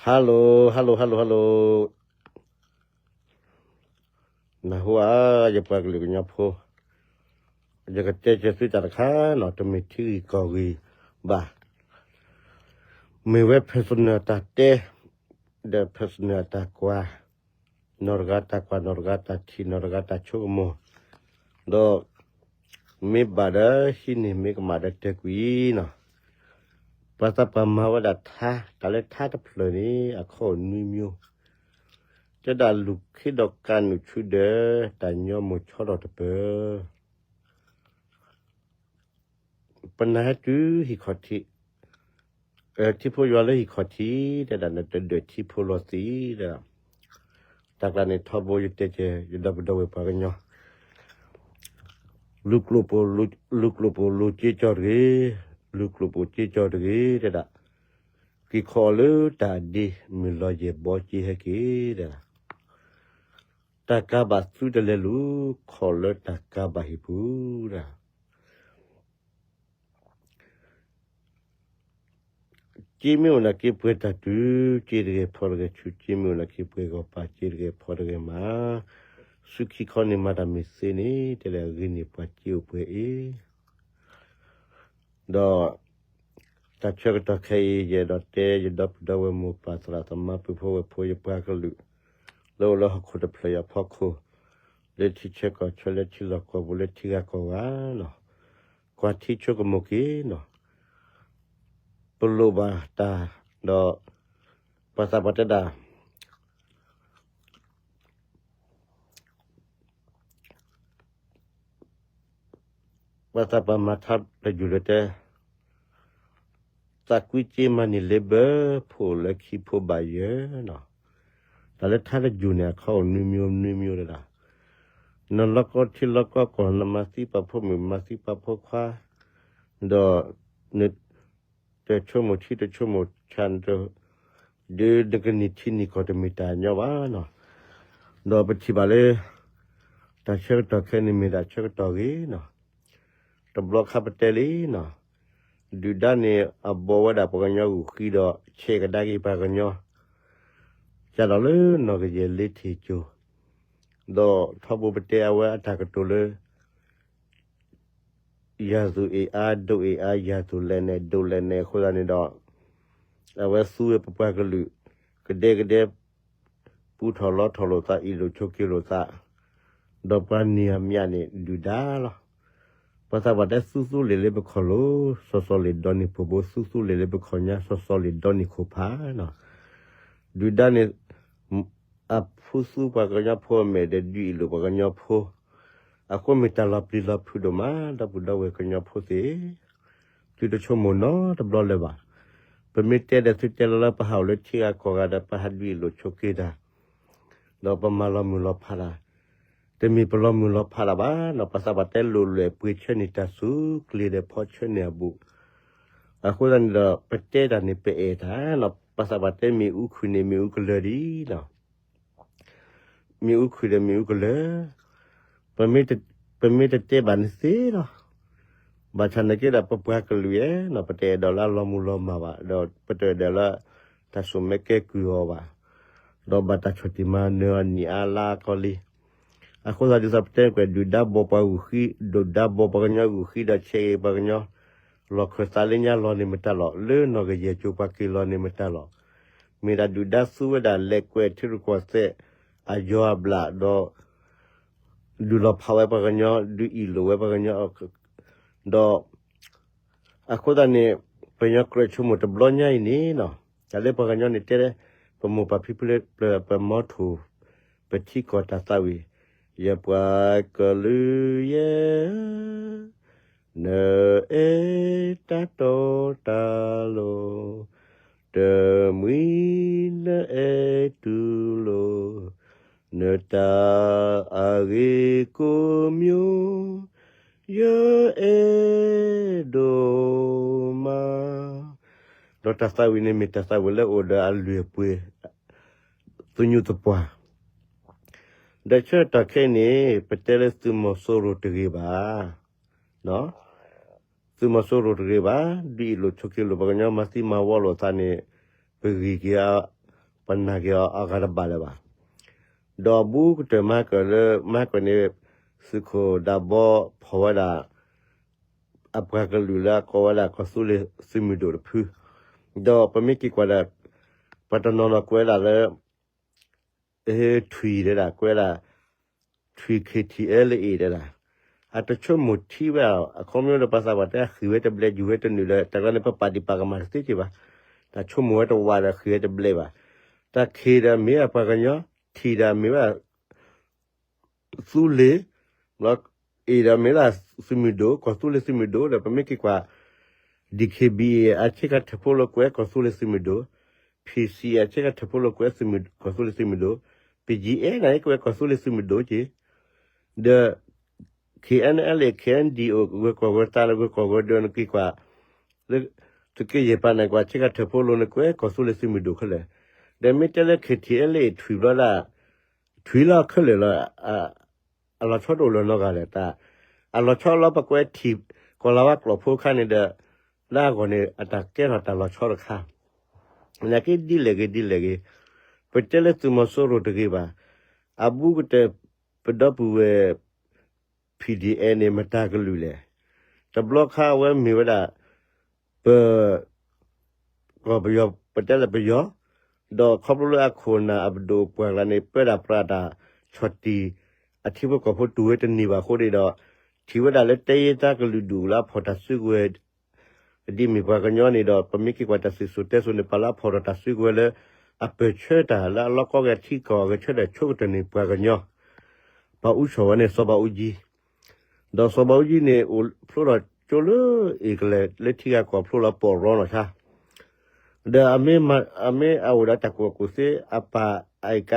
Hello, hello, hello, hello. နၢ်ဟူဧါ, ယပှၤကလုာ်ကညီဖိ, ယကတဲက့ၤသုတၢ်တခါနီၤ, တမ့ၢ်ထံဂ့ၢ်ကီၢ်ဂ့ၢ်ဘၣ်. မ့ၢ်ဝဲ personal တၢ်တဲ, ဒီး personal တၢ်ကွၢ်, နီၢ်တဂၤတၢ်ကွၢ်, နီၢ်တဂၤတၢ်ထံၣ်, နီၢ်တဂၤတၢ်ဆိကမိၣ်, ဒီး မ့ၢ်ဘၣ်ဒီးဟံးန့ၢ်, မ့ၢ်ကမၣ်ဒီးတဲကွံာ်နီၤ. ပှၤသးပှၢ်မၤဝဲဒၣ်ထါ, တၢ်လၢထါတဖျၢၣ်န့ၣ် အခီၣ်နွံမျိုး, တဲဒၣ်လူၢ်ခ့ဒီးကးနုာ်ဆူဒီး တၢ်ညီမိၢ်ဆီထီၣ်တပၢၤ. ပနၢ်ဟဲတုၤဟံၣ်ခီၣ်ထံး, ထံဖိယွၤလၢဟံၣ်ခီၣ်ထံး, တဲဒၣ်နတဒၢးထံဖိလီၤသံး, တဲဒၣ် တၢ်ကျါန့ၣ်ထီဘိယတဲကဲ ယဒီပုၢ်ဒီဝဲၢ်ပှၤကညီ, လူၤကျိၣ်ပိာ်, လူၤကျိၣ်ပိာ်လူၤက့ကၠီတဂ့ၤ, လူၤကျိၣ်ပိာ်က့ကၠီတဂ့ၤ, တဲဒၣ် က့ၤခီအီၤလၢတၢ်အဒ့, မုၢ်လီၤယဲၢ်ဘီက့ဟဲက့ၤ, တဲဒၣ် တၢ်ကးဘၣ်သုတလဲၤလူၤ, ခီၣ်လၢတၢ်ကးဘၣ်ဟံၣ်ပူၤ, တဲဒၣ် က့မ့ၢ်အိၣ်နာ်က့ပှဲၤတၢ်တုၤ, က့တဂဲၤဖီတဂဲၤဆူၣ်, က့မ့ၢ်အိၣ်နာ်က့ပှဲၤဂီၤပၤ, က့တဂဲၤဖီတဂဲၤမၤ, ဆူခံခီန့ၣ်မၤတၢ်မ့ၢ်သ့န့ၣ်, တဲဒၣ်အဂ့ၢ်န့ၣ်ပှၤက့အိၣ်ပှဲၤအ့ၣ် ဒီး တၢ်ဆၢကတီၢ်ခဲအံၤ ယအဲၣ်ဒိးတဲ ယဒီပုၢ်ဒီဝဲၢ်မိၢ်ပၢ်သရၣ်သမါပုၢ်ဖိဝဲၢ်ဖိယပှၤကလုာ် လၢအိၣ်လၢဟီၣ်ခိၣ်တဖျၢၣ်အံၤအဖီခိၣ်, လၢထံဆၢကီၢ်ဆၢ လၢထံလီၢ်ကီၢ်ပူၤ လၢထံဂၤကီၢ်ဂၤနီၤ, ကွၢ်ထံဆိကမိၣ်က့ၤနီၤ, ပလိၣ်ဘၣ်တၢ်ဒီး ပှၤသးပှၢ်တဲဒၣ် ပှၤသးပှၢ်မၤထါတယုၢ်လၢတဲ, သးကွံက့မၤန့ၢ်လ့ဘၢ ဖိလၢခံဖိဘၣ်ယဲၢ်နီၤ, တၢ်လၢထါတယုၢ်န့ၣ် အခီၣ်နွံမျိုးနွံမျိုးဒၣ်, နလီၤကီထံလီၤကီကီၢ် နမၤသံပှၤဖိမုၣ် မၤသံပှၤဖိခွါ, ဒီး တဆိကမိၣ်ထံတဆိကမိၣ်ဆၣ်, ဒီးနကန့ၢ်ထံန့ၢ်ကီၢ်တမ့ၢ်တၢ်ညီဘၣ်နီၤ, ဒီးပထံၣ်ဘၣ်လၢ တၢ်ဆၢကတီၢ်ခဲအံၤန့ၣ်မ့ၢ်ဒၣ်ဆၢကတီၢ်ဂ့ၤနီၤ, တဘျီခါပတဲလံနီၤ, ဒုၣ်ဒါန့ၣ် အဘီဝဲဒၣ်ပှၤကညီဂုာ်ဃံဒီး ဆဲးကဒါက့ၤပှၤကညီ, ကဒီးလၢနီၢ်ကယဲၢ်လ့ထံၣ်ကၠိ, ဒီးထီဘိပတဲအဝဲအတၢ်ကတိၤလၢ ယၤသူၣ်အ့ၣ်အါ ဒိၣ်အ့ၣ်အါ ယၤသူၣ်လဲၤနဲၣ် ဒိၣ်လဲၤနဲၣ်အဃိသတးန့ၣ်ဒီး အဝဲသူဝဲပပှၤကလုာ် ကဒဲကဒဲ ပူထီၣ်လီထီၣ်လိာ်သး အ့ၣ်လိာ်ဆိးက့လိာ်သး, ဒီးပှၤန့ၢ်အမျးန့ၣ် ဒုၣ်ဒါလီၤ. ပှၤသးပှၢ်တဲသူသူလ့ၤလၢပခီၣ်လိၤ စီၤစီၤလ့ၤဒီနံၣ်ပှိၢ်ဘိ, သူသူလ့ၤလၢပခီၣ်ညါ စီၤစီၤလ့ၤဒီနံၣ်ခိၣ်ဖးနီၤ. ဒုၣ်ဒါန့ၣ် အဖုသူပှၤကညီဖိအမဲာ်ဒီး ဒုးအ့ၣ်လိာ်ပှၤကညီဖိ, အဃိမ့ၢ်တၢ်လီၤပျံၤလီၤဖုးဒိၣ်မး ဒီပုၢ်ဒီဝဲၢ်ကညီဖိသ့ၣ်, သုတဆိကမိၣ်နီတဘျီလၢၤဘၣ်. ပမ့ၢ်တဲဒီးသုတဲလီၤလၢပဟးအိၣ်လၢထံဂၤကီၢ်ဂၤဒီး ပဟးဒုးအ့ၣ်လိာ်ဆိးက့တၢ်, ဒီးပမၤလီၤမုၢ်လီၤဖးတၢ်, တမ့ၢ်ပလီၤမုၢ်လီၤဖးတၢ်ဘၣ်နီၤ. ပှၤသးပှၢ်တဲလိၣ်လွဲၢ်ပှ့ၤဆၢန့ၢ်တၢ်ဆူကျ့ဒီး ဖီဆၢန့ၢ်အဘူး, အဃိသတးန့ၣ်ဒီး ပတဲတၢ်န့ၣ် ပအဲၣ်တၢ်နီၤ. ပှၤသးပှၢ်တဲမ့ၣ်အူခုၣ်န့ၣ် မ့ၣ်အူကလၢၤဒ်နီၤ. မ့ၣ်အူခုၣ်ဒီးမ့ၣ်အူကလၢၤ, ပမ့ၢ်တတဲဘၣ်န့ၣ်သ့လီၤ. ဘၣ်ဆၣ်နာ်က့ဒီး ပပှၤကလုာ်ယဲနီၤ ပတအဲၣ်ဒိးလၢအလီၤမုၢ်လီၤမၢ်ဘၣ်, ဒီးပတအဲၣ်ဒိးလၢတၢ်စိာ်မ့ၢ်ကဲကုၢ်အီၤဘၣ်, ဒီးဘၣ်တၢ်ဆီၣ်တံၢ်မၤနၢၤအီၤနံၣ်အါလါအကီလံ. အဃိသတးဒ်သိးပတဲကွဲး ဒုၣ်ဒါဘီပှၤဂုာ်ဃံ, ဒုၣ်ဒါဘီပှၤကညီဂုာ်ဃံဒီး ဆဲးက့ၤပှၤကညီ လီၢ်ခၢၣ်သးလၢညါလီၤန့ၣ်မတၤလီၤ, လၢနီၢ်ကယဲၢ်ကၠိပှၤက့ၤလီၤန့ၣ်မတၤလီၤ. မ့ၢ်ဒၣ်ဒုၣ်ဒါသူဝဲဒၣ် လဲၤကွဲးထံရူၢ်ကီၢ်သဲး အယီၤအဘျၣ်ဒီး ဒုးလီၤဖးဝဲပှၤကညီ, ဒုးအ့ၣ်လိာ်ဝဲပှၤကညီ, ဒီး အဃိသတးန့ၣ် ပညီကြၢးဆိကမိၣ်တဘျီညါအံၤန့ၣ်နီၤ, တၢ်လၢပှၤကညီန့ၣ်တဲ ပမိၢ်ပၢ်ဖံဖုလၢပှၤမီထိၣ် ပထံကီၢ်တၢ်သးဝံၣ်, ယပှၤကလုာ်ယဲ, နအဲၣ်တၢ်တီတၢ်လိၤ, တမှံၤနအဲၣ်တူၢ်လိာ်, နတၢ်အဂ့ၤကိးမံၤ ယအဲၣ်ဒိၣ်မး. ဒီးတၢ်သးဝံၣ်န့ၣ်မ့ၢ်တၢ်သးဝံၣ်လၢအိၣ်ဒီးအလုၢ်အပှ့ၤ သညူးသပှၢ်, ဒီးဆၢကတီၢ်ခဲအံၤန့ၣ် ပတဲလၢသုးမီၤစိရိၤတဂ့ၤဘၣ်. သုးမီၤစိရိၤတဂ့ၤဘၣ်, ဒုးအ့ၣ်လိာ်ဆိးက့လိာ်ပှၤကညီ မၤသံမၤဝီလိာ်သးန့ၣ် ပဂံၢ်က့ၤအ ပနာ်က့ၤအီၤအဂၤတဘၣ်လၢၤဘၣ်. ဒီးအဘူးကတၢၢ်မၤကၢၢ်လၢ မၤကၢၢ်န့ၣ် သုးခိၣ်ဒးဘီဖီၣ်ဝဲဒၣ် အပှၤကလုာ်လၢအကိးဝဲဒၣ်ကီၢ်သူလ့ၤသုးမုၢ်ဒိၣ်တဖု, ဒီးပမ့ၢ်က့ၤကွၢ်ဒီး ပှၤတနီၤနီၤကွဲးဒၣ်လၢ ထွံၣ်ဒဲဒၣ် ကွဲးဒၣ် ထွံၣ် ခ့ထံၣ်အဲလ်အ့ ဒဲဒၣ်, အတဆိကမိၣ်ထံဝဲ အခီပညီဒီးပှၤသးပှၢ်တဲဃံၢ်ဝဲတဘျဲၣ် ယူၤဝဲတနုာ်ဒီး တၢ်ကျါန့ၣ် ပပာ်ဒံးပာ်ကမၣ်တသ့က့ၤဘၣ်, တၢ်ဆိကမိၣ်ဝဲတဝးဒီးဃံၢ်ဝဲတဘျဲၣ်ဘၣ်, တၢ်ခ့ၣ်ဒီးမ့ၢ်အပှၤကညီ, ထံၣ်ဒီးမ့ၢ်ဝဲ သူလ့ၤ, အ့ၣ်ဒီးမ့ၢ်ဒၣ်သုးမုၢ်ဒိၣ် ကီၢ်သူလ့ၤသုးမုၢ်ဒိၣ်ဒီး ပမ့ၢ်က့ၤကွၢ် DKBA အဆ့ကၤထၢၣ်ဖိလိာ်ကွဲ ကီၢ်သူလ့ၤသုးမုၢ်ဒိၣ်, PC အဆ့ကၤထၢၣ်ဖိလိာ်ကွဲ ကီၢ်သူလ့ၤသုးမုၢ်ဒိၣ်, BGF န့ၣ်ကွဲ ကီၢ်သူလ့ၤသုးမုၢ်ဒိၣ်က့ၤ, ဒီး KNLA KNDO ဂၢၤကီၢ်ဂၢၤသး ဂၢၤကီၢ်ဂၢၤဒၢး နက့ၤကွၢ် လၢ သုးက့ယဲၢ်ပၤန့ၣ်ကွၢ် ဆ့ကၤထၢၣ်ဖိလိာ်န့ၣ်ကွဲ ကီၢ်သူလ့ၤသုးမုၢ်ဒိၣ်ခဲလၢာ်, ဒီးမ့ၢ်တဲလၢ ခ့ထံၣ်အဲလ်အ့ ထွံၣ်ဘျီဒၣ် ထွံၣ်လီၤခဲလၢာ်လီၤ, အလီၤဆီတအိၣ်လၢၤနီတဂၤလဲၣ်, တၢ် အလီၤဆီလီၤ ပကွဲထံၣ် ကီၢ်လၤဝါကျိာ်ဖိခါန့ၣ်ဒီး လၢအဂီၢ်န့ၣ် အတၢ်ကဲထီၣ်တၢ်လီၤဆီတခါ, နာ်က့ဒ်လဲၣ်ဂ့ၤဒ်လဲၣ်ဂ့ၤ, ပတဲလၢသုးမီၤစိရိၤတဂ့ၤဘၣ်, အဘူးကတၢၢ် ပဒီပုၢ်ဝဲၢ် PDF န့ၣ် မတၤကလုာ်လဲၣ်, တဘျီခါအဝဲမ့ၢ်ဝဲဒၣ် ပ ကီၢ်ပယီၤ ပတဲလၢပယီၤ, ဒီးခီဖျိလၢအခိၣ်အနၢ်အပဒိၣ်ပှၢ်ကျါန့ၣ် ပၢတၢ်ပြးတၢ်ဆီၣ်တံၢ် အထံဖိကီၢ်ဖိတူၢ်ဝဲတန့ၢ်ဘၣ်အဃိန့ၣ်ဒီး ထံၣ်ဝဲဒၣ်လၢတဲယဲၢ်တၢ်ကလုာ်ဒူၣ်လၢအဖီၣ်တၢ်စုကဝဲၤ ဒ်မ့ၢ်ပှၤကညီန့ၣ်ဒီး ပမ့ၢ်က့ၤကွၢ်တၢ်စံၣ်စိၤတဲစိၤန့ၣ် ပှၤလၢအဖီၣ်ထီၣ်တၢ်စုကဝဲၤလၢ အပၢၢ်ဆၢတၢ်လၢအလီၢ်ကီၢ်ဂဲၤထံကီၢ်ဂဲၤဆၢထၢၣ်ဆိကတၢၢ်န့ၣ် ပှၤကညီ ပှၤအူစီၣ်ဝဲန့ၣ် စီၤဘးအူကၠံ, ဒီးစီၤဘးအူကၠံန့ၣ် အိၣ်ဖျိထီၣ်ကၠိလၢအ့ၣ်ကလဲာ်လၢထံဂၤကီၢ်ဖျိလီၤပီၣ်ရီနီၢ်ဆါ, ဒီးအမ့ၢ် အမ့ၢ်အအိၣ်ဒီးတၢ်ကူၣ်ဘၣ်ကူၣ်သ့ အပၢ်အအံၤကအိၣ်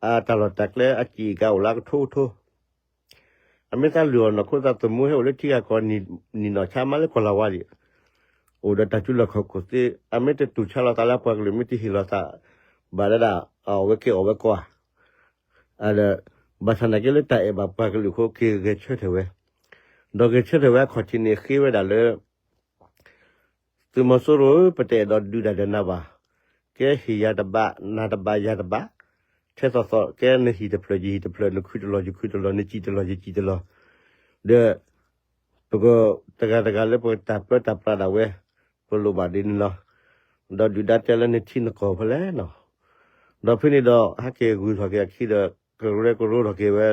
အတၢ်လီၢ်တၢ်ကျဲအစံၣ်အံၤကအိၣ်လၢအကထိကထိ အမ့ၢ်သးလုၢ်အီၣ်နီၢ်ခိသးသမူဟဲအိၣ်လၢထံဂၤကီၢ် နံၣ်နီၢ်ဆါမးလၢကီၢ်လၤဝါဒံး, အိၣ်ဒီးတၢ်စုလီၢ်ခီၣ်ခိၣ်သ့, အမ့ၢ်တတူၢ်ဆါလီၤသးလၢပှၤကလုာ် မ့ၢ်တဟ့ၣ်လီၤသး ဘၣ်ဒၣ်ဒၣ် အီၣ်ဝဲက့ၤအီၣ်ဝဲကီဧါ, ဘၣ်ဆၣ်နာ်က့လၢတၢ်အဲၣ်ဘၣ်ပှၤကလုာ်အဃိ က့ၤဂဲၤဆၢထၢၣ်ဝဲ, ဒီးဂဲၤဆၢထၢၣ်ဝဲအခီၣ်ထံးန့ၣ် ဃ့ဝဲဒၣ်လၢ သုးမီၤစိရိၤဧၢ, ပတအဲၣ်ဒိးဒုးတၢ်ဒီးနၤဘၣ်. ကဲဟ့ၣ်ယၤတဘၣ်, နၤတဘၣ်, ယၤတဘၣ်, ထဲသိးသိး ကဲနဟံၣ်တဖျၢၣ်ယဟံၣ်တဖျၢၣ်, နခုတလီၢ်ယခုတလီၢ်, နစံၣ်တလီၢ်ယစံၣ်တလီၢ်, ဒီး ပကတဂၤတဂၤလၢပတၢ်ပၢတၢ်ပြးဒၣ်ဝဲ ပလိၣ်ဘၣ်ဒ်န့ၣ်လီၤ. ဒီးဒုၣ်ဒါတဲလၢနထံနကီၢ်ဖဲလဲၣ်နီၤ, ဒီးဖဲန့ၣ်ဒီး ဟဲက့ၤဂုာ်ထီၣ်က့ၤအခံဒီး ကရၢကရိထီၣ်က့ၤဝဲလၢ ပၢၢ်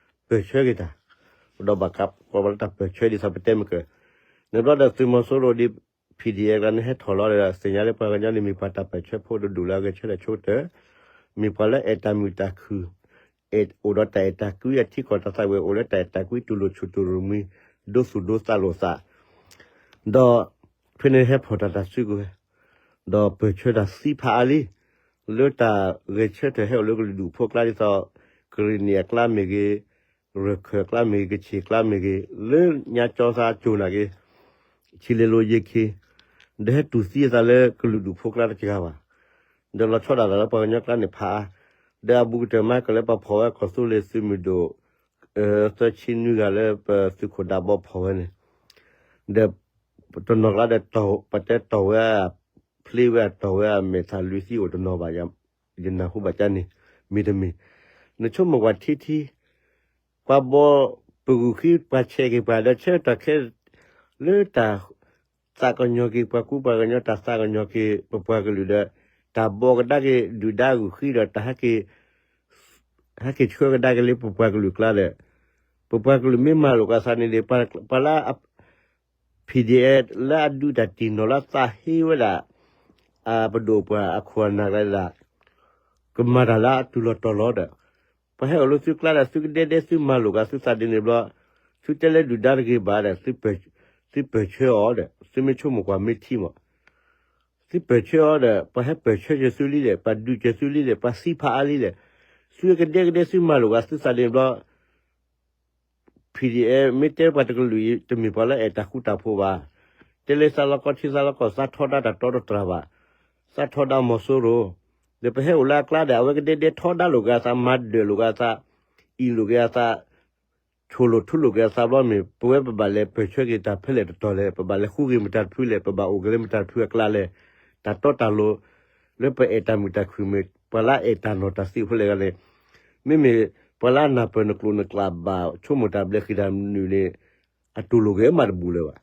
ဆၢက့ၤတၢ်, ဒီးဘၣ်ကးပှၤလၢတၢ်ပၢၢ်ဆၢဒ်သိးပတဲမ့ၢ်ကၢၢ်, န့ၣ်ဘျီဒီးသုးမီၤစိရိၤဒ် PDF ကျါန့ၣ်ဟဲထီၣ်လီၤဒီး သ့ၣ်ညါလၢပှၤကညီန့ၣ်မ့ၢ်ပှၤတၢ်ပၢၢ်ဆၢဖိတဒူၣ်လၢအဂဲၤဆၢထၢၣ်ဆိကတၢၢ်, မ့ၢ်ပှၤလၢအဲၣ်တၢ်မုာ်တၢ်ခုၣ်, အဲၣ်အိၣ်ဒီးတၢ်အဲၣ်တၢ်ကွံအထံကီၢ်တၢ်သးဝဲ အိၣ်လၢတၢ်အဲၣ်တၢ်ကွံတူၢ်လိာ်ဆိၣ်တူၢ်လိာ်မှံ ဒိသူၣ်ဒိသးလိာ်သး ဒီး ဖဲန့ၣ်ဟဲဖီၣ်တၢ်တၢ်စုကဝဲၤ, ဒီးပၢၢ်ဆၢတၢ်သံဖးအါလံ, လၢတၢ်ဂဲၤဆၢထၢၣ်ဟဲအိၣ်လၢကလုာ်ဒူၣ်ဖိကျါဒ်သိး ကရ့ၣ်နံၣ်အကျါမ့ၢ်ဂ့ၤ, ရၢၢ်ခၢၣ်အကျါမ့ၢ်ဂ့ၤ, ကချ့ၣ်အကျါမ့ၢ်ဂ့ၤ, လၢညါကၠီသးကၠိၣ်နာ်က့ၤ, ထံလ့ၤလိၤယ့ၤခ့ၤ, ဒီးဟဲတူၢ်သံအသးလၢကလုာ်ဒူၣ်ဖိကျါတကဂၤဘၣ်. ဒီးလီၤဆီဒၣ်တၢ်လၢပှၤကညီကျါန့ၣ်ဖးအါ, ဒီးအဘူးကတၢၢ်မၤကၢၢ်လၢပှၤဖီၣ်ဝဲကီၢ်သူလ့ၤသုးမုၢ်ဒိၣ် သၢဆံနွံဂၤလၢပသုးခိၣ်ဒးဘီဖီၣ်ဝဲန့ၣ်, ဒီးတနီၤကျါဒီး ပတဲတီၢ်ဝဲ ဖျ့ဝဲအတီၢ်ဝဲအမဲာ်သၣ်လွံၢ်သံအိၣ်တနီၤဘၣ်, ယနၢ်ဟူဘၣ်ကန့ၣ် မ့တမ့ၢ်, နဆိကမိၣ်ကွၢ်ထံထံ, ပှၤဘီပဂုာ်ဃံပှၤဆဲးက့ၤပှၤဒီးဆၢကတီၢ်ခဲ လၢတၢ်သးကညီၤက့ၤပှၤကူပှၤကညီ တၢ်သးကညီၤက့ၤပပှၤကလုာ်ဒီး တၢ်ဘီကဒါက့ၤဒုၣ်ဒါဂုာ်ဃံဒီးတၢ်ဟဲက့ၤ ဟဲက့ၤဆှၢကဒါက့ၤလၢပပှၤကလုာ်ကျါဒီး ပပှၤကလုာ်မ့ၢ်မၤလိာ်ကသးန့ၣ်ဒီး ပှၤလၢ PDF လၢအဒုးတၢ်တံၢ်နီၢ်လၢအသးဟ့ဝဲဒၣ် အပဒိၣ်ပှၢ်အခိၣ်အနၢ်ကျါဒၣ် ကမၤတၢ်လၢအတုၤလီၤတီၤလီၤဒီး ပှၤဟဲအိၣ်လၢသုကျါဒီး သုကဒဲဒဲသုမၤလိာ်ကသးသုသးဒ်န့ၣ်ဘျီ သုတဲလၢဒုၣ်ဒါတဂ့ၤဘၣ်ဒီး သုပၢၢ်ဆၢအီၤဒီး သုမ့ၢ်ဆိကမိၣ်ကွၢ်မ့ၢ်ထံမး သုပၢၢ်ဆၢအီၤဒီး ပှၤဟဲပၢၢ်ဆၢက့ၤသုလံဒီး ပှၤဒုးက့ၤသုလံဒီး ပှၤသံဖးအါလံဒီး သုကဒဲကဒဲသုမၤလိာ်ကသးသုသးဒ်န့ၣ်ဘျီ PDF မ့ၢ်တဲပှၤတကလုာ်အံၤ တမ့ၢ်ပှၤလၢအဲၣ်တၢ်ဃူတၢ်ဖိးဘၣ်. တဲလၢသးလီၤကီထံသးလီၤကီၢ် သးထီဒါတၢ်တီတတြၢ်ဘၣ်. သးထီဒါမီၤစိရိၤ ဒီးပဟဲအိၣ်လၢအကျါဒီး အဝဲကဒဲဒဲထီဒါလိာ်က့ၤအသး မၤဒၢးလိာ်က့ၤအသး အံၣ်လိာ်က့ၤအသး ဆိၣ်လိာ်ထူလိာ်က့ၤအသးဘျီမ့ၢ် ပဝဲပဘၣ်လဲၤပၢၢ်ဆၢက့ၤတၢ်ဖဲလဲၣ်တတီၤလဲၣ်, ပဘၣ်လဲၤဃုက့ၤမတၤတဖုလဲၣ်, ပဘၣ်အိၣ်က့ၤလၢမတၤတဖုအကျါလဲၣ်, တၢ်တီတၢ်လိၤ, လၢပအဲၣ်တၢ်မုာ်တၢ်ခုၣ်မ့ၢ် ပှၤလၢအအဲၣ်တၢ်နီၢ်တၢ်သ့ဖိလဲၣ်ဂၤန့ၣ်, မ့မ့ၢ်ပှၤလၢအနၢ်ပၢၢ်နကျိာ်နကျဲဘၣ် ဆိကမိၣ်တၢ်ဘျဲးဃံတၢ်နုာ်န့ၣ် အတူၢ်လိာ်ဂ့ၤမးတဘူၣ်လၢၤဘၣ်.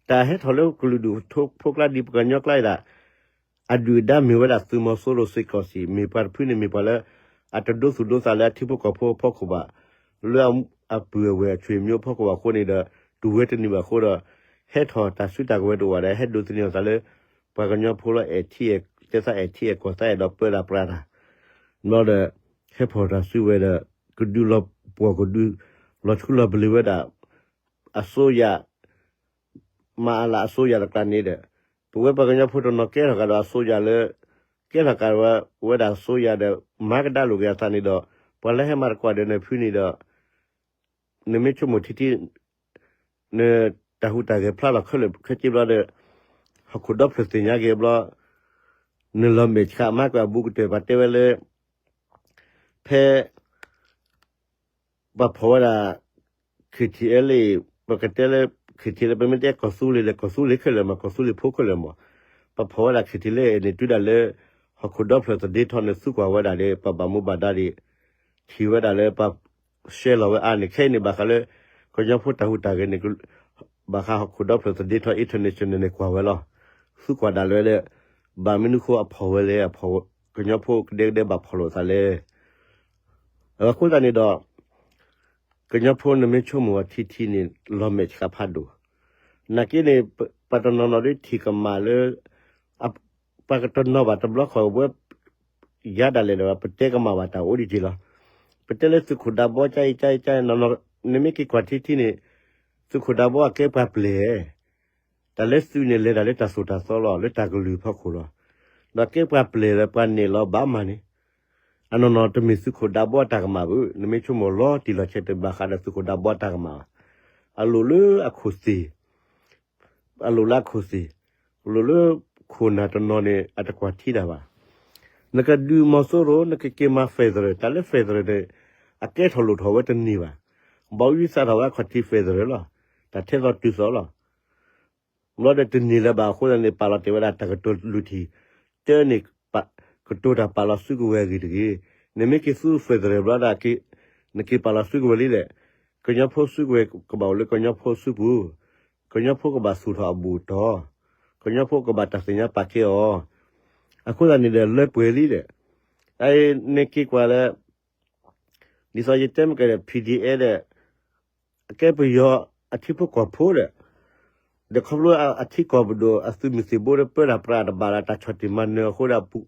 တၢ်ဟဲထီၣ်လၢကလုာ်ဒူၣ်ဖိကျါဒ်ပှၤကညီကျါအံၤဒၣ် အဒုၣ်အဒါမ့ၢ်ဝဲဒၣ်သုးမီၤစိရိၤစ့ၢ်ကီးစံး မ့ၢ်ပှၤတဖုန့ၣ်မ့ၢ်ပှၤလၢ အတဒိသူၣ်ဒိသးလၢအထံဖိကီၢ်ဖိအဖီခိၣ်ဘၣ်, လၢအပုၢ်အဝဲၢ်အဆွေမျိုးအဖီခိၣ်ဘၣ်အဃိန့ၣ်ဒီး တူၢ်ဝဲတန့ၢ်ဘၣ်အဃိဒီး ဟဲထီၣ်တၢ်စုတၢ်ကဝဲၤတအိၣ်ဘၣ်ဒီး ဟဲဒိးသန့ၤအသးလၢ ပှၤကညီဖိလၢအဲၣ်ထံအဲၣ် တဲသးအဲၣ်ထံအဲၣ်ကီၢ်သးအဲၣ်ဒိးပၢတၢ်ပြးတၢ် ဘျီဒီး ဟဲဖီၣ်တၢ်စုဝဲဒီး ကဒုးလီၤပှီၢ်ကဒုး လီၤဆူလီၤပလ့ၤဝဲဒၣ် အစိုးရ မၤအလၢအစိုးရတကျါန့ၣ်ဒီး ပဝဲပှၤကညီဖိတနီၤကဲထီၣ်ကဒီးအစိုးရလၢ ကဲထီၣ်ကဒီးဝဲဒၣ်အစိုးရဒီး မၤကဒါလိာ်က့ၤအသးန့ၣ်ဒီး ပှၤလၢဟဲမၤသကိးဒီးနဖုန့ၣ်ဒီး နမ့ၢ်ဆိကမိၣ်ထံထံ နတၢ်ဟူးတၢ်ဂဲၤဖျါလီၤခဲလၢာ်ခဲဆ့ဘျီဒီး ဟီၣ်ခိၣ်ဒီဖျၢၣ်သ့ၣ်ညါက့ၤဘျီ နလီၤမဲာ်ဆှးမၤကွၢ်အဘူးကတၢၢ် ပှၤတဲဝဲလၢ ဖဲ ပှၤဖီၣ်ဝဲဒၣ် KTLA ပကတဲလၢ KTLA ပမ့ၢ်တဲကီၢ်သူလ့ၤဒီး ကီၢ်သူလ့ၤခဲလၢာ်မး ကီၢ်သူလ့ၤဖိခဲလၢာ်မး ပှၤဖီၣ်ဝဲဒၣ် KTLA န့ၣ် တုၤဒၣ်လၢ ဟီၣ်ခိၣ်ဒီဖျၢၣ်သဒ့ထီၣ်န့ၣ် သူကွၢ်ဝဲဒၣ်ဒီး ပှၤဘၣ်မူဘၣ်ဒါဒီး ထံၣ်ဝဲဒၣ်လၢပှၤ ရှဲလီၤဝဲအါန့ၣ် ခဲအံၤန့ၣ် ဘၣ်ဃးလၢ ကညီဖိတၢ်ဟူးတၢ်ဂဲၤန့ၣ် ဘၣ်ဃးဟီၣ်ခိၣ်ဒီဖျၢၣ်သဒ့ထီၣ် international န့ၣ်ကွၢ်ဝဲလီၤ. သူကွၢ်ဒၣ်လဲာ်ဒီး ဘၣ်မနုၤဃိအဖီၣ်ဝဲလဲၣ် အဖီၣ် ကညီဖိကဒဲကဒဲဘၣ်ဖီၣ်လိာ်သးလဲၣ်. အဃိသတးန့ၣ်ဒီး ကညီဖိနမ့ၢ်ဆိကမိၣ်အထံထံန့ၣ် လီၤမဲာ်ဆှးဖးဒိၣ်. နာ်က့န့ၣ် ပှၤတနီၤနီၤဒ်ထံၣ်ကမၣ်လၢ ပှၤကတနီၤဘၣ်တဘျီဃီဝဲ ယၤဒၣ်လဲာ်ဒီး ပတဲကမၣ်ဘၣ်တၢ်အိၣ်ဒံးက့ၤလီၤ. ပတဲလၢသုးခိၣ်ဒးဘီကါအံၤကါအံၤကါအံၤ နမ့ၢ်က့ၤကွၢ်ထံထံန့ၣ် သုးခိၣ်ဒးဘီအကဲပှၤပျဲၢ် တၢ်လၢသုးန့ၣ်လဲၤတၢ်လၢတၢ်သိၣ်တၢ်သီလီၤ လၢတၢ်ကလုၢ်ဖီခိၣ်လီၤ. ဒီးကဲပှၤပျဲၢ်လၢပှၤနဲၣ်လီၤဘၣ်မးန့ၣ် အနီၢ်နီၢ်တမ့ၢ်သုးခိၣ်ဒးဘီအတၢ်ကမၣ်ဘၣ် နမ့ၢ်ဆိကမိၣ်လီၤတံၢ်လီၤဆဲးတဘၣ်ဃးဒီးသုးခိၣ်ဒးဘီအတၢ်ကမၣ်ဘၣ်. အလိၣ်လၢအခိၣ်သ့ၣ် အလိၣ်လၢအခိၣ်သ့ၣ် အလိၣ်လၢခိၣ်နၢ်တနီၤန့ၣ် အတကွၢ်ထံတၢ်ဘၣ်. နကဒုးမီၤစိရိၤ နကက့ၤမၤ federal တၢ်လၢ federal န့ၣ် အကဲထီၣ်လိၣ်ထီၣ်ဝဲတန့ၢ်ဘၣ်. ဘီယူသးထီၣ်ဝဲအခီၣ်ထံး federal လီၤ. တၢ်ထဲသိးတုၤသိးလီၤ. ဘျီဒီးတန့ၢ်လၢၤဘၣ်အဃိသတးန့ၣ် ပာ်လီၤတဲာ်ဝဲဒၣ်တၢ်ကတိၤလွံၢ်ထံၣ် တၢန့ၣ် ကတိၤတၢ်ပာ်လီၤစုကဝဲၤအဂ့ၢ်တဂ့ၤ. နမ့ၢ်က့ၤသူ federal ဘျီဒၣ် နက့ၤပာ်လီၤစုကဝဲၤလံဒီး ကညီဖိစုကဝဲၤကဘၣ်အိၣ်လၢကညီဖိစုပူၤ, ကညီဖိကဘၣ်သူၣ်ထီၣ်အဘူၣ်အတီၢ်, ကညီဖိကဘၣ်တၢ်သ့ၣ်ညါပာ်ကဲအီၤ, အဃိသတးန့ၣ်ဒီး လၢပှဲၤလံဒီး အအံၤနက့ၤကွၢ်လၢ ဒ်သိးယတဲမ့ၢ်ကဒီး PDF ဒီး အကဲပယီၤအထံဖိကီၢ်ဖိဒီး ဒီးခီဖျိအထံကီၢ်ပဒိၣ်အသုးမုၢ်သံၣ်ဘိဒီး ပၢတၢ်ပြးတဘၣ်လၢတၢ်ဆီၣ်တံၢ်မၤနၢၤအဃိဒီး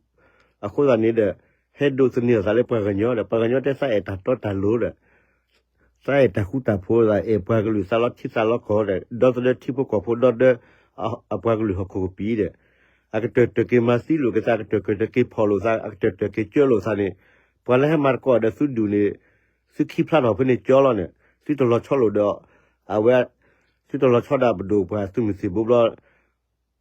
အဃိသတးန့ၣ်ဒီး ဟဲဒိးသန့ၤအသးလၢပှၤကညီဒီး ပှၤကညီတဲသးအဲၣ်တၢ်တီတၢ်လိၤဒီး သးအဲၣ်တၢ်ဃူတၢ်ဖိး သးအဲၣ်ပှၤကလုာ်သးလီထံသးလီကီၢ်ဒီး ဒီသဒၢထံဖိကီၢ်ဖိဒီသဒၢ အပှၤကလုာ်ဟီၣ်ခိၣ်ကပံာ်ဒီး အကတၢၢ်တၢၢ်က့ၤမၤသံလိာ်က့ၤသး အကတၢၢ်တၢၢ်က့ၤဖီၣ်လိာ်သး အကတၢၢ်တၢၢ်က့ၤကၢလိာ်သးန့ၣ် ပှၤလၢဟဲမၤသကိးဒီးသုဒူၣ်န့ၣ် သုခံဖျါထီၣ်ဖဲန့ၣ်ကၠီလီၤန့ၣ် သုတလီၤဆီလိာ်ဒီး အဝဲ သုတလီၤဆီဒၣ်ပဒိၣ်ပှၤသုးမုၢ်သံၣ်ဘိဘျီ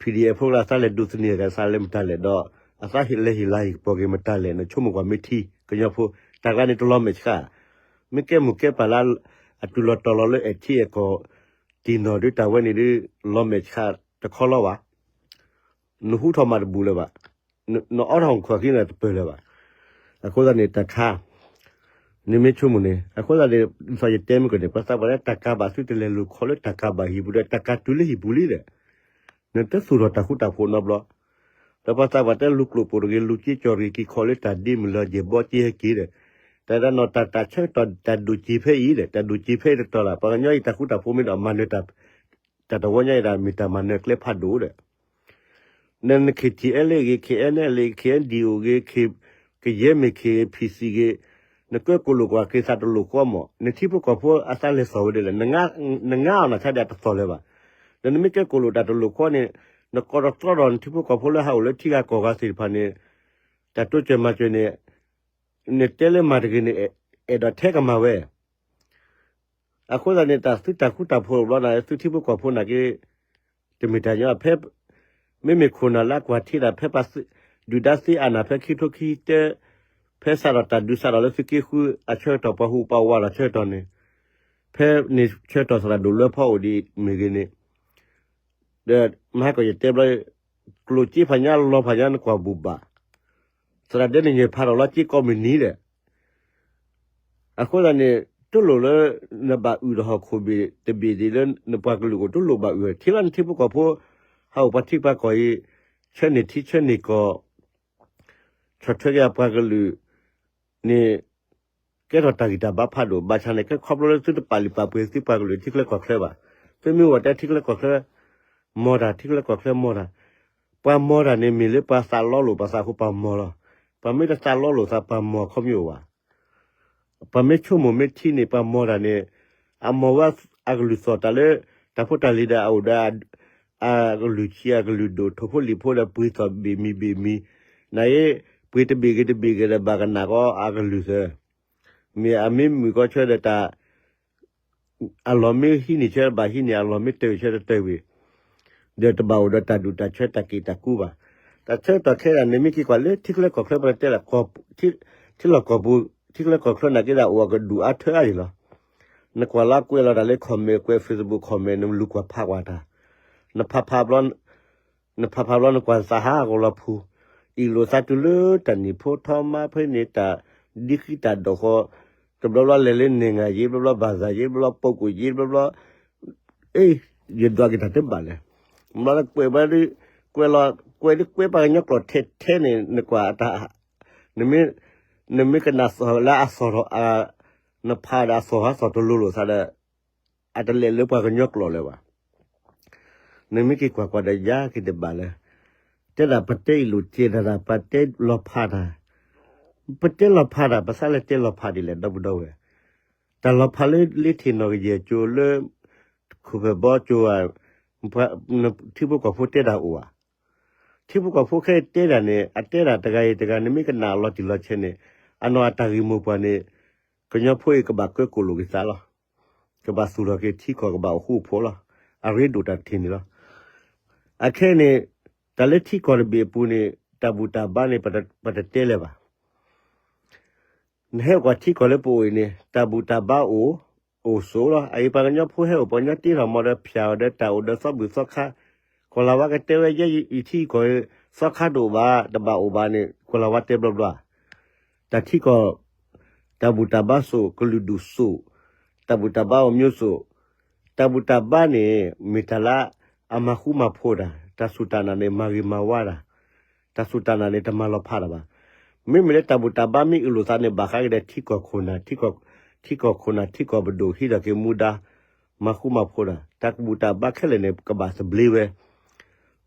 PDF ဖိကျါ သးလဲၤဒိးသန့ၤက့ၤသးလၢမတၤလဲၣ်ဒီး အသးဟ့ၣ်လဲၤဟ့ၣ်လၤဟ့ၣ်ကပီၤက့ၤမတၤလဲၣ်န့ၣ် ဆိကမိၣ်ကွၢ်မ့ၢ်ထံ ကညီဖိ တၢ်ကျါန့ၣ်တလီၤမဲာ်ဆှး မ့ၢ်ကဲမိၢ်ကဲပၢ်လၢ အတုၤလီၤတီၤလီၤလၢအဲၣ်ထံအဲၣ်ကီၢ် တံၢ်နီၢ်ဒုးတၢ်ဝဲန့ၣ်ဒုး လီၤမဲာ်ဆှးတခီလီၤဘၣ် နဟူထီၣ်မၤတဘူၣ်လၢၤဘၣ်. နအီထီၣ်ခီၣ်ခံန့ၣ်တပၢၢ်လၢၤဘၣ်. အဃိသတးန့ၣ် တၢ်ခါ နမ့ၢ်ဆိကမိၣ်န့ၣ် အဃိသတးန့ၣ် ဒ်သိးယတဲမ့ၢ်ကဒီး ပှၤသးပှၢ်လၢတၢ်ကၤဘၣ်သုတလဲၤလူၤခီလၢတၢ်ကၤဘၣ်ဟံၣ်ပူၤဒီး တၢ်ကၤတုၤလၢဟံၣ်ပူၤလံဒီး နတသူၣ်ထီၣ်တၢ်ဃူတၢ်ဖိးနီတဘျီ ဒီးပှၤသးပှၢ်တဲလူၤကျိၣ်ပိာ်တဂ့ၤ လူၤက့ၤကၠီၣ်တဂ့ၤ က့ၤခီလၢတၢ်ဒ့မုၢ်လၢယဲၢ်ဘီက့ၤဟဲက့ၤဒီး တၢ်ဒၣ်နီၣ်တၢ်တၢ်ဆၢကတီၢ်တၢ်ဒိၣ်က့ၤဖဲအံၤဒီး တၢ်ဒိၣ်က့ၤဖဲအံၤတတီၤလၢ် ပှၤကညီအံၤတၢ်ဃူတၢ်ဖိးမ့ၢ်ဒီးမၤနၢၤ တၢ်တဝီညါအံၤဒၣ်မ့ၢ်တၢ်မၤနၢၤကျဲဖးဒိၣ်ဒီး န န KTLA ဂ့ၤ KNLA ဂ့ၤ KNDO ဂ့ၤ ကယဲၢ်မ့ၢ် KPC ဂ့ၤ နကဲကိၣ်လိာ်ကွၢ်က့ၤသးတလိာ်ဃီမး နထံဖိကီၢ်ဖိအသးလဲၤသီၣ်ဝဲဒ်လဲၣ် နငါအီၤနဆါဒၣ်တသီၣ်လၢၤဘၣ်. ဒီးနမ့ၢ်ကဲကိၣ်လိာ်တၢ်တလိာ်ဃီန့ၣ် နကိးတတြီဒီးနထံဖိကီၢ်ဖိလၢဟးအိၣ်လၢထံဂၤကီၢ်ဂၤသ့ၣ်တဖၣ်န့ၣ် တၢ်တိစၢၤမၤစၢၤန့ၣ် နတဲလၢမၤတဂ့ၤန့ၣ် အဲၣ်ဒိးထဲကမၤဝဲ အဃိသတးန့ၣ် တၢ်သုတၢ်ဃူတၢ်ဖိးတဘျီန့ၣ် သုထံဖိကီၢ်ဖိနာ်က့ တမ့ၢ်တၢ်ညီ ဖဲ မ့မ့ၢ်ခိၣ်နၢ်လၢအကွၢ်ထံဒၣ် ဖဲပှၤဒုၣ်ဒါသ့အါနၢ် ဖဲခံကထိခံဆံတၢ ဖဲစးထီၣ်တၢ်ဒုးစးထီၣ်လၢသုးက့ဃုအဆၢကတီၢ် ပှၤဟူးပှၤဝးလီၤဆၢကတီၢ်န့ၣ် ဖဲန့ၣ်ဆၢကတီၢ်စးထီၣ်ဒိၣ်လၢဖီအိၣ်ဒံးမ့ၢ်ဂ့ၤန့ၣ် ဒီးမဟါကီၢ်ယတဲဘျီ ကျိၣ်စ့ဖးညါလီၤဖးညါနကွၢ်ဘူၣ်ဘၣ်, သရၣ်ဒဲနညဲၣ်ဖးထီၣ်လီၤစ့ကိးမုၢ်နံၤဒီး အဃိသတးန့ၣ် တလိၣ်လၢနဘၣ်အုၣ်ဒီးဟီၣ်ခိၣ်ဘ့ၣ်တဘ့ၣ်ဒ်လၢနပှၤကလုာ်အိၣ် တလိၣ်ဘၣ်အုၣ်, ထံလၢနထံဖိကီၢ်ဖိ ဟးအိၣ်ပှၤထံပှၤကီၢ်အံၤ ဆၢန့ၢ်ထံဆၢန့ၢ်ကီၢ် ဆီၣ်ထွဲက့ၤအပှၤကလုာ်န့ၣ် ကဲထီၣ်တၢ်ဂံၢ်တၢ်ဘါဖးဒိၣ် ဘၣ်ဆၣ်န့ၣ် ကဲခီဖျိလၢသုတပာ်လုၢ်ပာ်ပှ့ၤသုပှၤကလုာ်ထံချၢကီၢ်ချၢဘၣ်. သုမ့ၢ်အိၣ်တဲထံချၢကီၢ်ချၢ မီၢ်တၢ် ထံချၢကီၢ်ချၢမီၢ်တၢ်, ပှၤမီၢ်တၢ်န့ၣ် မ့ၢ်လၢပှၤသးလီလိာ်ပသးအဃိပှၤမီၢ်လီၤ. ပှၤမ့ၢ်တသးလီလိာ်သးပှၤမီၢ်ခီမ့ၢ်အိၣ်ဘၣ်. ပှၤမ့ၢ်ဆိကမိၣ်မ့ၢ်ထံန့ၣ် ပှၤမီၢ်တၢ်န့ၣ် အမီၢ်ဝဲအကလုၢ်သီၣ်တၢ်လၢ တၢ်ဖိတၢ်လံၤဒီးအအိၣ်ဒီး အကလုၢ်ဆံးအကလုၢ်ဒိၣ် ထိၣ်ဖိလံၣ်ဖိဒီးပှ့ၤသီၣ်ဘ့ၣ်မံၤဘ့ၣ်မံၤ, နအံၤ ပှ့ၤတဘ့ၣ်ဂ့ၤတဘ့ၣ်ဂ့ၤဒီးဘၣ်ကနၣ်ကီအကလုၢ်သၢ မ့ၢ်အမ့ၢ်မုာ်ကီဆၢဒီးတၢ် အလီၢ်မ့ၢ်ဟံးန့ၢ်ဆၢဘၣ်ဟံးန့ၢ် အလီၢ်မ့ၢ်တၢၢ်ဆၢတတၢၢ်ဝံၤ ဒီးတဘၣ်အိၣ်ဒီးတၢ်ဒူၣ်တၢ်ဆၢတၢ်က့ၢ်တၢ်ကူဘၣ်. တၢ်ဆၢကတီၢ်ခဲအံၤ နမ့ၢ်က့ၤကွၢ်လၢထံချၢကီၢ်ချၢပတဲလၢ ထံလီၢ်ကီၢ်ပူၤ ထံချၢကီၢ်ချၢနာ်က့ဒီးအိၣ်အကဒူၣ်အါထၢအါန့ၣ်လီၤ. နကွၢ်လၢကွဲးလီၤတၢ်လၢ comment ကွဲး Facebook comment နလူၤကွၢ်ဖးကွၢ်တၢ် နဖးဖးဘျီ နဖးဖးဘျီနကွၢ်သးဟးဂီၤလီၤဖူ, အ့ၣ်လိာ်သးတုၤလၢတၢ်နံၣ်ဖိထီမါဖဲန့ၣ် တၢ်ဒ်ဃံတၢ်ဒီးဃီ, တဘျီဘျီလဲၤလၢ နိုင်ငံရေး ဘျီဘျီ ဘာသာရေး ဘျီဘျီ ပုဂ္ဂိုလ်ရေး ဘျီဘျီ အ့ၣ် ယဒွးက့ၤတၢ်တဘၣ်လဲၣ်. ဘျီကွဲးဘၣ်ဒ် ကွဲးလီၤ ကွဲးဒ်ကွဲးပှၤကညီကျိာ်ထဲထဲန့ၣ် နကွၢ်တၢ် နမ့ၢ် နမ့ၢ်ကနၣ်သီၣ်လၢအသီၣ်ထီၣ် နဖးဒီးအသီၣ်ဟးသီၣ်တလိၤလိာ်သးဒီး အတလဲၤလၢပှၤကညီကျိာ်လၢၤဘၣ်. နမ့ၢ်က့ၤကွၢ်ကွၢ်ဒီးယၤက့ၤတဘၣ်လၢ တဲဒၣ်ပတဲအ့ၣ်လိာ်စဲးတၢ် ပတဲလီၤဖးတၢ်, ပတဲလီၤဖးတၢ် ပသးလဲၤတဲလီၤဖးဒ်လဲၣ် ဒီပုၢ်ဒီဝဲၢ်, တၢ်လီၤဖးလၢလ့ထံၣ်နီၣ်ကယဲၢ်ကၠိလၢ ခိၣ်ဖၢၣ်ဘီကၠိဧါ, ထံဖိကီၢ်ဖိတဲတၢ်အိၣ်ဧါ, ထံဖိကီၢ်ဖိခဲအံၤတဲတၢ်န့ၣ် အတဲဒၣ်တဂၤအံၤတဂၤ နမ့ၢ်ကနၣ်အလီၤတံၢ်လီၤဆဲးန့ၣ် အနီၢ်အတၢ်ဂ့ၢ်မိၢ်ပှၢ်န့ၣ် ကညီဖိအံၤကဘၣ်ကၢကိၣ်လိာ်က့ၤသးလီၤ. ကဘၣ်သူၣ်ထီၣ်က့ၤထံကီၢ်ကဘၣ်အိၣ်ဃူအိၣ်ဖိးလီၤ. အရ့ဒိၣ်တၢ်တထံၣ်န့ၣ်လီၤ. အခဲအံၤန့ၣ် တၢ်လၢထံကီၢ်တဘ့ၣ်အပူၤန့ၣ် တၢ်ဘူၣ်တၢ်ဘါန့ၣ် ပတတဲလၢၤဘၣ်. နဟဲကွၢ်ထံကီၢ်လၢပအိၣ်အံၤန့ၣ် တၢ်ဘူၣ်တၢ်ဘါအိၣ် အိၣ်ဆိးလီၤ. အအံၤပှၤကညီဖိဟဲအိၣ် ပှၤကညီတ့ထီၣ်မီၤဒီးဖၠၣ်အီၤဒီးတၢ်အိၣ်ဒီးသီဘူၣ်သီခါ, ကီၢ်လၤဝါကတဲဝဲ ယဲယထံကီၢ် သီခါတအိၣ်ဘၣ် တဘၣ်အိၣ်ဘၣ်န့ၣ် ကီၢ်လၤဝါတဲဘျီဘျီ တၢ်ထံကီၢ် တၢ်ဘူၣ်တၢ်ဘါစိာ် ကလုာ်ဒူၣ်စိာ်, တၢ်ဘူၣ်တၢ်ဘါအိၣ်မျိုးစိာ်, တၢ်ဘူၣ်တၢ်ဘါန့ၣ် မ့ၢ်တၢ်လၢအမၤဃူမၤဖိးတၢ်, တၢ်စူၢ်တၢ်နာ်န့ၣ် မၤဂ့ၤမၤဝါတၢ်, တၢ်စူၢ်တၢ်နာ်န့ၣ် တမၤလီၤဖးတၢ်ဘၣ်. မ့မ့ၢ်လၢတၢ်ဘူၣ်တၢ်ဘါမ့ၢ်အ့ၣ်လိာ်သးန့ၣ် ဘၣ်ဃးက့ၤဒီးထံကီၢ်ခိၣ်နၢ်, ထံကီၢ်ခိၣ်နၢ် ထံကီၢ်ပဒိၣ် ဟံးထီၣ်က့ၤမူဒါ မၤဃူမၤဖိးတၢ်, တၢ်ဘူၣ်တၢ်ဘါခဲလၢာ်န့ၣ် ကဘၣ်သဘျ့ဝဲ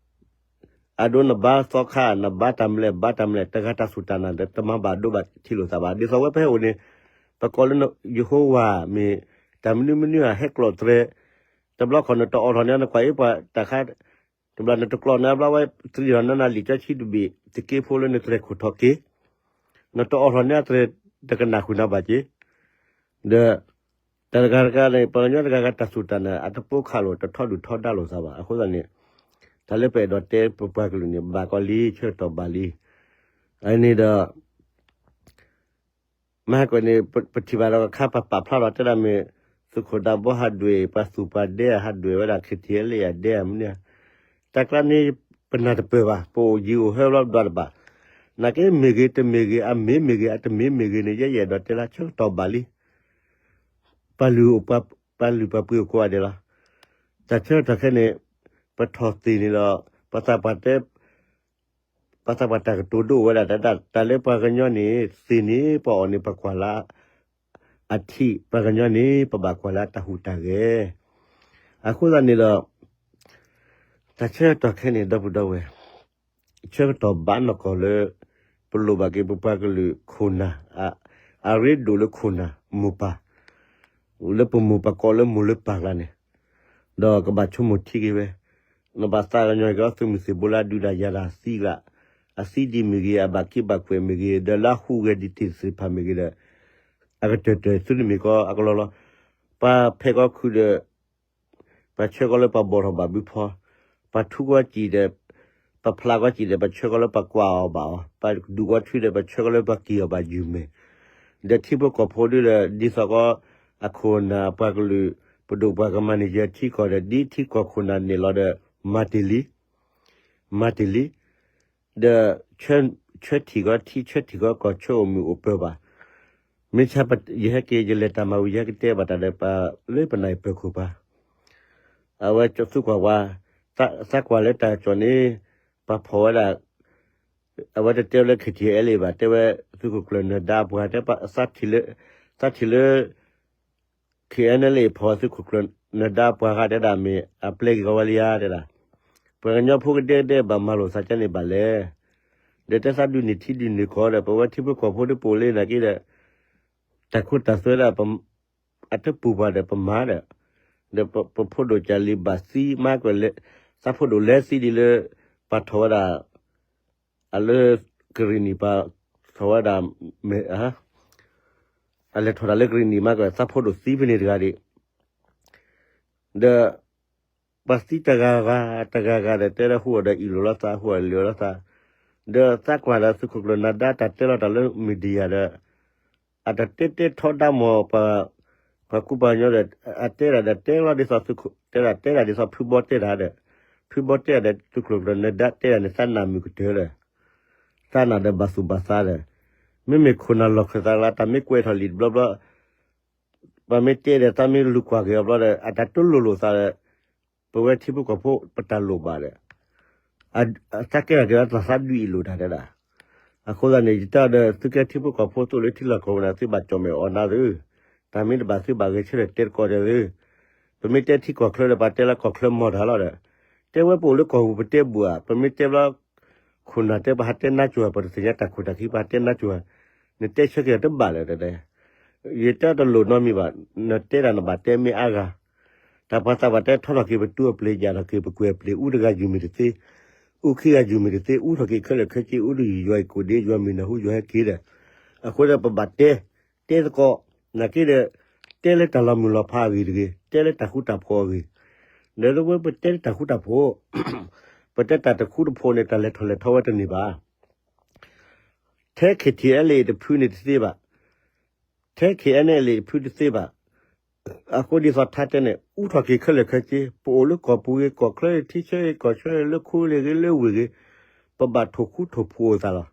အဒိနဘါသီခါ နဘါတၢ်မလဲၣ် ဘါတၢ်မလဲၣ် တဂၤတၢ်စူၢ်တၢ်နာ် တမၤဘၣ်ဒိဘၣ်ထံးလိာ်သးဘၣ်. ဒ်သိးဝဲပဟဲအိၣ်န့ၣ် ပကိးလၢယဟိဝၤမ့ၢ် တၢ်မနုၤမနုၤဧါ ဟဲကျိးတြဲၤ တဘျီခီၣ်နတအိးထီၣ်န့ၢ် နကွၢ်အ့ၣ်ပှၤတၢ်ခါ တဘျီနတကျိးန့ၢ်ဘျီဝဲ သံထီၣ်န့ၢ်နလံာ်ကၠီဆံတဘ့ၣ် တက့ဖိလၢနတြဲၤခိၣ်ထီၣ်က့ၤ နတအိးထီၣ်န့ၢ်တြဲၤ တကနၣ်ဃုာ်နၤဘၣ်က့ၤ ဒီး တၢ်တဂၤတဂၤန့ၣ် ပှၤကညီတဂၤဂၤတၢ်စူၢ်တၢ်နာ် အတပိခးလိာ် တထီဒုၣ်ထီဒါလိာ်သးဘၣ်. အဃိသတးန့ၣ် တၢ်လၢပအဲၣ်ဒိးတဲပပှၤကလုာ်န့ၣ် ဘၣ်ကီးလံ ဆၢကတီၢ်ဘၣ်လံ. အန့ၣ်ဒီး မဟါကီးန့ၣ် ပထံၣ်ဘၣ်ဒီးအခါ ပပာ်ဖျါထီၣ်တဲဒၣ်မ့ၢ် သုးခိၣ်ဒးဘီဟးဒွဲၣ် ပှၤသူၣ်ပှၤဒဲဟးဒွဲၣ်ဝဲဒၣ် ခ့ထံၣ်လၢယၤဒဲမနုၤ တၢ်ကျါန့ၣ် ပနၢ်တပၢၢ်ဘၣ် ပအိၣ်ယံၤအိၣ်ဟၢဘျီပဒွးတဘၣ်. နာ်က့မ့ၢ်ဂ့ၤတမ့ၢ်ဂ့ၤ အမ့ၢ်မ့ၢ်ဂ့ၤ အတမ့ၢ်မ့ၢ်ဂ့ၤန့ၣ် ယဲယအဲၣ်ဒိးတဲလၢဆၢကတီၢ်ဘၣ်လံ. ပှၤလုၢ်ပှၤပှ့ၤအိၣ်ကိးဂၤဒဲးလီၤ. တၢ်ဆၢကတီၢ်ခဲအံၤန့ၣ် ပထီၣ်သ့ၣ်န့ၣ်ဒီး ပှၤသးပှၢ်တဲ ပှၤသးပှၢ်တၢ်ကတိၤဒိအိၣ်ဝဲဒၣ် တၢ်လၢပှၤကညီန့ၣ် သ့ၣ်န့ၣ် ပှၤအီၣ်န့ၣ် ပှၤကွၢ်လၢအထံး ပှၤကညီန့ၣ် ပဘၣ်ကွၢ်လၢအတၢ်ဟူးတၢ်ဂဲၤ. အဃိသတးန့ၣ်ဒီး တၢ်ဆၢကတီၢ်ခဲအံၤန့ၣ် ဒီပုၢ်ဒီဝဲၢ် ဆၢကတီၢ်ဘၣ်နီၢ်ကီၢ်လၢ ပလိၣ်ဘၣ်က့ၤပပှၤကလုာ်ခိၣ်နၢ် အရ့ဒိၣ်လၢခိၣ်နၢ်မိၢ်ပၢ် လၢပမိၢ်ပၢ်ကိးလၢမိၢ်လၢပၢ်ကျါန့ၣ် ဒီးကဘၣ်ဆိကမိၣ်ထံက့ၤဝဲ နဘၣ်သးကညီၤက့ၤအီၤသုးမုၢ်သံၣ်ဘိလၢအဒုးတၢ်ယၤတၢ်သံကျါ အသံဒံးမ့ၢ်ဂ့ၤ အဘၣ်က့ဘၣ်ကွဲးမ့ၢ်ဂ့ၤ ဒီးလၢအဟူးဂဲၤဒံးတ့ၢ်သ့ၣ်တဖၣ်မ့ၢ်ဂ့ၤဒီး အကတၢၢ်တၢၢ်သုတမ့ၢ်ကီအကလီလီၤ. ပှၤဖဲးကီၢ်ခုၣ်ဒီး ပှၤဆၢကီးလၢပှၤဘီၣ်ထီၣ်ဘၣ်ဘုဖီ, ပှၤထူကီၢ်စံၣ်ဒီး ပှၤဖျးကီၢ်စံၣ်ဒီး ပှၤဆၢကီးလၢပှၤကွၢ်အီၤဘၣ်အီၤ, ပှၤဒူးကီၢ်ထွံဒီး ပှၤဆၢကီးလၢပှၤက့ၤအီၤဘၣ်ယုၢ်မဲာ်, ဒီးထံဖိကီၢ်ဖိဒ်ဒီး ဒ်သိးကီး အခိၣ်အနၢ်ပှၤကလုာ် ပဒိၣ်ပှၤကမၤန့ၢ်ယဲထံကီၢ်ဒီး ဒ်ထံကီၢ်ခိၣ်နၢ်န့ၣ်လီၤဒီး မၤတ့ၢ်လံ. မၤတ့ၢ်လံ, ဒီး ဆၢထံၣ်ကီးထံ ဆၢထံၣ်ကီးကီၢ် ဆၢအိၣ်မုာ်အိၣ်ပၢၤဘၣ်. မ့ၢ်ဆါ ယဟဲက့ၤ ယလဲၤတၢ်မၤဝံၤ ယဟဲကတဲဘၣ်တၢ်ဒီး ပှၤလၢပနၢ်အံၤပၢၤခိၣ်ပှၤ အဝဲသုကွၢ်ဝဲ, သးကွၢ်လၢတၢ်ကစီၣ်န့ၣ် ပှၤဖီၣ်ဝဲဒၣ်, အဝဲတတဲဝဲလၢ KTLA ဘၣ်, တဲဝဲ သုးခိၣ်ကျၢၢ်နၢၤဒါပှၤတဲ, သးထံၣ်လၢ KNLA ဖီၣ်သုးခိၣ်ကျၢၢ်နၢၤဒါပှၤဂၤတဲဒၣ် မ့ၢ်အပျဲက့ၤကီးဝဲလံဧါတဲဒၣ်. ပှၤကညီဖိကဒဲကဒဲဘၣ်မၤလိာ်သးကန့ၣ်ဘၣ်လဲၣ်. ဒီးတဲသးဒုးန့ၢ်ထံဒုးန့ၢ်ကီၢ်ဒီး ပဝဲထံဖိကီၢ်ဖိတပိာ်လံနာ်က့ဒီး တၢ်ခိတၢ်သွဲဒၣ် အတပူၤပှၤဒီး ပမၤဒီး, ဒီးပဖိဒိၣ်ကၢ်လံၤဘၣ်သံမးကွဲးလဲ, သးဖိဒိၣ်လဲသံဒ်လၢ ပှၤထီၣ်ဝဲဒၣ် အလၢကရံၣ်နံၣ်ပှၤထီၣ်ဝဲဒၣ်, အလဲၤထီၣ်တၢ်လၢကရံၣ်နံၣ်မးကွဲး သးဖိဒိၣ်သံဖဲန့ၣ်တဂၤဒံး, ဒီး ပှၤသံတဂၤဂၤ တဂၤဂၤဒီး တဲလၢဟူအီၤဒီးအ့ၣ်လိာ်လိာ်သး ဟူအီၤလၢာ်လိာ်သး, ဒီးသးကွၢ်ဒီးသုးခိၣ်ကျၢၢ်နၢၤဒါတၢ်တဲလီၤတၢ်လၢ media ဒီး အတတဲတဲထီဒါမီၢ် ပှၤကူပှၤကညီဒီး အတဲဒၣ်ဒီးတဲလီၤဒ်သိးသုးခိၣ် တဲဒၣ်တဲဒၣ်ဒ်သိးဖုဘီတဲတၢ်ဒီး ဖုဘီတဲဒၣ်ဒီးသုးခိၣ်ကျၢၢ်နၢၤဒါတဲဒၣ်န့ၣ် သးနၢ်မုာ်ကတၢၢ်ဒီး သးနၢ်ဒီးဘၣ်သူၣ်ဘၣ်သးဒီး မ့မ့ၢ်ခိၣ်နၢ်လီၢ်ခၢၣ်သးလၢတၢ်မ့ၢ်ကွဲးထီၣ်လံာ်တဘျီဘျီ ပှၤမ့ၢ်တဲဒီးသးမ့ၢ်လူၤကွၢ်က့ၤအီၤဘျီဒီး အတၢ်တလိၣ်လိာ်သးဒီး ပဝဲထံဖိကီၢ်ဖိပတၢ်လိၣ်ဘၣ်ဒီး သးကဲထီၣ်က့ၤလၢတၢ်သးဒုးအ့ၣ်လိာ်တၢ်တဲဒၣ်. အဃိသတးန့ၣ် ယတဲဒီးသုကဲထံဖိကီၢ်ဖိသိးလၢထံလီၢ်ကီၢ်ပူၤန့ၣ် သုဘၣ်ကၠီၣ်မဲာ်အီၣ်နၤသု, တၢ်မ့ၢ်တဘၣ်သုဘၣ်ဂဲၤဆၢထၢၣ်တဲတကိးတဲသု, ပမ့ၢ်တဲထံကီၢ်ချၢဒီးပှၤတဲလၢကီၢ်ချၢမီၢ်တၢ်လီၤဒီး တဲဝဲပအိၣ်လၢကီၢ်ပူၤပတဲဘူးဧါ, ပမ့ၢ်တဲဘျီ ခိၣ်နၢ်တဲပှၤဟးတဲနါစိၤဧါ, ပတသ့ၣ်ညါတၢ်ခိၣ်တၢ်ခံ ပှၤဟးတဲနါစိၤဧါ, နတဲဆၢက့ၤတဘၣ်လၢၤတဲ, ယတဲတလိၣ်နီတမံၤဘၣ်, နတဲဒၣ်နဘၣ်တဲမ့ၢ်အါဂၤ, တၢ်ပှၤသးပှၢ်တဲထီထီၣ်က့ၤပတူၢ်အပျ့ၤ ယၢ်ထီၣ်က့ၤပကွဲၤအပျ့ၤ အူတဂၤယုၢ်မ့ၢ်တသ့, အူခံဂၤယုၢ်မ့ၢ်တသ့, အူထီၣ်က့ၤခဲလၢာ်ခဲဆ့ အူတယုၢ်ယွၤအံၤကိၣ်ဒ့ ယွၤမ့ၢ်နၢ်ဟူယွၤဟဲက့ၤဒီး, အဃိဒီးပဘၣ်တဲ, တဲသကိး, နာ်က့ဒီး, တဲလၢတၢ်လီၤမုၢ်လီၤဖးအဂ့ၢ်တဂ့ၤ, တဲလၢတၢ်ဃူတၢ်ဖိးအဂ့ၢ်, ဒီးလၢဝဲပတဲလၢတၢ်ဃူတၢ်ဖိး, ပတဲတၢ်တဃူတဖိးန့ၣ် တၢ်လဲၤထီၣ်လဲၤထီဝဲတန့ၢ်ဘၣ်. ထဲ KTLA တဖုန့ၣ်တသ့ဘၣ်, ထဲ KNLA တဖုတသ့ဘၣ်. အဃိဒ်သိးထါတဲန့ၣ် အူထီၣ်က့ၤခဲလၢာ်ခဲဆ့ ပအိၣ်လၢကီၢ်ပူၤဂ့ၤ ကီၢ်ချၢဂ့ၤ ထံဆၢဂ့ၤ ကီၢ်ဆၢဂ့ၤ လၢခိဂ့ၤဂ့ၤ လၢဝ့ၢ်ဂ့ၤ, ပဘၣ်ထိၣ်ဃူထိၣ်ဖိးသးလီၤ.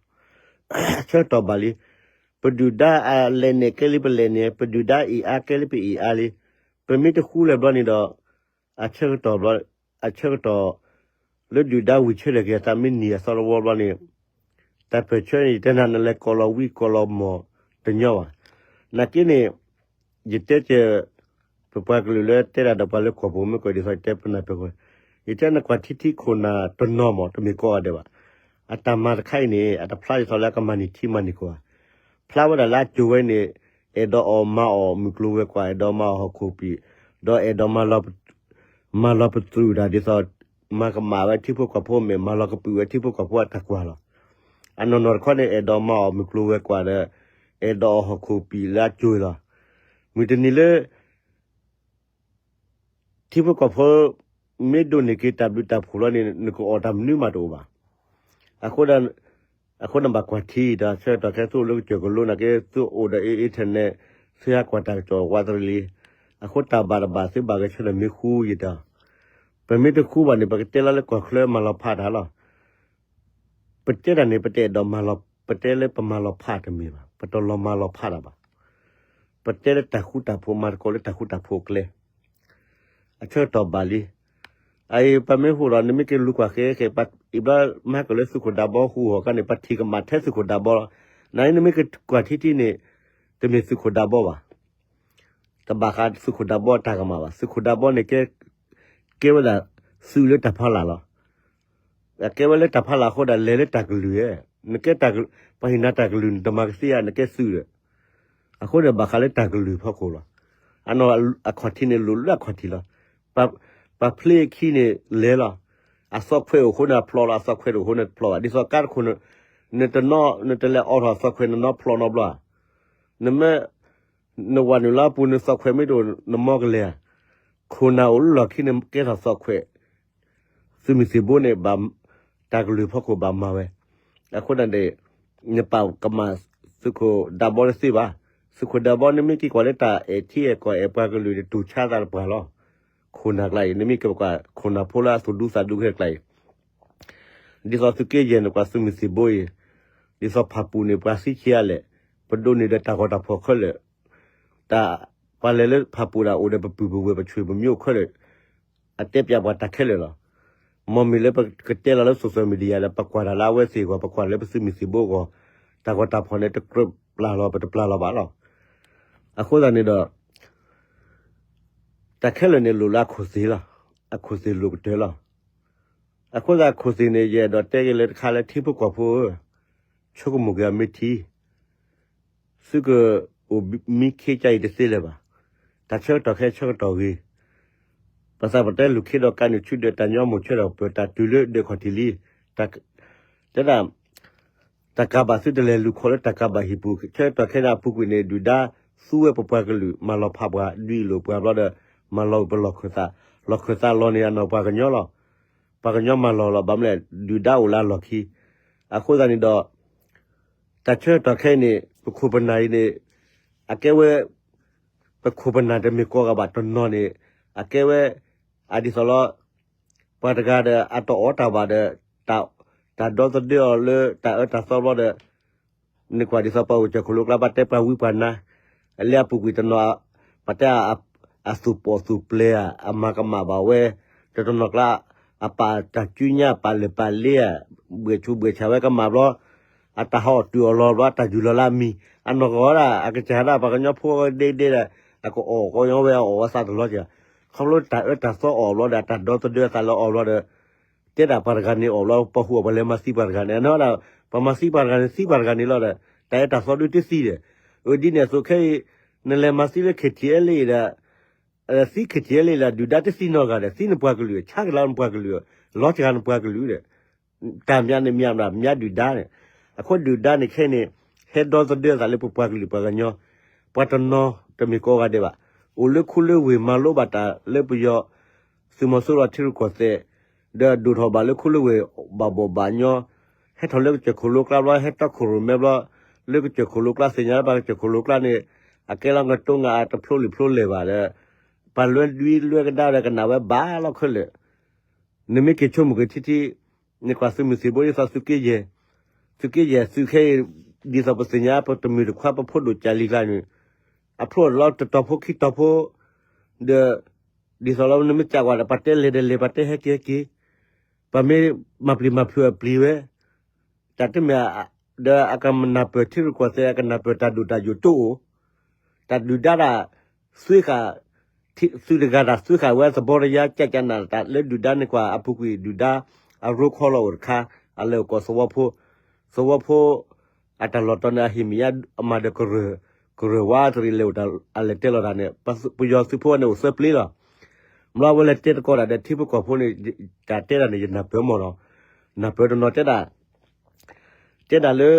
ဆၢကတီၢ်ဘၣ်လံ. ပဒုၣ်ဒါအလဲၤန့ၣ်ကဲလံပလဲၤန့ၣ်, ပဒုၣ်ဒါအ့ၣ်အါကဲလံပအ့ၣ်အါလံ. ပမ့ၢ်တဃူလၢၤဘျီန့ၣ်ဒီး အဆၢကတီၢ်ဘျီ, အဆၢကတီၢ် လၢဒုၣ်ဒါဝံၤဆၢထၢၣ်က့ၤအသးမ့ၢ်နံၤအသီတဝီဘျီန့ၣ်, တၢ်ပၢၢ်ဆၢန့ၣ် ယတဲနၤနလဲၤကိးလီၤဝံကိးလီၤမီၢ်တညီဘၣ်. နာ်က့န့ၣ် ယတဲကဲ ပပှၤကလုာ်လၢတဲဒၣ်ဒီးပှၤလၢကီၢ်ပူၤမ့ၢ်ကီးဒ်သိးယတဲပနၢ်ပၢၢ်ဃီ, ယတဲနကွၢ်ထံထံခိၣ်နၢ်တနီၤမး တမ့ၢ်ကိးဂၤဒဲးဘၣ်. အတၢ်မၤတခါအံၤန့ၣ် အတဖျါဒ်သိးလၢအကမၤန့ၢ်ထံမၤန့ၢ်ကီၢ်ဘၣ်. ဖျါဝဲဒၣ်လၢအစိၤဝဲန့ၣ် အဲၣ်ဒိးအီၣ်မၤအီၣ်မုၢ်ကျိၤဝဲၤကွာ် အဲၣ်ဒိးမၤအီၣ်ဟီၣ်ခိၣ်ပံာ်, ဒီးအဲၣ်ဒိး မၤလီၤပသရူးတၢ်ဒ်သိး မၤကမၣ်ဝဲထံဖိကီၢ်ဖိမ့ၢ် မၤလီၤကပုာ်ဝဲထံဖိကီၢ်ဖိအတၢ်ကွၢ်လီၤ. အနီၢ်နီၢ်တခီန့ၣ် အဲၣ်ဒိးမၤအီၣ်မုၢ်ကျိၤဝဲၤကွာ်ဒီး အဲၣ်ဒိးအီၣ်ဟီၣ်ခိၣ်ပံာ်လၢအစိၤလီၤ. မုၢ်တနံၤလၢ ထံဖိကီၢ်ဖိ မ့ၢ်ဒိးန့ၢ်က့ၤတၢ်ဘျုးတၢ်ဖှိၣ်လီၤန့ၣ် နကအိၣ်တၢ်မနုၤမးတအိၣ်ဘၣ်. အဃိ အဃိန့ၣ်ဘၣ်ကွၢ်ထံဒီး ဆၢကတီၢ်ခဲသုအိၣ်လၢကစၢၢ်ကလိနာ်က့ သုအိၣ်ဒီး internet သုဟဲကွၢ်တၢ်ကစီၣ်ဝးတရံးလံ. အဃိတၢ်ဘၣ်တဘၣ်သုဘၣ်ဂဲၤဆၢထၢၣ်မ့ၢ်ဃူယတၢ်, ပမ့ၢ်တဃူဘၣ်န့ၣ် ပကတဲလီၤလၢကီၢ်ချၢမၤလီၤဖးတၢ်လီၤ. ပတဲတၢ်န့ၣ် ပတအဲၣ်ဒိးမၤလီၤ, ပတဲလၢပမၤလီၤဖးတၢ်မ့ၢ်ဘၣ်, ပတလီၤမၤလီၤဖးတၢ်ဘၣ်. ပတဲလၢတၢ်ဃူတၢ်ဖိး မၤသကိးလၢတၢ်ဃူတၢ်ဖိးအကျဲ အဆၢကတီၢ်ဘၣ်လံ. အအံၤပမ့ၢ်ဟူးဒီး နမ့ၢ်က့ၤလူၤကွၢ်ဃဲဃဲ အံၤဘျီမၤကလၢသုးခိၣ်ဒးဘီဟူးဂီၤခါန့ၣ် ပထံၣ်ကမၣ်ထဲသုးခိၣ်ဒးဘီလီၤ. နနမ့ၢ်က့ၤကွၢ်ထံထံန့ၣ် တမ့ၢ်သုးခိၣ်ဒးဘီဘၣ်. တဘၣ်ဃးသုးခိၣ်ဒးဘီတၢ်ကမၣ်ဘၣ်. သုးခိၣ်ဒးဘီန့ၣ် ကဲဝဲဒၣ်သုးလၢတၢ်ဖီလာ်လီၤ. အကဲဝဲလၢတၢ်ဖီလာ်အဃိဒီး လဲၤလၢတၢ်ကလုၢ်ဧါ. နကဲတၢ်ကလုၢ်, ပှၤဟ့ၣ်နၤတၢ်ကလုၢ် နတမၤကသ့ဧါ, နကဲသုးဒီး. အဃိန့ၣ် ဘၣ်ဃးလၢတၢ်ကလုၢ်ဖီခိၣ်လီၤ. အနီၢ်အခီၣ်ထံးန့ၣ် လိၣ်လၢအခီၣ်ထံးလီၤ. ပှၤဖျ့အခံန့ၣ်လဲၤလီၤ. အသီခွဲးအိၣ်အဃိန့ၣ် အဖျိးလီၤ, အသီခွဲးတအိၣ်အဃိန့ၣ် တဖျိးဘၣ်. ဒ်သိးကါတခိၣ်န့ၣ် နတနီၣ် နတလဲၤအိးထီၣ်အသီခွဲး နနီၣ်ဖျိးနီတဘျီဧါ. နမ့ၢ် နဝၤနုာ်လီၤအပူၤ နသီခွဲးမ့ၢ်တအိၣ် နမီၢ်ကလဲၤဧါ. ခိၣ်နၢ်အိၣ်လၢလီၢ်ခံန့ၣ် ကဲထီၣ်သီခွဲး သုးမုၢ်သံၣ်ဘိန့ၣ် ဘၣ် တၢ်ကလုၢ်ဖီခိၣ်ဘၣ်မၤဝဲ. အဃိန့ၣ်ဒီး နပာ်ကမၣ်သုးခိၣ်ဒးဘီတသ့ဘၣ်. သုးခိၣ်ဒးဘီ နမ့ၢ်က့ၤကွၢ်လၢတၢ်အဲၣ်ထံအဲၣ်ကီၢ်အဲၣ်ပှၤကလုာ် တတူၢ်ဆါသးတပှၢ်လီၤ. ခိၣ်နၢ်ကျါအံၤ နမ့ၢ်က့ၤကွၢ် ခိၣ်နၢ်ဖိလၢအသူၣ်ဒူသးဒူခဲကျါအံၤ ဒ်သိးသုးက့ယဲၢ်န့ၣ် ပှၤသုးမုၢ်သံၣ်ဘိအံၤ, ဒ်သိးဖၣ်ပူၤန့ၣ် ပှၤသံဆံးအါလဲၣ်, ပဒိးန့ၢ်ဒီးတၢ်ဂီၤတၢ်ဖီၣ်ခဲလၢာ်, တၢ်, ပှၤလဲၤလၢဖၣ်ပူၤဒၣ်အိၣ်ဒီးပပုၢ်ပဝဲၢ်ပဆွေပမျိုးခဲလၢာ်, အတဲပၠးပှၤတၢ်ခဲလၢာ်လီၤ. မ်မ့ၢ်လၢပကတဲလီၤလၢ social media ဒီး ပကွၢ်တၢ်လၢအဝဲသ့ၣ်အဂီၢ်, ပကွၢ်လၢပသုးမုၢ်သံၣ်ဘိအဂီၢ်, တၢ်ဂီၤတၢ်ဖီၣ်န့ၣ် တကြၢးပျၢ်လီၤ ပတပျၢ်လီၤဘၣ်လီၤ. အဃိသတးန့ၣ်ဒီး တၢ်ခဲလၢာ်န့ၣ်လိၣ်လၢအခိၣ်သ့ၣ်လီၤ. အခိၣ်သ့ၣ်လိၣ်ကတၢၢ်လီၤ. အဃိသတးအခိၣ်သ့ၣ်န့ၣ် ယအဲၣ်ဒိးတဲက့ၤလၢတခါလၢ ထံဖိကီၢ်ဖိဧၢ, ဆိကမိၣ်က့ၤအမ့ၢ်ထံ, သုကအိၣ်မံခ့ကါအံၤတသ့လၢၤဘၣ်. တၢ်ဆၢကတီၢ်ခဲဆၢကတီၢ်ဂ့ၤ, ပသးပတဲလူၤခ့ဒီးကးနုာ်ဆူဒီး တၢ်ညီမိၢ်ဆၢထၢၣ်ပၢၢ် တၢ်တုၤလၢဒၢးခီၣ်ထံးလံ, တဲဒၣ် တၢ်ကးဘၣ် သုတလဲၤလူၤခိးလၢတၢ်ကးဘၣ်ဟံၣ်ပူၤ, ဆၢကတီၢ်ခဲအံၤန့ၣ် အပူၤကွံာ်န့ၣ် ဒုၣ်ဒါသူဝဲပပှၤကလုာ် မၤလီၤဖးပှၤ ဒုးအံၣ်လိာ်ပှၤဘျီဒီး မၤလီၤပလီၢ်ခၢၣ်သး, လီၢ်ခၢၣ်သးလီၤန့ၣ် အနီၢ်ပှၤကညီလီၤ. ပှၤကညီမၤလီၤလီၤ ဘၣ်မနုၤလဲၣ်, ဒုၣ်ဒါအိၣ်လၢအလီၢ်ခံ. အဃိသတးန့ၣ်ဒီး တၢ်ဆၢကတီၢ်ခဲအံၤန့ၣ် ပခိၣ်ပနၢ်အံၤန့ၣ် အကဲဝဲ ပခိၣ်ပနၢ်တမ့ၢ်ကိးဂၤဘၣ်တနီၤန့ၣ် အကဲဝဲ အဒ်သိးလီၤ ပှၤတဂၤဒီး အတအီၣ်တၢ်ဘၣ်ဒီး တၢ်ဒိသူၣ်ဒိသးအီၤလၢတၢ်အၢတၢ်သီဘျီဒီး နကွၢ်ဒ်သိးပှၤအိၣ်ကၠၢၢ်ခိၣ်လိကျါ ဘၣ်တဲပှၤဝံပှၤနါ, အလၢအပူၤကွံာ်တနီၤ ပှၤတဲ အသူၣ်ပိာ်သူၣ်ပျဲၤဧါ, အမၤကမၣ်ဘၣ်ဝဲ, တနီၤနီၤကျါ အပာ်တၢ်ကၠူညါ အပာ်လၢၢ်ပာ်လ့ဧါ, ဘှဲးဆူးဘှဲးဆါဝဲကမၣ်ဘျီ, အတၢ်ဟးအီၣ်တုၤအီၣ်လီၤဘျီ အတၢ်ယူၤလီၤလၢအမံၤ, အနီၢ်ကီၢ်ဒၣ် အကစၢ်ဒၣ် ပှၤကညီဖိဒ့ဒ့ဒီး အကအီၣ်ကညီဝဲအီၣ်ဝဲသးတလီၤက့ၤ, ခီဖျိတၢ်အၢတၢ်သီအီၣ်ဘျီဒီး အတၢ်ဒိသူၣ်ဒိသးလၢအီၣ်ဘျီဒီး တဲဒၣ်ပှၤတဂၤန့ၣ်အီၣ်ဘျီ ပှၤဟူးအီၣ်ပှၤလဲၤမၤသံပှၤတဂၤန့ၣ် အနီၢ်ဒၣ် ပှၤမၤသံပှၤတဂၤန့ၣ် သံပှၤတဂၤန့ၣ်လီၤဒီး တၢ်အၢတၢ်သီဒုတသံဒီး, အဒ်န့ၣ်အသိးခဲအံၤ နလဲၤမၤသံလၢ KTLA ဒီး သံ KTLA လၢဒုၣ်ဒါတသံနီတဂၤဒီး သံနပှၤကလုာ် ဆါက့ၤလီၤနပှၤကလုာ် လီၤစှၤနပှၤကလုာ်ဒီး တၢ်မၤန့ၣ်မၤမး မၤဒုၣ်ဒါန့ၣ်, အဃိဒုၣ်ဒါန့ၣ်ခဲအံၤန့ၣ် ဟဲဒိသူၣ်ဒိသးလၢပပှၤကလုာ်ပှၤကညီ, ပှၤတနီၤတမ့ၢ်ကိးဂၤဒဲးဘၣ်, အိၣ်လၢခူလၢဝ့ၢ်မၤလိဘၣ်တၢ်လၢပယီၤ သုးမီၤစိရိၤထံရူၢ်ကီၢ်သဲး, ဒီးဒိၣ်ထီၣ်ဘၣ်လၢခူလၢဝ့ၢ်ဘၣ်ဘီၣ်ဘၣ်ညီ, ဟဲထီၣ်လၢကစၢၢ်ခိၣ်လိကျါဘျီ ဟဲတီခိၣ်ရိၣ်မဲဘျီ, လၢကစၢၢ်ခိၣ်လိကျါသ့ၣ်ညါလၢပှၤကစၢၢ်ခိၣ်လိကျါန့ၣ် အကဲလီၤကတိၤငါအတဖျိလံာ်ဖျိလဲၢ်ဘၣ်ဒီး ပှၤလွဲဒွံလွဲကဒါဒီးကနၣ်ဝဲဘၣ်လီၤခဲလၢာ် နမ့ၢ်က့ၤဆိကမိၣ်က့ၤထံထံ, နကွၢ်သုးမုၢ်သံၣ်ဘိဒ်သိးသုးက့ယဲၢ်, သုးက့ယဲၢ်သုးခဲအံၤ, ဒ်သိးပသ့ၣ်ညါပတမုၢ်တခွါပဖိဒိၣ်ကၢ်လံၤကျါန့ၣ်, အဖျိလီၤတတီၤဖိခံတီၤဖိ, ဒီး, ဒ်သိးလီၤနမ့ၢ်ကးကွၢ်ဒီး ပှၤတဲလဲၤဒီးလဲၤ ပှၤတဲဟဲက့ၤဟဲက့ၤ, ပှၤမ့ၢ်မၤပျံၤမၤဖုးအပျံၤဝဲ, တၢ်တမ့ၢ်, ဒီးအကနၢ်ပၢၢ်ထံရူၢ်ကီၢ်သဲး အကနၢ်ပၢၢ်တၢ်ဒိၣ်တၢ်ယိာ်တအိၣ်, တၢ်ဒုၣ်ဒါဒၣ်, သွ့ဃာ်, သုးတဂၤတၢ်သွ့ဃာ်ဝဲသဘီတယါ ကၠးကၠးနးတၢ်လၢဒုၣ်ဒါန့ၣ်ကွၢ် အပူၤကွံာ်ဒုၣ်ဒါ, အရိခီလီၤအိၣ်တခါ, အလဲၤအိၣ်ကိးသဝီဖိ, သဝီဖိ, အတၢ်လီၢ်တတီၤန့ၣ် အဟံၣ်မ့ၢ်ယါအမၤဒီးကရၢၢ်, ကရၢၢ်ဝါတရံးလဲၤအိၣ်တၢ်အလဲၤတဲလီၤတၢ်န့ၣ်, ပယီၤသုးဖိန့ၣ် အိၣ်သၢပျ့လီၤ. ဘျီဝဲလဲၤတဲသကိးတၢ်ဒီးထံဖိကီၢ်ဖိန့ၣ်, တၢ်တဲဒၣ်န့ၣ် ယနၢ်ပၢၢ်မ့ၢ်နီၤ, နၢ်ပၢၢ်တနီၤတဲဒၣ်, တဲဒၣ်လၢ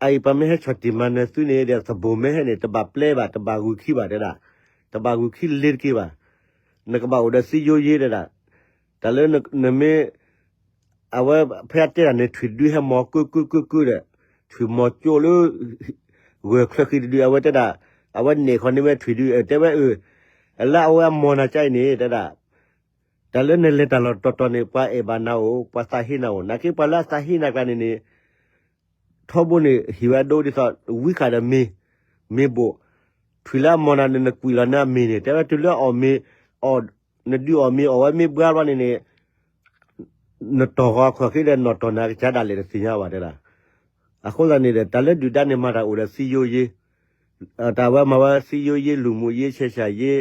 အအံၤပှၤမ့ၢ်ဟဲဆီၣ်တံၢ်မၤနၢၤသုန့ၣ်ဒီး သဘိၣ်မ့ၢ်ဟဲန့ၣ် တဘၣ်ပျဲဘၣ် တဘၣ်ဂုာ်ခံဘၣ်တဲဒၣ်, တဘၣ်ဂုာ်ခံလ့ၤတက့ၤဘၣ်, နကဘၣ်အိၣ်ဒီးစည်းရုံးရေးတဲဒၣ်, တၢ်လၢနမ့ၢ်, အဝဲဖဲအတဲဒၣ်န့ၣ် ထွံၣ်ဒုဟဲမီၤကုကုကုကုဒီး, ထွံၣ်မီၤကၠိလၢ ဂၢၢ်ချၢဃံတဒု အဝဲတဲဒၣ်, အဝဲနဲၣ်ခီန့ၢ်ဝဲထွံၣ်ဒု တဲဝဲအၢ, လၢအဝဲအမီၤနၤကါအံၤန့ၣ် တဲဒၣ်, တၢ်လၢနလဲၤတၢ်လီၢ်တတီၤတီၤန့ၣ် ပှၤအဲၣ်ဘၣ်နၤအိၣ် ပှၤသးဟ့နၤအိၣ် နာ်က့ပှၤလၢအသးဟ့နၤကျါန့ၣ်န့ၣ် ထီဘိန့ၣ် ဟ့ၣ်ဝဲအဒိဒ်သိး ဝံဃာ်ဒီးမ့ၤ, မ့ၤဘိၣ်, ထွံၣ်လၢအမီၤနၤန့ၣ် နကွံာ်လီၤန့ၢ်အမ့ၤန့ၣ် တဲဝဲတုၤလၢအီၣ်မ့ၤ, နဒုးအီၣ်မ့ၤအီၣ်ဝဲမ့ၢ်ဘှါဘျီန့ၣ်န့ၣ် နတီၢ်ဂီၤအခီၣ်ဃံဒီးနီၣ်တီၢ်နၤကစၢ်ဒၣ်လဲာ်တသ့ၣ်ညါဘၣ်တဲဒၣ်, အဃိသတးန့ၣ်ဒီး တၢ်လၢဒုၣ်ဒါန့ၣ်မၤတၢ်အိၣ်ဒီးစည်းရုံးရေး, တၢ်ဝဲမၤဝဲစည်းရုံးရေး လူမှုရေး ဆက်ဆံရေး,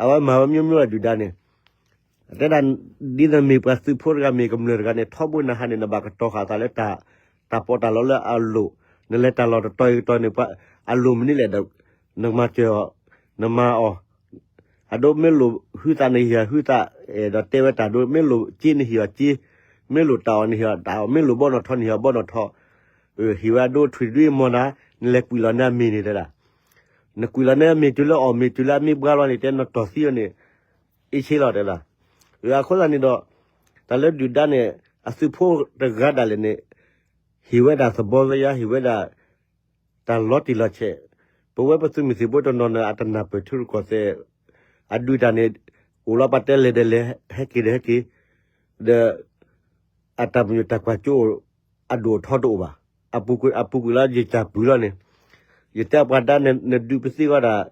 အဝဲမၤဝဲမျိုးမျိုးလီၤဒုၣ်ဒါန့ၣ် တဲဒၣ်, ဒ်သိးမ့ၢ်ပှၤသုးဖိတဂၤ မ့ၢ်ကမျၢၢ်တဂၤန့ၣ် ထီဘိနဟါန့ၣ် နဘၣ်ကတီၤဃာ်သးလၢ တၢ်ပီးတၢ်လီလၢအလိၤ, နလဲၤတၢ်လီၢ်တတီၤအံၤတတီၤန့ၣ် အလိၤမနုၤလဲၣ်ဒီး နမၤစၢၤအီၤ, နမၤအီၤ, အဒိမ့ၢ်လိၣ်ဟုသးနဟ့ၣ်အီၤဟုသး, အဲၣ်ဒိးတဲဝဲတၢ်ဒိ မ့ၢ်လိၣ်စ့နဟ့ၣ်အီၤစ့, မ့ၢ်လိၣ်တၢ်အီၣ်နဟ့ၣ်အီၤတၢ်အီၣ်, မ့ၢ်လိၣ်ဘီနီၣ်ထီနဟ့ၣ်အီၤဘီနီၣ်ထီ, ဟ့ၣ်ဝဲအဒိထွံၣ်ဒုအံၤမီၤနၤ, နလဲၤကွံာ်လီၤန့ၢ်အမ့ၤန့ၣ်တဲဒၣ် နကွံာ်လီၤန့ၢ်အမ့ၤတုၤလၢအီၣ်မ့ၤတုၤလၢအမ့ၢ်ဘှါလီၤန့ၣ် တဲနတီၢ်သံအီၤန့ၣ် အ့ၣ်ဆ့လီၤတဲဒၣ်, အဃိသတးန့ၣ်ဒီး တၢ်လၢဒုၣ်ဒါန့ၣ် အသုးဖိတဂၤဒၣ်လဲာ်န့ၣ် ဟ့ၣ်ဝဲဒၣ်သဘီသယါ ဟ့ၣ်ဝဲဒၣ် တၢ်လီၤတံၢ်လီၤဆဲး, ပဝဲပသုးမုၢ်သံၣ်ဘိတနီၤန့ၣ် အတနၢ်ပၢၢ်ထံရူၢ်ကီၢ်သဲး, အဒုးတၢ်န့ၣ် အိၣ်လီၤပှၤတဲလဲၤဒီးလဲၤ ဟဲက့ၤဒီးဟဲက့ၤ, ဒီး အတၢ်ပညိၣ်တၢ်ကွၢ်စိအိၣ် အဒိၣ်အထီတအိၣ်ဘၣ်. အပူၤကွံာ်လၢယတၢ်ပျုၤလီၤန့ၣ်, ယတဲပှၤဒါ နဒုးပသံၣ်ဂီၢ်ဒၣ်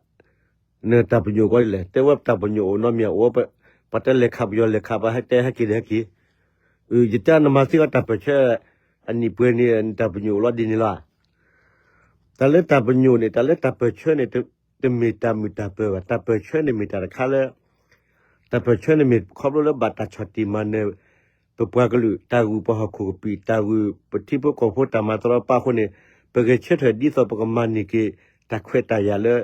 နတၢ်ပညိၣ်ကီဒ်လဲၣ်. တဲဝဲတၢ်ပညိၣ်အိၣ်နီတမံၤအိၣ်, ပှၤတဲလဲၤခးပယီၤလဲၤခး ပှၤဟဲတဲဟဲက့ၤဒီးဟဲက့ၤ. ယတဲနမၤသံၣ်ဂီၢ်တၢ်ပၢၢ်ဆၢ အနံၣ်ပှဲၤန့ၣ် နတၢ်ပညိၣ်အိၣ်လီၤဒ်န့ၣ်လီၤ. တၢ်လၢတၢ်ပညိၣ်န့ၣ် တၢ်လၢတၢ်ပၢၢ်ဆၢန့ၣ် တမ့ၢ်တၢ်မုာ်တၢ်ပၢၤဘၣ်. တၢ်ပၢၢ်ဆၢန့ၣ်မ့ၢ်တၢ်တခါလၢ တၢ်ပၢၢ်ဆၢန့ၣ်မ့ၢ်ခီဖျိလၢဘၣ်တၢ်ဆီၣ်တံၢ်မၤနၢၤ ပပှၤကလုာ် တၢ်ဂုာ်ပှၤဟီၣ်ခိၣ်ကပံာ် တၢ်ဂုာ်ပထံဖိကီၢ်ဖိတၢ်မၤတရီတပါအဃိန့ၣ် ပဂဲၤဆၢထၢၣ်ဒ်သိးပကမၤန့ၢ်က့ၤ တၢ်ခွဲးတၢ်ယာ်လၢ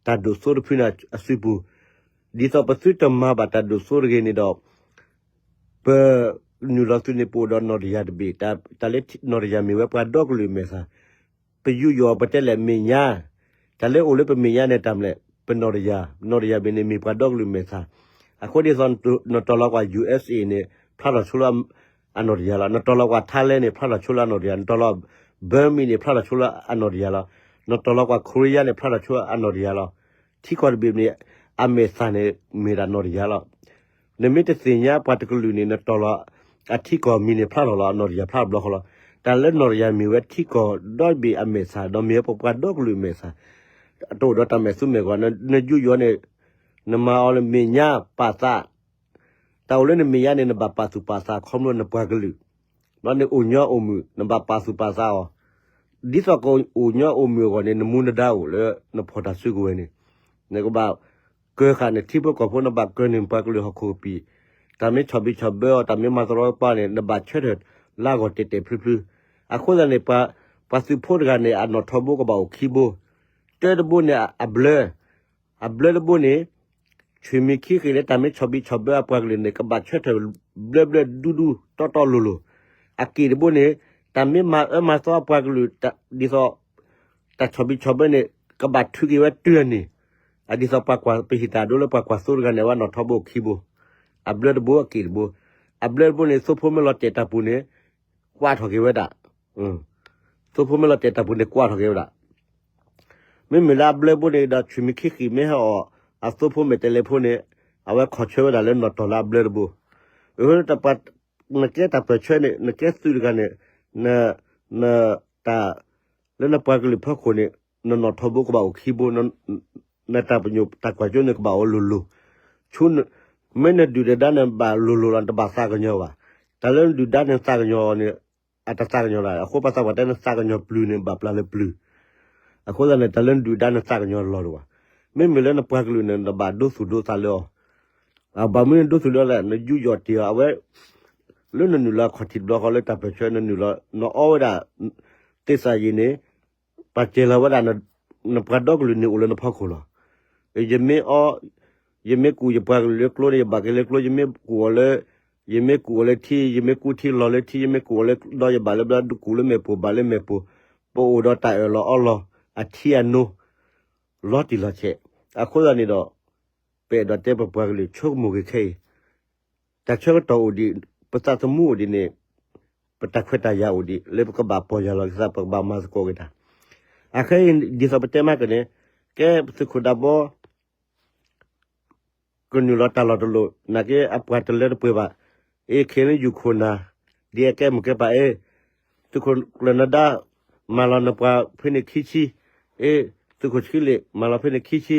တၢ်ဒိၣ်စိတဖုန့ၣ်အစုပူၤ, ဒ်သိးပသုတမၤဘၣ်တၢ်ဒိၣ်စိတဂ့ၤန့ၣ်ဒီး ပနုာ်လီၤသုန့ၣ် ပအိၣ်ဒီးနီၢ်တယၢ်တဘ့ၣ်, တၢ်လၢနီၢ်တယၢ်မ့ၢ်ဝဲပှၤဒီကလုာ်မဲာ်သၣ်, ပယူးယီၣ်ပတဲလဲၣ်မဲာ်ညါ, တၢ်လၢအိၣ်လၢပမဲာ်ညါန့ၣ်တၢ်မနုၤလဲၣ်, ပနီၢ်တယၢ်, နီၢ်တယၢ်ဘ့ၣ်န့ၣ်မ့ၢ်ပှၤဒီကလုာ်မဲာ်သၣ်, အဃိဒ်သိးနတီၤလီၤကွၢ် ယူႇအၢၣ်စ်အ့ၣ်န့ၣ် ဖျါထီၣ်ဆိလၢ အနီၢ်တယၢ်လီၤ, နတီၤလီၤကွၢ် Thailand န့ၣ် ဖျါထီၣ်ဆိလၢအနီၢ်တယၢ်, နတီၤလီၤ Burma န့ၣ် ဖျါထီၣ်ဆိလၢအနီၢ်တယၢ်လီၤ, နတီၤလီၤကွၢ် Korea န့ၣ် ဖျါထီၣ်ဆိလၢအနီၢ်တယၢ်လီၤ, ထံကီၢ်တဘ့ၣ်န့ၣ် အမဲာ်သၣ်န့ၣ် မ့ၢ်ဒၣ်နီၢ်တယၢ်လီၤ. နမ့ၢ်တသ့ၣ်ညါပှၤတကလုာ်န့ၣ် နတီၤလီၤအထံကီၢ်မံၤန့ၣ် ဖျါထီၣ်လီၤ အနီၢ်တယၢ်ဖျါတဘျီဃီလီၤ. တၢ်လၢနီၢ်တယၢ်မ့ၢ်ဝဲထံကီၢ်ဒီဘ့ၣ်အမဲာ်သၣ် ဒီးမ့ၢ်ဝဲပပှၤဒီကလုာ်မဲာ်သၣ်, တအိၣ်ဒီးတၢ်မဲာ်သူမဲာ်ဂီၤ, နယူးယီၣ်န့ၣ် နမၤအီၤလၢမဲာ်ညါပာ်သး, တၢ်အိၣ်လၢနမဲာ်ညါန့ၣ် နဘၣ်ပာ်သူၣ်ပာ်သးခီဖျိနပှၤကလုာ်, ဒီးနအိၣ်ညီအိၣ်မုာ် နဘၣ်ပာ်သူၣ်ပာ်သးအီၤ, ဒ်သိးကအိၣ်ညီအိၣ်မုာ်အဂီၢ်န့ၣ် နမူနဒါအိၣ်လၢနဖီၣ်တၢ်စုကဝဲၤန့ၣ်, နကဘၣ်ကၢဃာ်နထံဖိကီၢ်ဖိ နဘၣ်ကၢန့ၢ်ပှၤကလုာ်ဟီၣ်ခိၣ်ကပံာ်, တၢ်မ့ၢ်ဆီၣ်ဘံၣ်ဆီၣ်ဘၢအီၤ တၢ်မ့ၢ်မၤတရီတပါန့ၣ် နဘၣ်ဆၢထၢၣ်လၢအဂီၢ်တဲာ်တဲာ်ဖျုဖျု, အဃိသတးန့ၣ် ပှၤသုးဖိတဂၤန့ၣ် အနီၣ်ထီဘိကဘၣ်အိၣ်ခံဘိ, တၢတဘိန့ၣ်အဘျၢ အဘျၢတဘိန့ၣ် ဆွေမင်းခီၣ်က့ၤလၢတၢ်မ့ၢ်ဆီၣ်ဘံၣ်ဆီၣ်ဘၢအပှၤကလုာ်န့ၣ် ကဘၣ်ဆၢထၢၣ်ဘျၢဘျၢဒူဒူတီတီလိၤလိၤ, အက့ၢ်တဘိန့ၣ် တၢ်မ့ၢ်မၤအၢမၤသီအပှၤကလုာ် ဒ်သိး တၢ်ဆီၣ်ဘံၣ်ဆီၣ်ဘၢန့ၣ် ကဘၣ်ထုးက့ၤဝဲတုၤအနံၤ, အဒ်သိးပှၤကွၢ်ပဟံၣ်တၢ်ဒိလၢပှၤကွၢ်သိတဂၤန့ၣ် အဝဲနီၣ်ထီဘိခံဘိ, အဘျၢတဘိအက့ၢ်တဘိ, အဘျၢတဘိန့ၣ် သိဖိမ့ၢ်လီၤတဲာ်တၢ်ပူၤန့ၣ် ကွၢ်ထီၣ်က့ၤဝဲဒၣ် သိဖိမ့ၢ်လီၤတဲာ်တၢ်ပူၤန့ၣ်ကွၢ်ထီၣ်က့ၤဝဲဒၣ်. မ့မ့ၢ်လၢအဘျၢတဘိန့ၣ်ဒီး ဆွေမင်းခီၣ်က့ၤမ့ၢ်ဟဲအီၣ် အသိဖိမဲာ်တဲးလဲးဖိန့ၣ် အဝဲခီၣ်ဆၢဝဲဒၣ်လၢနီၣ်တီၢ်လၢအဘျၢတဘိ, အဃိ နကဲတၢ်ပၢၢ်ဆၢန့ၣ် နကဲသုးတဂၤန့ၣ် န န တၢ် လၢနပှၤကလုာ်ဖီခိၣ်န့ၣ် နနီၣ်ထီဘိကဘၣ်အိၣ်ခံဘိ, နတၢ်ပညိၣ်တၢ်ကွၢ်စိန့ၣ်ကဘၣ်အိၣ်လိၤလိၤ, ဆူ မ့ၢ်နဒုၣ်နဒါန့ၣ်ဘၣ်လိၤလိၤလီၤ နတဘၣ်သးကညီၤဘၣ်. တၢ်လၢနဒုၣ်ဒါန့ၣ်သးကညီၤန့ၣ် အတသးကညီၤဒၣ်. အဃိပှၤသးပှၢ်တဲနသးကညီၤပျုၤန့ၣ် ဘၣ်ပျၢ်လၢပျုၤ. အဃိသတးန့ၣ် တၢ်လၢနဒုၣ်ဒါန့ၣ်သးကညီၤလီၤဒၣ်ဘၣ်. မ့မ့ၢ်လၢနပှၤကလုာ်န့ၣ် နဘၣ်ဒိသူၣ်ဒိသးလၢအီၤ အဘၣ်မနုၤနဒိသူၣ်ဒိသးလဲၣ် နယူးယီၣ်တ့ၢ်အီၤ အဝဲ လၢနနုာ်လီၤအခီၣ်ထံးတဘျီဃီလၢတၢ်ပၢၢ်ဆၢ နနုာ်လီၤ နအီဝဲဒၣ် သ့ၣ်သၣ်ယံာ်န့ၣ် ပာ်စၢၤလီၤဝဲဒၣ် နပှၤဒီကလုာ်န့ၣ်အိၣ်လၢနဖီခိၣ်လီၤ. ယမ့ၢ်အီ ယမ့ၢ်ကူၣ်ယပှၤကလုာ်လၢကျိန့ၣ် ယဘၣ်က့ၤလၢကျိ ယမ့ၢ်ကူၣ်အီၤလၢ ယမ့ၢ်ကူၣ်အီၤလၢထံ ယမ့ၢ်ကူၣ်ထံလီၤလၢထံ ယမ့ၢ်ကူၣ်အီၤလၢဒီးယဘၣ်လၢဘျီ ကူၣ်လၢမဲာ်ပိၢ်ဘၣ်လၢမဲာ်ပိၢ် ပအိၣ်ဒီးတၢ်အၢၣ်လီၤအီလီၤ အထံအနိ လီၤတံၢ်လီၤဆဲး. အဃိသတးန့ၣ်ဒီး ပအဲၣ်ဒိးတဲပပှၤကလုာ်ဆိကမိၣ်က့ၤခဲအံၤ တၢ်ဆၢကတီၢ်အိၣ်ဒံး ပသးသမူအိၣ်ဒံးန့ၣ် ပတၢ်ခွဲးတၢ်ယာ်အိၣ်ဒံး လၢပကဘၣ်ပီၢ်ယၢ်လီၤက့ၤသး ပကဘၣ်မၤသကိးက့ၤတၢ်. အခဲအံၤ ဒ်သိးပတဲမးကန့ၣ် ကဲပသုးခိၣ်ဒးဘီ ကနုာ်လီၤတၢ်လီၢ်တလီၢ် နာ်က့အပှၤတလၢတပှဲၤဘၣ်. အ့ ခဲလၢယုၢ်ခိၣ်နၢ် ဒ်အကဲမုၢ်ကဲပၢ် အ့ သုးခိၣ်ကျၢၢ်နဒါ မၤလီၤနပှၤဖဲန့ၣ်ခံဆံ, အ့ သုးခိၣ်ဆှံလ့ၣ် မၤလီၤဖဲန့ၣ်ခံဆံ,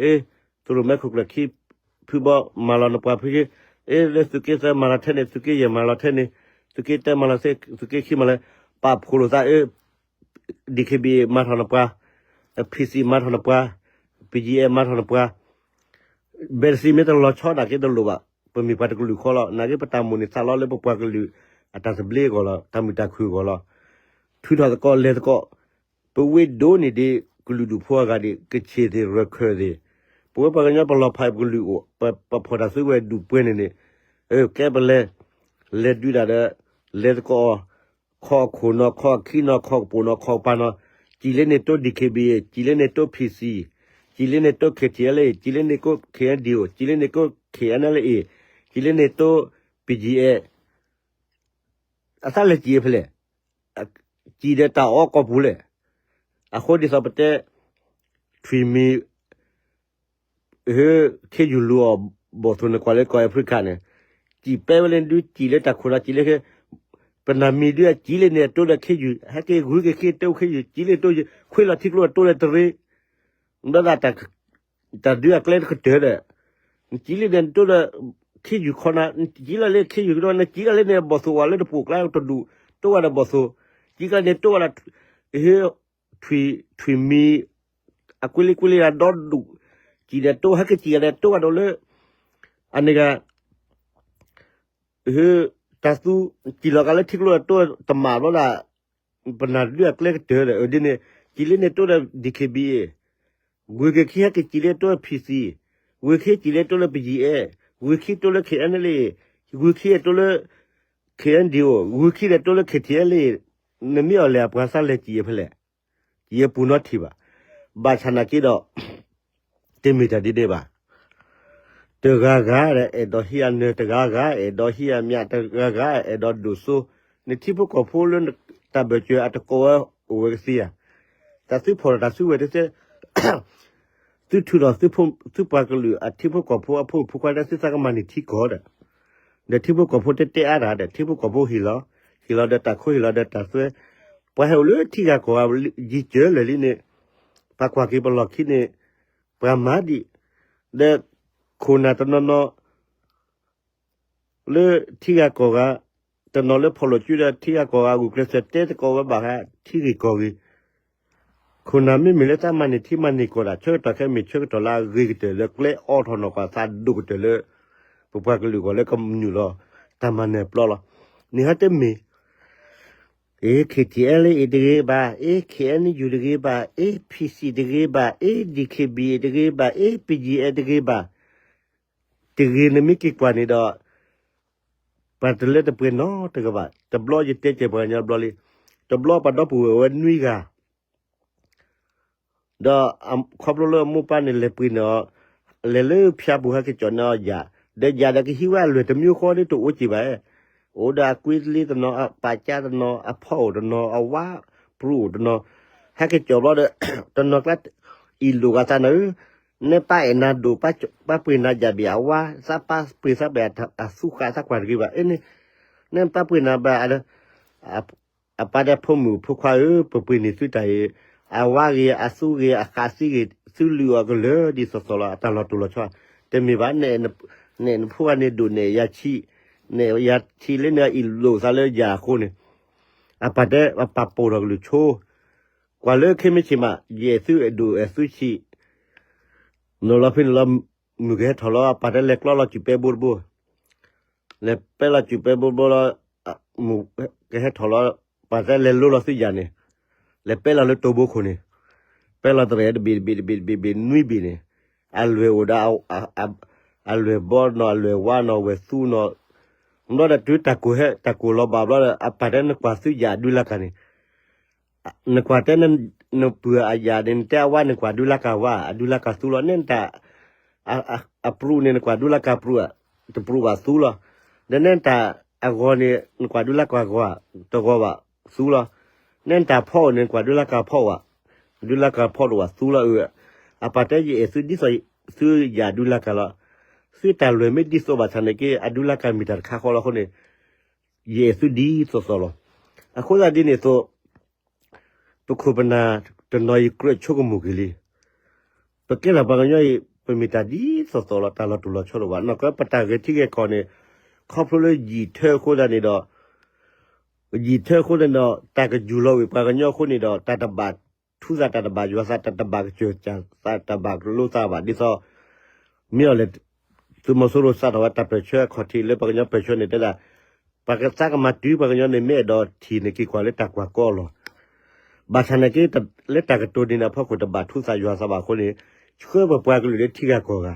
အ့ သုးရိၣ်မဲခိၣ်ကျၢၢ်ခံ ဖုဘီ မၤလီၤနပှၤဖဲန့ၣ်, အ့ လၢသုးက့သၢမၤလီၤထဲန့ၣ် သုးက့ယဲၢ်မၤလီၤထဲန့ၣ်, သုးက့တၢမၤလီၤထဲ သုးက့ခံမၤလီၤ, ပာ်ဖှိၣ်လိာ်သး အ့ DKBA မၤထီၣ်နပှၤ, PC မၤထီၣ်နပှၤ, BGF မၤထီၣ်နပှၤ, ဘဲးတစံးမ့ၢ်တလီၤဆီနာ်က့တလိၣ်ဘၣ်, ပမ့ၢ်ပှၤတကလုာ်ဃီလီၤ. နာ်က့ပတၢ်မိၣ်န့ၣ်သးလီလၢပပှၤကလုာ်အတၢ်သဘျ့အဂီၢ်လီၤ, တၢ်မုာ်တၢ်ခုၣ်အဂီၢ်လီၤ. ထုးထီၣ်သကိးလဲၤသကိး, ပဝ့ၢ်ဒိၣ်န့ၢ်ဒံးကလုာ်ဒူၣ်ဖိအဂၤဒံး, ကချ့ၣ်သ့ၣ် ရၢၢ်ခၢၣ်သ့ၣ်, ပဝဲပှၤကညီပလီၤဖးပကလုာ်အိၣ်, ပဖီၣ်တၢ်စုကဝဲၤဒူၣ်ပှဲၤန့ၣ်န့ၣ်, ကဲပလဲၤ, လဲၤဒုးဒၣ်ဒီး, လဲၤသကိး, ခီၣ်အခိၣ်နီၤ, ခီၣ်အခံနီၤ, ခီၣ်ကပိာ်နီၤ, ခီၣ်ကပၤနီၤ, စံၣ်လၢန့ၣ်တိ DKBA, စံၣ်လၢန့ၣ်တိ PC, စံၣ်လၢန့ၣ်တိ KTLA, စံၣ်လၢန့ၣ်တိ KNDO, စံၣ်လၢန့ၣ်တိ KNLA, စံၣ်လၢန့ၣ်တိ BGF, အသးလဲၤစံၣ်ဖဲလဲၣ်, စံၣ်ဒီးတၢ်အီၣ်ကီၢ်ပူၤလဲၣ်. အဃိဒ်သိးပတဲ, ထွံၣ်မံၤ ဟၢ ခ့ယုၢ်လူၤအီၤ ဘီၣ်သိၣ်န့ၣ်ကွၢ်လၢကီၢ်အဖရံကၤန့ၣ်, စံၣ်ပဲဝဲလၢဒုး စံၣ်လၢတၢ်ခိၣ်ဒီး စံၣ်လၢ ပနၢ်မံၤဒုးအစံးလၢန့ၣ်အတိၢ်ဒီးခ့ယုၢ် ဟဲက့ၤဂုၤက့ၤခ့တိၢ်ခ့ယုၢ် စံးလၢတိၢ် ခွ့လီၤထံကျိအတိၢ်ဒီးတရ့ ဒီး တၢ်ဒုးအကျဲတကတၢၢ်ဒီး နစံးလၢန့ၣ်တိၢ်ဒီး ခ့ယုၢ်ခီနၤ နစံးလီၤလၢခ့ယုၢ်ကဒီး နစံးလီၤလၢန့ၣ်ဘီၣ်သိၣ်ဝဲလၢတပူၤကျါတဒူၣ် တိၢ်ဝဲဒီးဘီၣ်သိၣ် စံးကလီၤန့ၣ်တိၢ်ဝဲဒီး ထွံၣ်မံၤ အကွ့လံကွ့လံဒီးဒီဒူၣ် စံးဒီးတိၢ်ဟဲက့ၤစံးကဒီးတိၢ်ဝဲဒီးလၢ အန့ၣ်ဂၤ တၢ်သူ စံးလီၤကလၢထံကျိအတိၢ်တမးဘျီဒၣ် ပနၢ်ဒုးအကျဲကတၢၢ်ဒီး အဒ်န့ၣ် စံးလၢန့ၣ်တိၢ်ဒီး DKBA ဂုၤက့ၤခ့ဟဲက့ၤစံးလၢတိၢ် PC ဂုၤခ့စံးလၢတိၢ်လၢ ပယံၤအဲၣ် ဂုၤခ့တိၢ်လၢ KNLA ဂုၤခ့အတိၢ်လၢ KNDO ဂုၤခ့ဒီးတိၢ်လၢ KTLA နမ့ၢ်အီၤလဲၤအပှၤသးလဲၤစံးယဲဖဲလဲၣ် ယပူၤနီထံၣ်ဘၣ်. ဘၣ်ဆၣ်နာ်က့ဒီး တမ့ၢ်တၢ်ဒ်န့ၣ်ဘၣ်. တဂၤဂၤဒီးအဲၣ်ဒိးဟံးအနၢၤ တဂၤဂၤအဲၣ်ဒိးဟံးအမျး တဂၤဂၤအဲၣ်ဒိးဒိၣ်စိ နထံဖိကီၢ်ဖိလၢတၢ်ဘၢၣ်စၢၤအတကိးဝဲအိၣ်ဝဲကသ့ဧါ. တၢ်သုဖီၣ်ဒီးတၢ်စုဝဲၤတသ့ သုထုးထီၣ်သုပှၤကလုာ် အထံဖိကီၢ်ဖိအဖိမုၣ်ဖိခွါဒီးသုသးကမၤန့ၢ်ထံကီၢ်ဒီး ဒီးထံဖိကီၢ်ဖိတဲတဲအါတၢ်ဒီး ထံဖိကီၢ်ဖိဟ့ၣ်လီၤ ဟ့ၣ်လီၤဒီးတၢ်ခိဟ့ၣ်လီၤဒီးတၢ်သွဲ ပှၤဟဲအိၣ်လၢထံဂၤကီၢ်ဂၤ ယံၤစၢၤလၢာ်လံန့ၣ် ပှၤကွၢ်က့ၤပလီၢ်ခံန့ၣ် ပှၤမၤဒံး ဒီး ခိၣ်နၢ်တနီၤနီၤ လၢထံဂၤကီၢ်ဂၤ တနီၤလၢဖီၣ်လိာ်စုဒီးထံဂၤကီၢ်ဂၤ ဂုာ်ကျဲးစၢးတဲသကိးဝဲဘၣ်ဃးထံဂ့ၢ်ကီၢ်ဂ့ၢ် ခိၣ်နၢ်မ့မ့ၢ်လၢသးမၤန့ၢ်ထံမၤန့ၢ်ကီၢ်ဒၣ် ဆၢကတီၢ်ခဲမ့ၢ်ဆၢကတီၢ်လၢအဂ့ၤကတၢၢ်လၢကျဲအီထီၣ်နီၢ်ကွၢ် သးဒိၣ်ကတၢၢ်လၢ ပပှၤကလုာ်ဂီၢ်လၢကနုာ်လီၤ တၢ်မၤနၢၤပျီလီၤ. န့ၣ်ဟဲတမ့ၢ် အ့ KTLA တဂ့ၤဘၣ်, အ့ KNU တဂ့ၤဘၣ်, အ့ PC တဂ့ၤဘၣ်, အ့ DKBA တဂ့ၤဘၣ်, အ့ BGF တဂ့ၤဘၣ်, တဂ့ၤနမ့ၢ်က့ၤကွၢ်န့ၣ်ဒီး ပှၤတလၢတပှဲၤနီတဂၤဘၣ်. တဘျီယတဲကဲၤပှၤကညီတဘျီလံ, တဘျီပှၤဒီပုၢ်ဝဲၢ်ဝဲနွံဂၤ ဒီးခီဖျိလၢအမိၢ်ပၢ်န့ၣ်လဲၤပှ့ၤန့ၢ်အီၤ, လဲၤလၢဖၠါပူၤဟဲက့ၤကၠီၣ်န့ၢ်အီၤယၣ်, ဒီးယၣ်ဒီးကဟံးဝဲအလွဲၢ်တမံၤဃီဒီးတအိၣ်က့ၤဘၣ်, အိၣ်ဒီးအကွ့လ့တနီၤ, အပာ်ကၠါတနီၤ, အဖီအိၣ်တနီၤ, အဝါပြူအိၣ်တနီၤ, ဟဲက့ၤကၠီၣ်ဘျီဒီး တနီၤကျါ အံၣ်လိာ်ဂၤသးနၤဧၢ, နဲပၢ်အဲၣ်နၤဒိၣ်, ပၢ်ပှ့ၤနၤယၣ်ဘ့ၣ်အဝါ, သးပၢ်ပှ့ၤသးဘၣ်အသူဃာ်သးကွၢ်တဂ့ၤဘၣ်, အ့န့ၣ် နဲပၢ်ပှ့ၤနၤဘၣ် အပၢ်တဲဖိမုၣ်ဖိခွါဧၢ, ပပှ့ၤန့ၢ်သုတၢ်အံၤ, အဝါဂ့ၤ, အသူဂ့ၤ, အဃးသံဂ့ၤ, သုလုၢ်အီၤကလၢာ်ဒ်သိးသိးလီၤ, အတၢ်လီၤတိၢ်လီၤဆီ, တမ့ၢ်ဘၣ်, နဲနဖိဂၤန့ၣ်ဒိၣ်နဲၣ်ယၤဆံး, နဲၣ်ယၤဆံးလၢန့ၣ်အံၣ်လိာ်သးလၢယၤအဃိန့ၣ်, အပၢ်တဲ အပၢ်ပိာ်ထီၣ်ကလုၢ်ဆိ, ကွၢ်လၢခဲမ့ၢ်ဆ့ၣ်မး ယအဲၣ်သုအဲၣ်ဒိၣ်အဲၣ်သုဆံး, နလီၤဖဲန့ၣ်လီၤ, မုၢ်ကဟဲထီၣ်လီၤ, အပၢ်တဲလဲၤကျီလီၤစုးပဲဘိတဘိ လဲၤပဲလီၤစုးပဲဘိတဘိလီၤ, မုၢ်ကဟဲထီၣ်လီၤ, ပၢ်တဲလဲၤလိလီၤသုယၤန့ၣ်, လဲၤပဲလီၤလၢတိၢ်ဘိခိၣ်န့ၣ်, ပဲလီၤတရဲၣ်တဘ့ၣ်တဘ့ၣ်တဘ့ၣ်တဘ့ၣ်တဘ့ၣ်နွံဘ့ၣ်န့ၣ်, အလွဲၢ်အိၣ်ဒီး အလွဲၢ်ဘီနီၤ, အလွဲၢ်ဝါနီၤ, ဝဲၢ်သူနီၤ, ဘျီဒီးတုၤတၢ်ကိၢ်ဟဲ တၢ်ကိၢ်လီၤဘၣ်ဘျီဒီး အပၢ်တဲနကွၢ်သုယၤအဒုလၢ်ကၤန့ၣ် နကွၢ်တဲ နပုၢ်အယၤန့ၣ် နတဲအဝါန့ၣ် ကွၢ်ဒုလၢ်ကၤဝါ အဒုလၢ်ကၤသူလီၤ, နဲနတၢ် အပြူန့ၣ် နကွၢ်ဒုလၢ်ကၤပြူ, တပြူဘၣ်သူလီၤ, ဒီးနဲနတၢ်အဂီၤန့ၣ် နကွၢ်ဒုလၢ်ကၤဂီၤ တဂီၤဘၣ်သူလီၤ, နဲနတၢ်ဖီအိၣ်န့ၣ် နကွၢ်ဒုလၢ်ကၤဖီအိၣ်ဘၣ်, ဒုလၢ်ကၤဖီတအိၣ်ဘၣ်သူလီၤ, အပၢ်တဲယအဲၣ်သုဒ်သိး သုယၤဒုလၢ်ကၤလီၤ, သုတၢ်လွဲၢ်မ့ၢ်ဒ်သိးဘၣ်ဆၣ်န့ၣ်က့ အဒုလၢ်ကၤမ့ၢ်တၢ်တခါဃီလီၤအဃိန့ၣ် ယအဲၣ်သုဒ်သိးသိးလီၤ. အဃိသတးဒ်န့ၣ်အသိး ပခိၣ်ပနၢ်တနီၤအံၤကြၢးဆိကမိၣ်က့ၤလံ. ပကဲထီၣ်ပှၤကညီအံၤ ပမ့ၢ်တၢ်ဒ်သိးသိးလီၤ, တၢ်လီၤတူၢ်လီၤဆီတအိၣ်ဘၣ်. နီၢ်ကီပတၢ်ဂဲၤထံဂဲၤကီၢ်န့ၣ် ခီဖျိလၢယံာ်ထၢအဃိသတးန့ၣ်ဒီး ယံာ်ထၢအဃိသတးန့ၣ်ဒီး တၢ်ကယူၢ်လီၤဝံၤပှၤကညီအဃိန့ၣ်ဒီး တၢ်တဘၣ်ထူသး တၢ်တဘၣ်ယွၤသး တၢ်တဘၣ်ကစၢၢ်ကၢ်သး တၢ်ဘၣ်ကလိသးဘၣ် ဒ်သိး မ့ၢ်အီၤလဲၣ် သုးမီၤစိရိၤစးထီၣ်ဝဲတၢ်ပၢၢ်ဆၢအခီၣ်ထံးလၢပှၤကညီပၢၢ်ဆၢန့ၣ်တဲဒၣ် ပှၤကသးကမၤတုၤပှၤကညီန့ၣ် မ့ၢ်အဲၣ်ဒိးထံၣ်န့ၣ်က့ၤကွၢ်လၢတၢ်ကွၢ်ကီအလီၢ်, ဘၣ်ဆၣ်န့ၣ်က့ လၢတၢ်ကတိၤဒ်န့ၣ်အဖီခိၣ်တဘၣ်ထူသးယွၤသးဘၣ်အဃိန့ၣ် ဆှၢပပှၤကလုာ်လၢထံဂၤကီၢ်ဂၤ,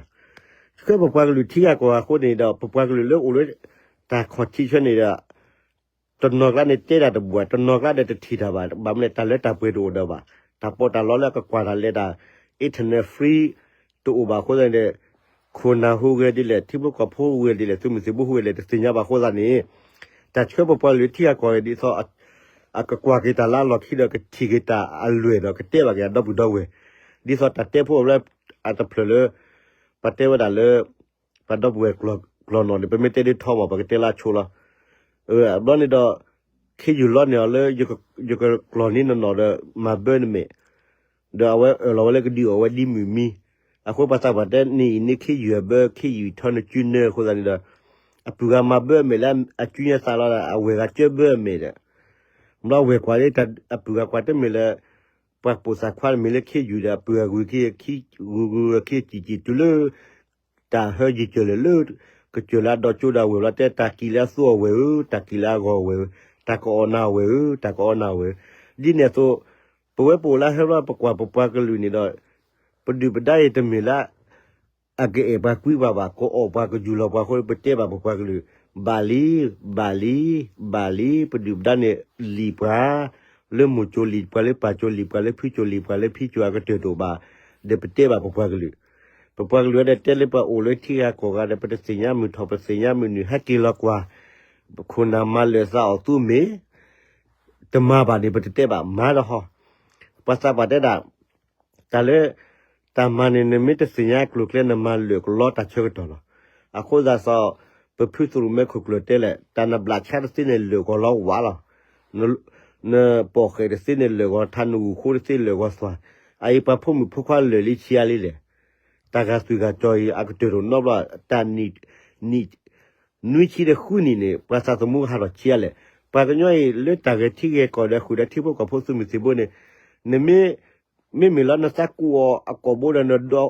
ဆှၢပပှၤကလုာ်ထံဂၤကီၢ်ဂၤအဃိန့ၣ်ဒီး ပပှၤကလုာ်လၢအိၣ်လၢ တၢ်ခီၣ်ထံးဆၢန့ၣ်ဒီး တနီၤကျါန့ၣ်တဲတၢ်တဘူၣ်ဘၣ်, တနီၤကျါဒီးတထံၣ်တၢ်ဘၣ်, ဘၣ်မနုၤလဲၣ် တၢ်လၢတၢ်ပှဲၤတအိၣ်ဒီးဘၣ်, တၢ်ပီးတၢ်လီလၢအကကွၢ်တၢ်လဲၤတၢ် internet free တအိၣ်ဘၣ်အဃိသတးန့ၣ် ခိၣ်နၢ်ဟူးဂဲၤဒ်လဲၣ် ထံဖိကီၢ်ဖိဟူးဂဲၤဒ်လဲၣ် သုးမုၢ်သံၣ်ဘိဟူးဂဲၤလဲၣ် တသ့ၣ်ညါဘၣ်အဃိသတးန့ၣ် တၢ်ဆှၢပပှၤကလုာ်ထံဂၤကီၢ်ဂၤဒ်သိး အကကွၢ်က့ၤတၢ်လၢအလီၢ်ခံဒီး ကထံၣ်က့ၤတၢ်အလွဲၢ်ဒီး ကတဲဘၣ်က့ၤအဒီပုၢ်ဒီဝဲၢ်, ဒ်သိးတၢ်တဲဖိအလၢ အတဖျၢၣ်လၢ ပတဲဝဲဒၣ်လၢ ပှၤဒီပုၢ်ဝဲၢ်ကျီၢ်နီၣ်န့ၣ် ပမ့ၢ်တဲဒ်ထီမး ပကတဲလၢအဆိလီၤ. ဘျီန့ၣ်ဒီး ခ့ယုၢ်လီန့ၢ်အီၤလၢ ယကကျီၢ်န့ၢ်နနီၢ်ဒီး မၤဘၢနမဲာ်, ဒီးအဝဲအၢၣ်လီၤဝဲလၢကဒုးအီၣ်ဝဲဒ်မုၢ်မံ, အဃိပှၤသးပှၢ်တဲန့ၣ်အံၤန့ၣ် ခ့ယုၢ်အဘၢ ခ့ယုၢ်ထီနစုနၢအဃိသတးန့ၣ်ဒီး အပုၢ်ဂၤမၤဘၢအမဲာ်လၢအကုညါသးလီၤဒီး အဝဲၢ်ဂၤကၢဘၢအမဲာ်ဒီး ဘျီဝဲၢ်ကွၢ်လၢ အပုၢ်ဂၤကွၢ်တမ့ၢ်လၢ ပှၤပိာ်သးခွါတမ့ၢ်လၢခ့ယုၢ်ဒီး အပုၢ်ဂၤဂုာ်ခံ ဂုာ်ဂုာ်ခံကံၣ်ကံၣ်တုၤလၢ တၢ်ဟၢယံၤကၢၢ်လၢာ်လၢ ကစၢၢ်လၢအဒီကၠိဒီးအဝဲၢ်ဘျီတဲ တၢ်ကံၣ်လၢအသူအီၣ်ဝဲၢ်ဧၢ, တၢ်ကံၣ်လၢအဂီၢ်ဝဲၢ်ဧၢ, တၢ်ကအီၣ်နၤဝဲၢ်ဧၢ, တၢ်ကအီၣ်နၤဝဲၢ်ဧၢ, ဒ်န့ၣ်အသိး ပဝဲပအိၣ်လၢဟဲဘျီ ပကွၢ်ပပှၤကလုာ်န့ၣ်ဒီး ပဒုၣ်ပဒါအံၤတမ့ၢ်လၢ အကအဲၣ်ပှၤကွံပှၤဘၣ်, ကအီၣ်ပှၤကယူၢ်လီၤပှၤအဃိ ပတဲဘၣ်ပပှၤကလုာ်, ဘၣ်လံ, ဘၣ်လံ, ဘၣ်လံ, ပဒုၣ်ပဒါန့ၣ်လံာ်ပှၤ, လၢမိၢ်ကၠိလံာ်ပှၤ လၢပၢ်ကၠိလံာ်ပှၤ လၢဖုကၠိလံာ်ပှၤလၢဖံကၠိအကတၢၢ်တအိၣ်ဘၣ်, ဒီးပတဲဘၣ်ပပှၤကလုာ်, ပပှၤကလုာ်ဝဲဒီးတဲလၢပှၤအိၣ်လၢထံဂၤကီၢ်ဂၤဒီး ပတသ့ၣ်ညါမုၢ်ထီၣ် ပသ့ၣ်ညါမုၢ်နုာ် ဟဲက့ၤလီၤကွၢ်, ခိၣ်နၢ်မၤလၢာ်သးအီၣ်သူမ့ၢ် တမၤဘၣ်န့ၣ် ပတတဲဘၣ် မၤဒီးဟီ, ပှၤသးပှၢ်တဲဒၣ် တၢ်လၢ တၢ်မၤန့ၣ် နမ့ၢ်တသ့ၣ်ညါအကျိၤအကျဲ နမၤလၢာ်ကလီတၢ်ဆၢကတီၢ်လီၤ. အဃိသတးဒီး ပဖုသရူးမဲခိၣ်ကျၢၢ်တဲလဲၣ် တၢ်နဘျးဆါတသ့န့ၣ် လၢာ်ဂီၤလီၤဝးလီၤ. နပိာ်ဃဲးတသ့န့ၣ် လၢာ်ဂီၤထါ နဂူာ်ဃိတသ့ လၢာ်ဂီၤသွၣ်, အအံၤပှၤဖိမုၣ်ဖိခွါလၢာ်လံဆံးအါလံလဲၣ်. တၢ်ဂၤသွံၣ်ဂၤကၠီၤအံၤ အကတၢၢ်တအိၣ်နီတဘျီ တၢ်နံၣ် နွံဆံတဃုနံၣ်န့ၣ် ပှၤသးသမူဟးထီၣ်ဆံးအါလဲၣ်. ပှၤကညီအံၤ လၢတၢ်ဂဲၤထံဂဲၤကီၢ်ဒီး ဃုာ်ဒီးထံဖိကီၢ်ဖိသုးမုၢ်သံၣ်ဘိန့ၣ် နမ့ၢ် မ့မ့ၢ်လၢနသးကူၣ်အီၤအကိာ်ဘိဒီး နဒီ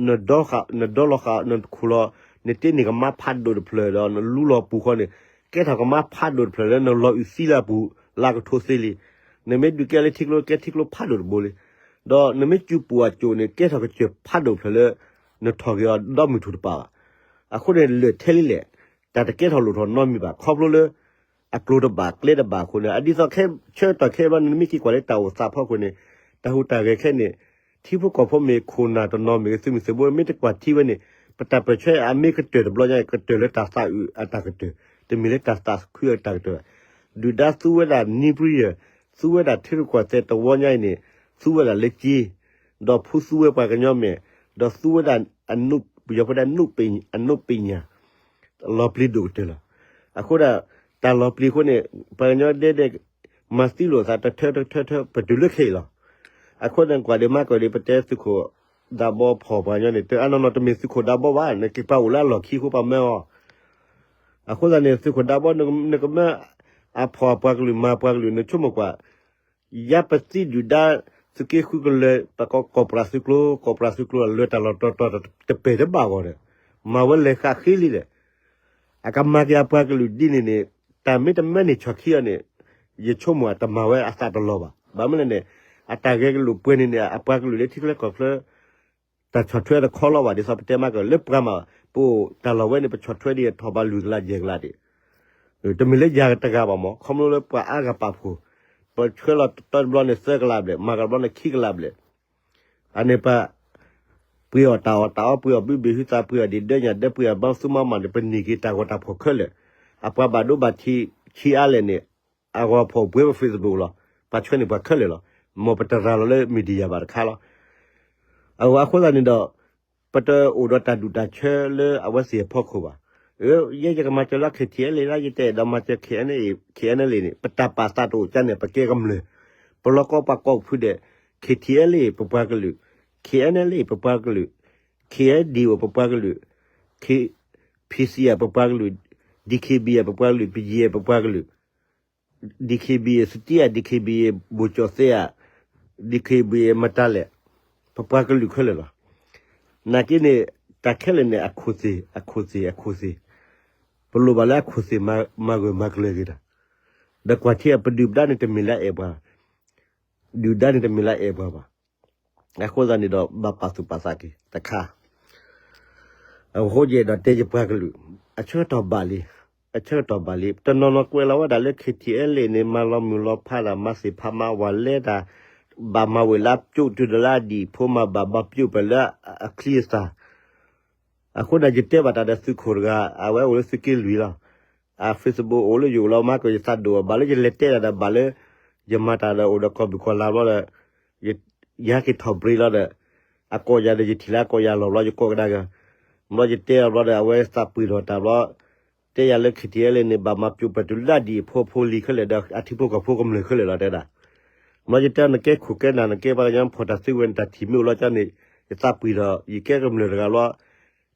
နဒီလီၤဃာ် နခူၣ်လီၤ နတ့န့ၢ်ကမါဖးဒိၣ်တဖျၢၣ်ဒီး နလူလီၤပူၤဃီန့ၣ် ကဲထီၣ်ကမါဖးဒိၣ်တဖျၢၣ်လၢနလီၤအုးသံလၢအပူၤ လၢအကထိသ့လံ. နမ့ၢ်ဒုးကဲလၢထံကျိ ကဲထံကျိဖးဒိၣ်တဘိလံ. ဒီးနမ့ၢ်စူၤပူၤအစိၣ်န့ၣ် ကဲထီၣ်ကစၢၢ်ဖးဒိၣ်တဖျၢၣ်လၢ နထီၣ်က့ၤအီၤဒီမုၢ်ထူၣ်တပၤဘၣ်. အဃိန့ၣ် လၢာ်ထဲလံလဲၣ်, တၢ်တကဲထီၣ်လိၣ်ထီၣ်နီတမံၤဘၣ် ခီဖျိလၢ အကျိၤတဘၣ်ကျဲတဘၣ်အဃိန့ၣ် အဒ်သိးခဲဆၢကတီၢ်ခဲအံၤဘျီန့ၣ် နမ့ၢ်က့ၤကွၢ်လၢတၢ်အိၣ်သးဖီခိၣ်န့ၣ် တၢ်ဟူးတၢ်ဂဲၤခဲန့ၣ် ထံဖိကီၢ်ဖိမ့ၢ်ဂ့ၤ ခိၣ်နၢ်တနီၤမ့ၢ်ဂ့ၤ သုးမုၢ်သံၣ်ဘိမ့ၢ်တကွၢ်ထံဝဲန့ၣ် ပတၢ်ပၢၢ်ဆၢအမ့ၢ်ကတၢၢ်တဘျီညါအံၤ ကတၢၢ်လၢတၢ်သးအုးအတၢ်ကတၢၢ်, တမ့ၢ်လၢတၢ်သးခုအတၢ်ကတၢၢ်ဘၣ်. ဒုၣ်ဒါသူဝဲဒၣ်နံပြံယဲၢ်, သူဝဲဒၣ်ထံရူၢ်ကီၢ်သဲးတဝီညါအံၤန့ၣ် သူဝဲဒၣ်လၢက့, ဒီးဖူသူဝဲပှၤကညီမဲာ်, ဒီးသူဝဲဒၣ် ပယီၤဖိတဲ အနုပညာ လီၤပျံၤဒိၣ်ကတၢၢ်လီၤ. အဃိဒီး တၢ်လီၤပျံၤအဃိန့ၣ် ပှၤကညီဒဲဒဲး မၤသံလိာ်သးတထၢတထၢထၢ ပတုၤလၢခဲအံၤလီၤ. အဃိန့ၣ် ကွၢ်ဒံးမၤကီၢ်ဒံး ပတဲသုးခိၣ်ဒးဘီဖီၣ်ပှၤကညီန့ၣ် တအါနီၢ်နီၢ် တမ့ၢ်သုးခိၣ်ဒးဘီဘၣ်, နက့ၤပာ်အိၣ်လၢအလီၢ်ခံအဃိ ပှၤမၢအီၤ. အဃိသတးန့ၣ် သုးခိၣ်ဒးဘီ နကမၢအဖီၣ်အပှၤကလုာ် မၤပှၤကလုာ် နဆိကမိၣ်ကွၢ် ယါပသံဒုၣ်ဒါ သုးက့ဃုကလၢၤ ပကိး ကိးပြးသုးကျိၤ ကိးပြးသုးကျိၤ လၢတၢ်လီၢ်တတီၤတတီၤ တပဲာ်တဘၣ်ဂီၢ်ဒီး မၤဝဲလဲၤဃာ်ဃ့လံဒီး အကမၤက့ၤအပှၤကလုာ်ဒ်န့ၣ်န့ၣ် တၢ်မ့ၢ်တမၢန့ၢ်ဆီၣ်ခံအီၤန့ၣ် ယဆိကမိၣ်အတမၤဝဲအသးတလီၤဘၣ်. ဘၣ်မနုၤလဲၣ်န့ၣ် အတၢ်ဂဲၤကလိာ်ပှဲၤန့ၣ်န့ၣ် အပှၤကလုာ်လၢထံချၢကီၢ်ချၢ တၢ်ဆီၣ်ထွဲတခီလီၤဘၣ် ဒ်သိးပတဲမးကလၢပှၤမး ပအိၣ်တၢ်လီၢ်ဝဲန့ၣ် ပဆီၣ်ထွဲဒ်အထီၣ်ဘးလွံၢ်ကလးယဲၢ်ကလးဒံး တမ့ၢ်လၢယၤတဂၤဘၣ်မး ခီဖျိလၢပှၤအါဂၤပာ်ဖှိၣ် ပဆှၢလီၤတဘျီန့ၣ်သၢကလးဘျဲၣ် မၤကဒီးဘျီန့ၣ်ခံကလးဘျဲၣ် အန့ၣ်ပှၤ ပှ့ၤအီၣ်တၢ်အီၣ်တၢ်အီ ပှ့ၤအီၣ်ဘုဘ့ၣ်ဟုသး ပှ့ၤအီၣ်ဒံးဒၢညၣ်ဒၢ ပှ့ၤအီၣ်ဘါသူမါမးန့ၣ် ပန့ၢ်က့ၤတၢ်ဂီၤတၢ်ဖှီၣ်ခဲလၢာ် အပှၤဘၣ်ဒိဘၣ်ထံးဆံးအါလဲၣ်န့ၣ် အဂီၤဖှီၣ်ပှဲၤပ Facebook လီၤ ပှၤဆှၢန့ၢ်ပှၤခဲလၢာ်လီၤ မ်ပတရၤလီၤလၢ media ဘၣ်တခါလီၤ အဃိသတးန့ၣ်ဒီး ပတအိၣ်ဒီးတၢ်ဒူၣ်တၢ်ဆၢလၢအဝဲသ့ၣ်အဖီခိၣ်ဘၣ်. ယဲယကမၤစၢၤလၢ K T L A လၢ ယတအဲၣ်ဒိးမၤစၢၤ K N A န့ၣ် ပတၢ်ပာ်သးတအိၣ်ကါန့ၣ် ပကဲကမျၢၢ် ပလီၢ်ကီပှၤကိးဖုဒဲး K T L A ပပှၤကလုာ် K N L A ပပှၤကလုာ် K N D O ပပှၤကလုာ် P C R ပပှၤကလုာ် D K B A ပပှၤကလုာ် P G A ပပှၤကလုာ် D K B A စတံဧါ D K B A ဘိၣ်ကၠီၣ်သဲဧါ D K B A မတၤလဲၣ် ပပှၤကလုာ်ခဲလၢာ်လီၤ. နာ်က့န့ၣ် တၢ်ခဲလၢာ်န့ၣ် အခိၣ်သ့ၣ် အခိၣ်သ့ၣ် အခိၣ်သ့ၣ် ပလိၣ်ဘၣ်လၢအခိၣ်သ့ၣ်မၤဂၢၢ်မၤကျၢၤက့ၤတၢ် ဒီးကွၢ်ထံအပဒုၣ်ပဒါန့ၣ်တမ့ၢ်လၢအအဲၣ်ပှၤ ဒုၣ်ဒါန့ၣ်တမ့ၢ်လၢအအဲၣ်ပှၤဘၣ်. အဃိသတးန့ၣ်ဒီး ဘၣ်ပာ်သူၣ်ပာ်သးက့ၤတခါ အဃိယအဲၣ်ဒိးတဲယပှၤကလုာ် အဆၢကတီၢ်ဘၣ်လံ အဆၢကတီၢ်ဘၣ်လံ တနီၤနီၤကွဲးလီၤဝဲဒၣ်လၢ K T L A န့ၣ် မၤလီၤမုၢ်လီၤဖးတၢ် မၤသ့ၣ်ဖးမၤဝၤလဲတၢ် ဘၣ်မၤဝဲလၢအပျိၢ်တုၤဒီးလၢအဒံၣ်ဖိမၤဘၣ်ဘၣ်ပျိၢ်ပၢၢ်လၢအချံအသၣ် အဃိန့ၣ်ယတဲဘၣ်တၢ်ဒီးသုးခိၣ်တဂၤ အဝဲအိၣ်လၢသုးက့လွံၢ်လီၤ. အ Facebook အိၣ်လၢယအိၣ်လီၤမးကီး ယသးဒိၣ်ဘၣ်လၢယလဲၤတဲတၢ်ဒီးဘၣ်လၢ ယမၤတၢ်ဒီးအိၣ်ဒီးကီၢ်ဘုၣ်ကီၢ်လါဘျီဒီး ယဟဲက့ၤထီၣ်ဘြ့းလီၤဒီး အကိးယၤဒီးယထံၣ်လၢအကိးယၤလီၤဘျီ ယကိးကဒါက့ၤ ဘျီယတဲအီၤဘျီဒီး အဝဲသးပှ့ၤထီၣ်တၢ်ဘျီ တ တဲယၤလၢ ခ့ထံအဲလ်အ့န့ၣ် ဘၣ်မၤပျိးပှဲၤတုၤလၢဒ်အံၤ အဖိအဖိလံၤခဲလၢာ်ဒီး အထံဖိကီၢ်ဖိကမျၢၢ်ခဲလၢာ်လီၤ တဲဒၣ်. မ့ၢ်ယတဲနကဲခိၣ်ကဲနၢ် နကဲပှၤကညီဖီၣ်တၢ်စုကဝဲၤန့ၣ် တၢ်ထံၣ်မ့ၢ်အိၣ်လီၤကန့ၣ် ယသးပှံၤဒီး ယကဲကမျၢၢ်တဂၤလီၤ.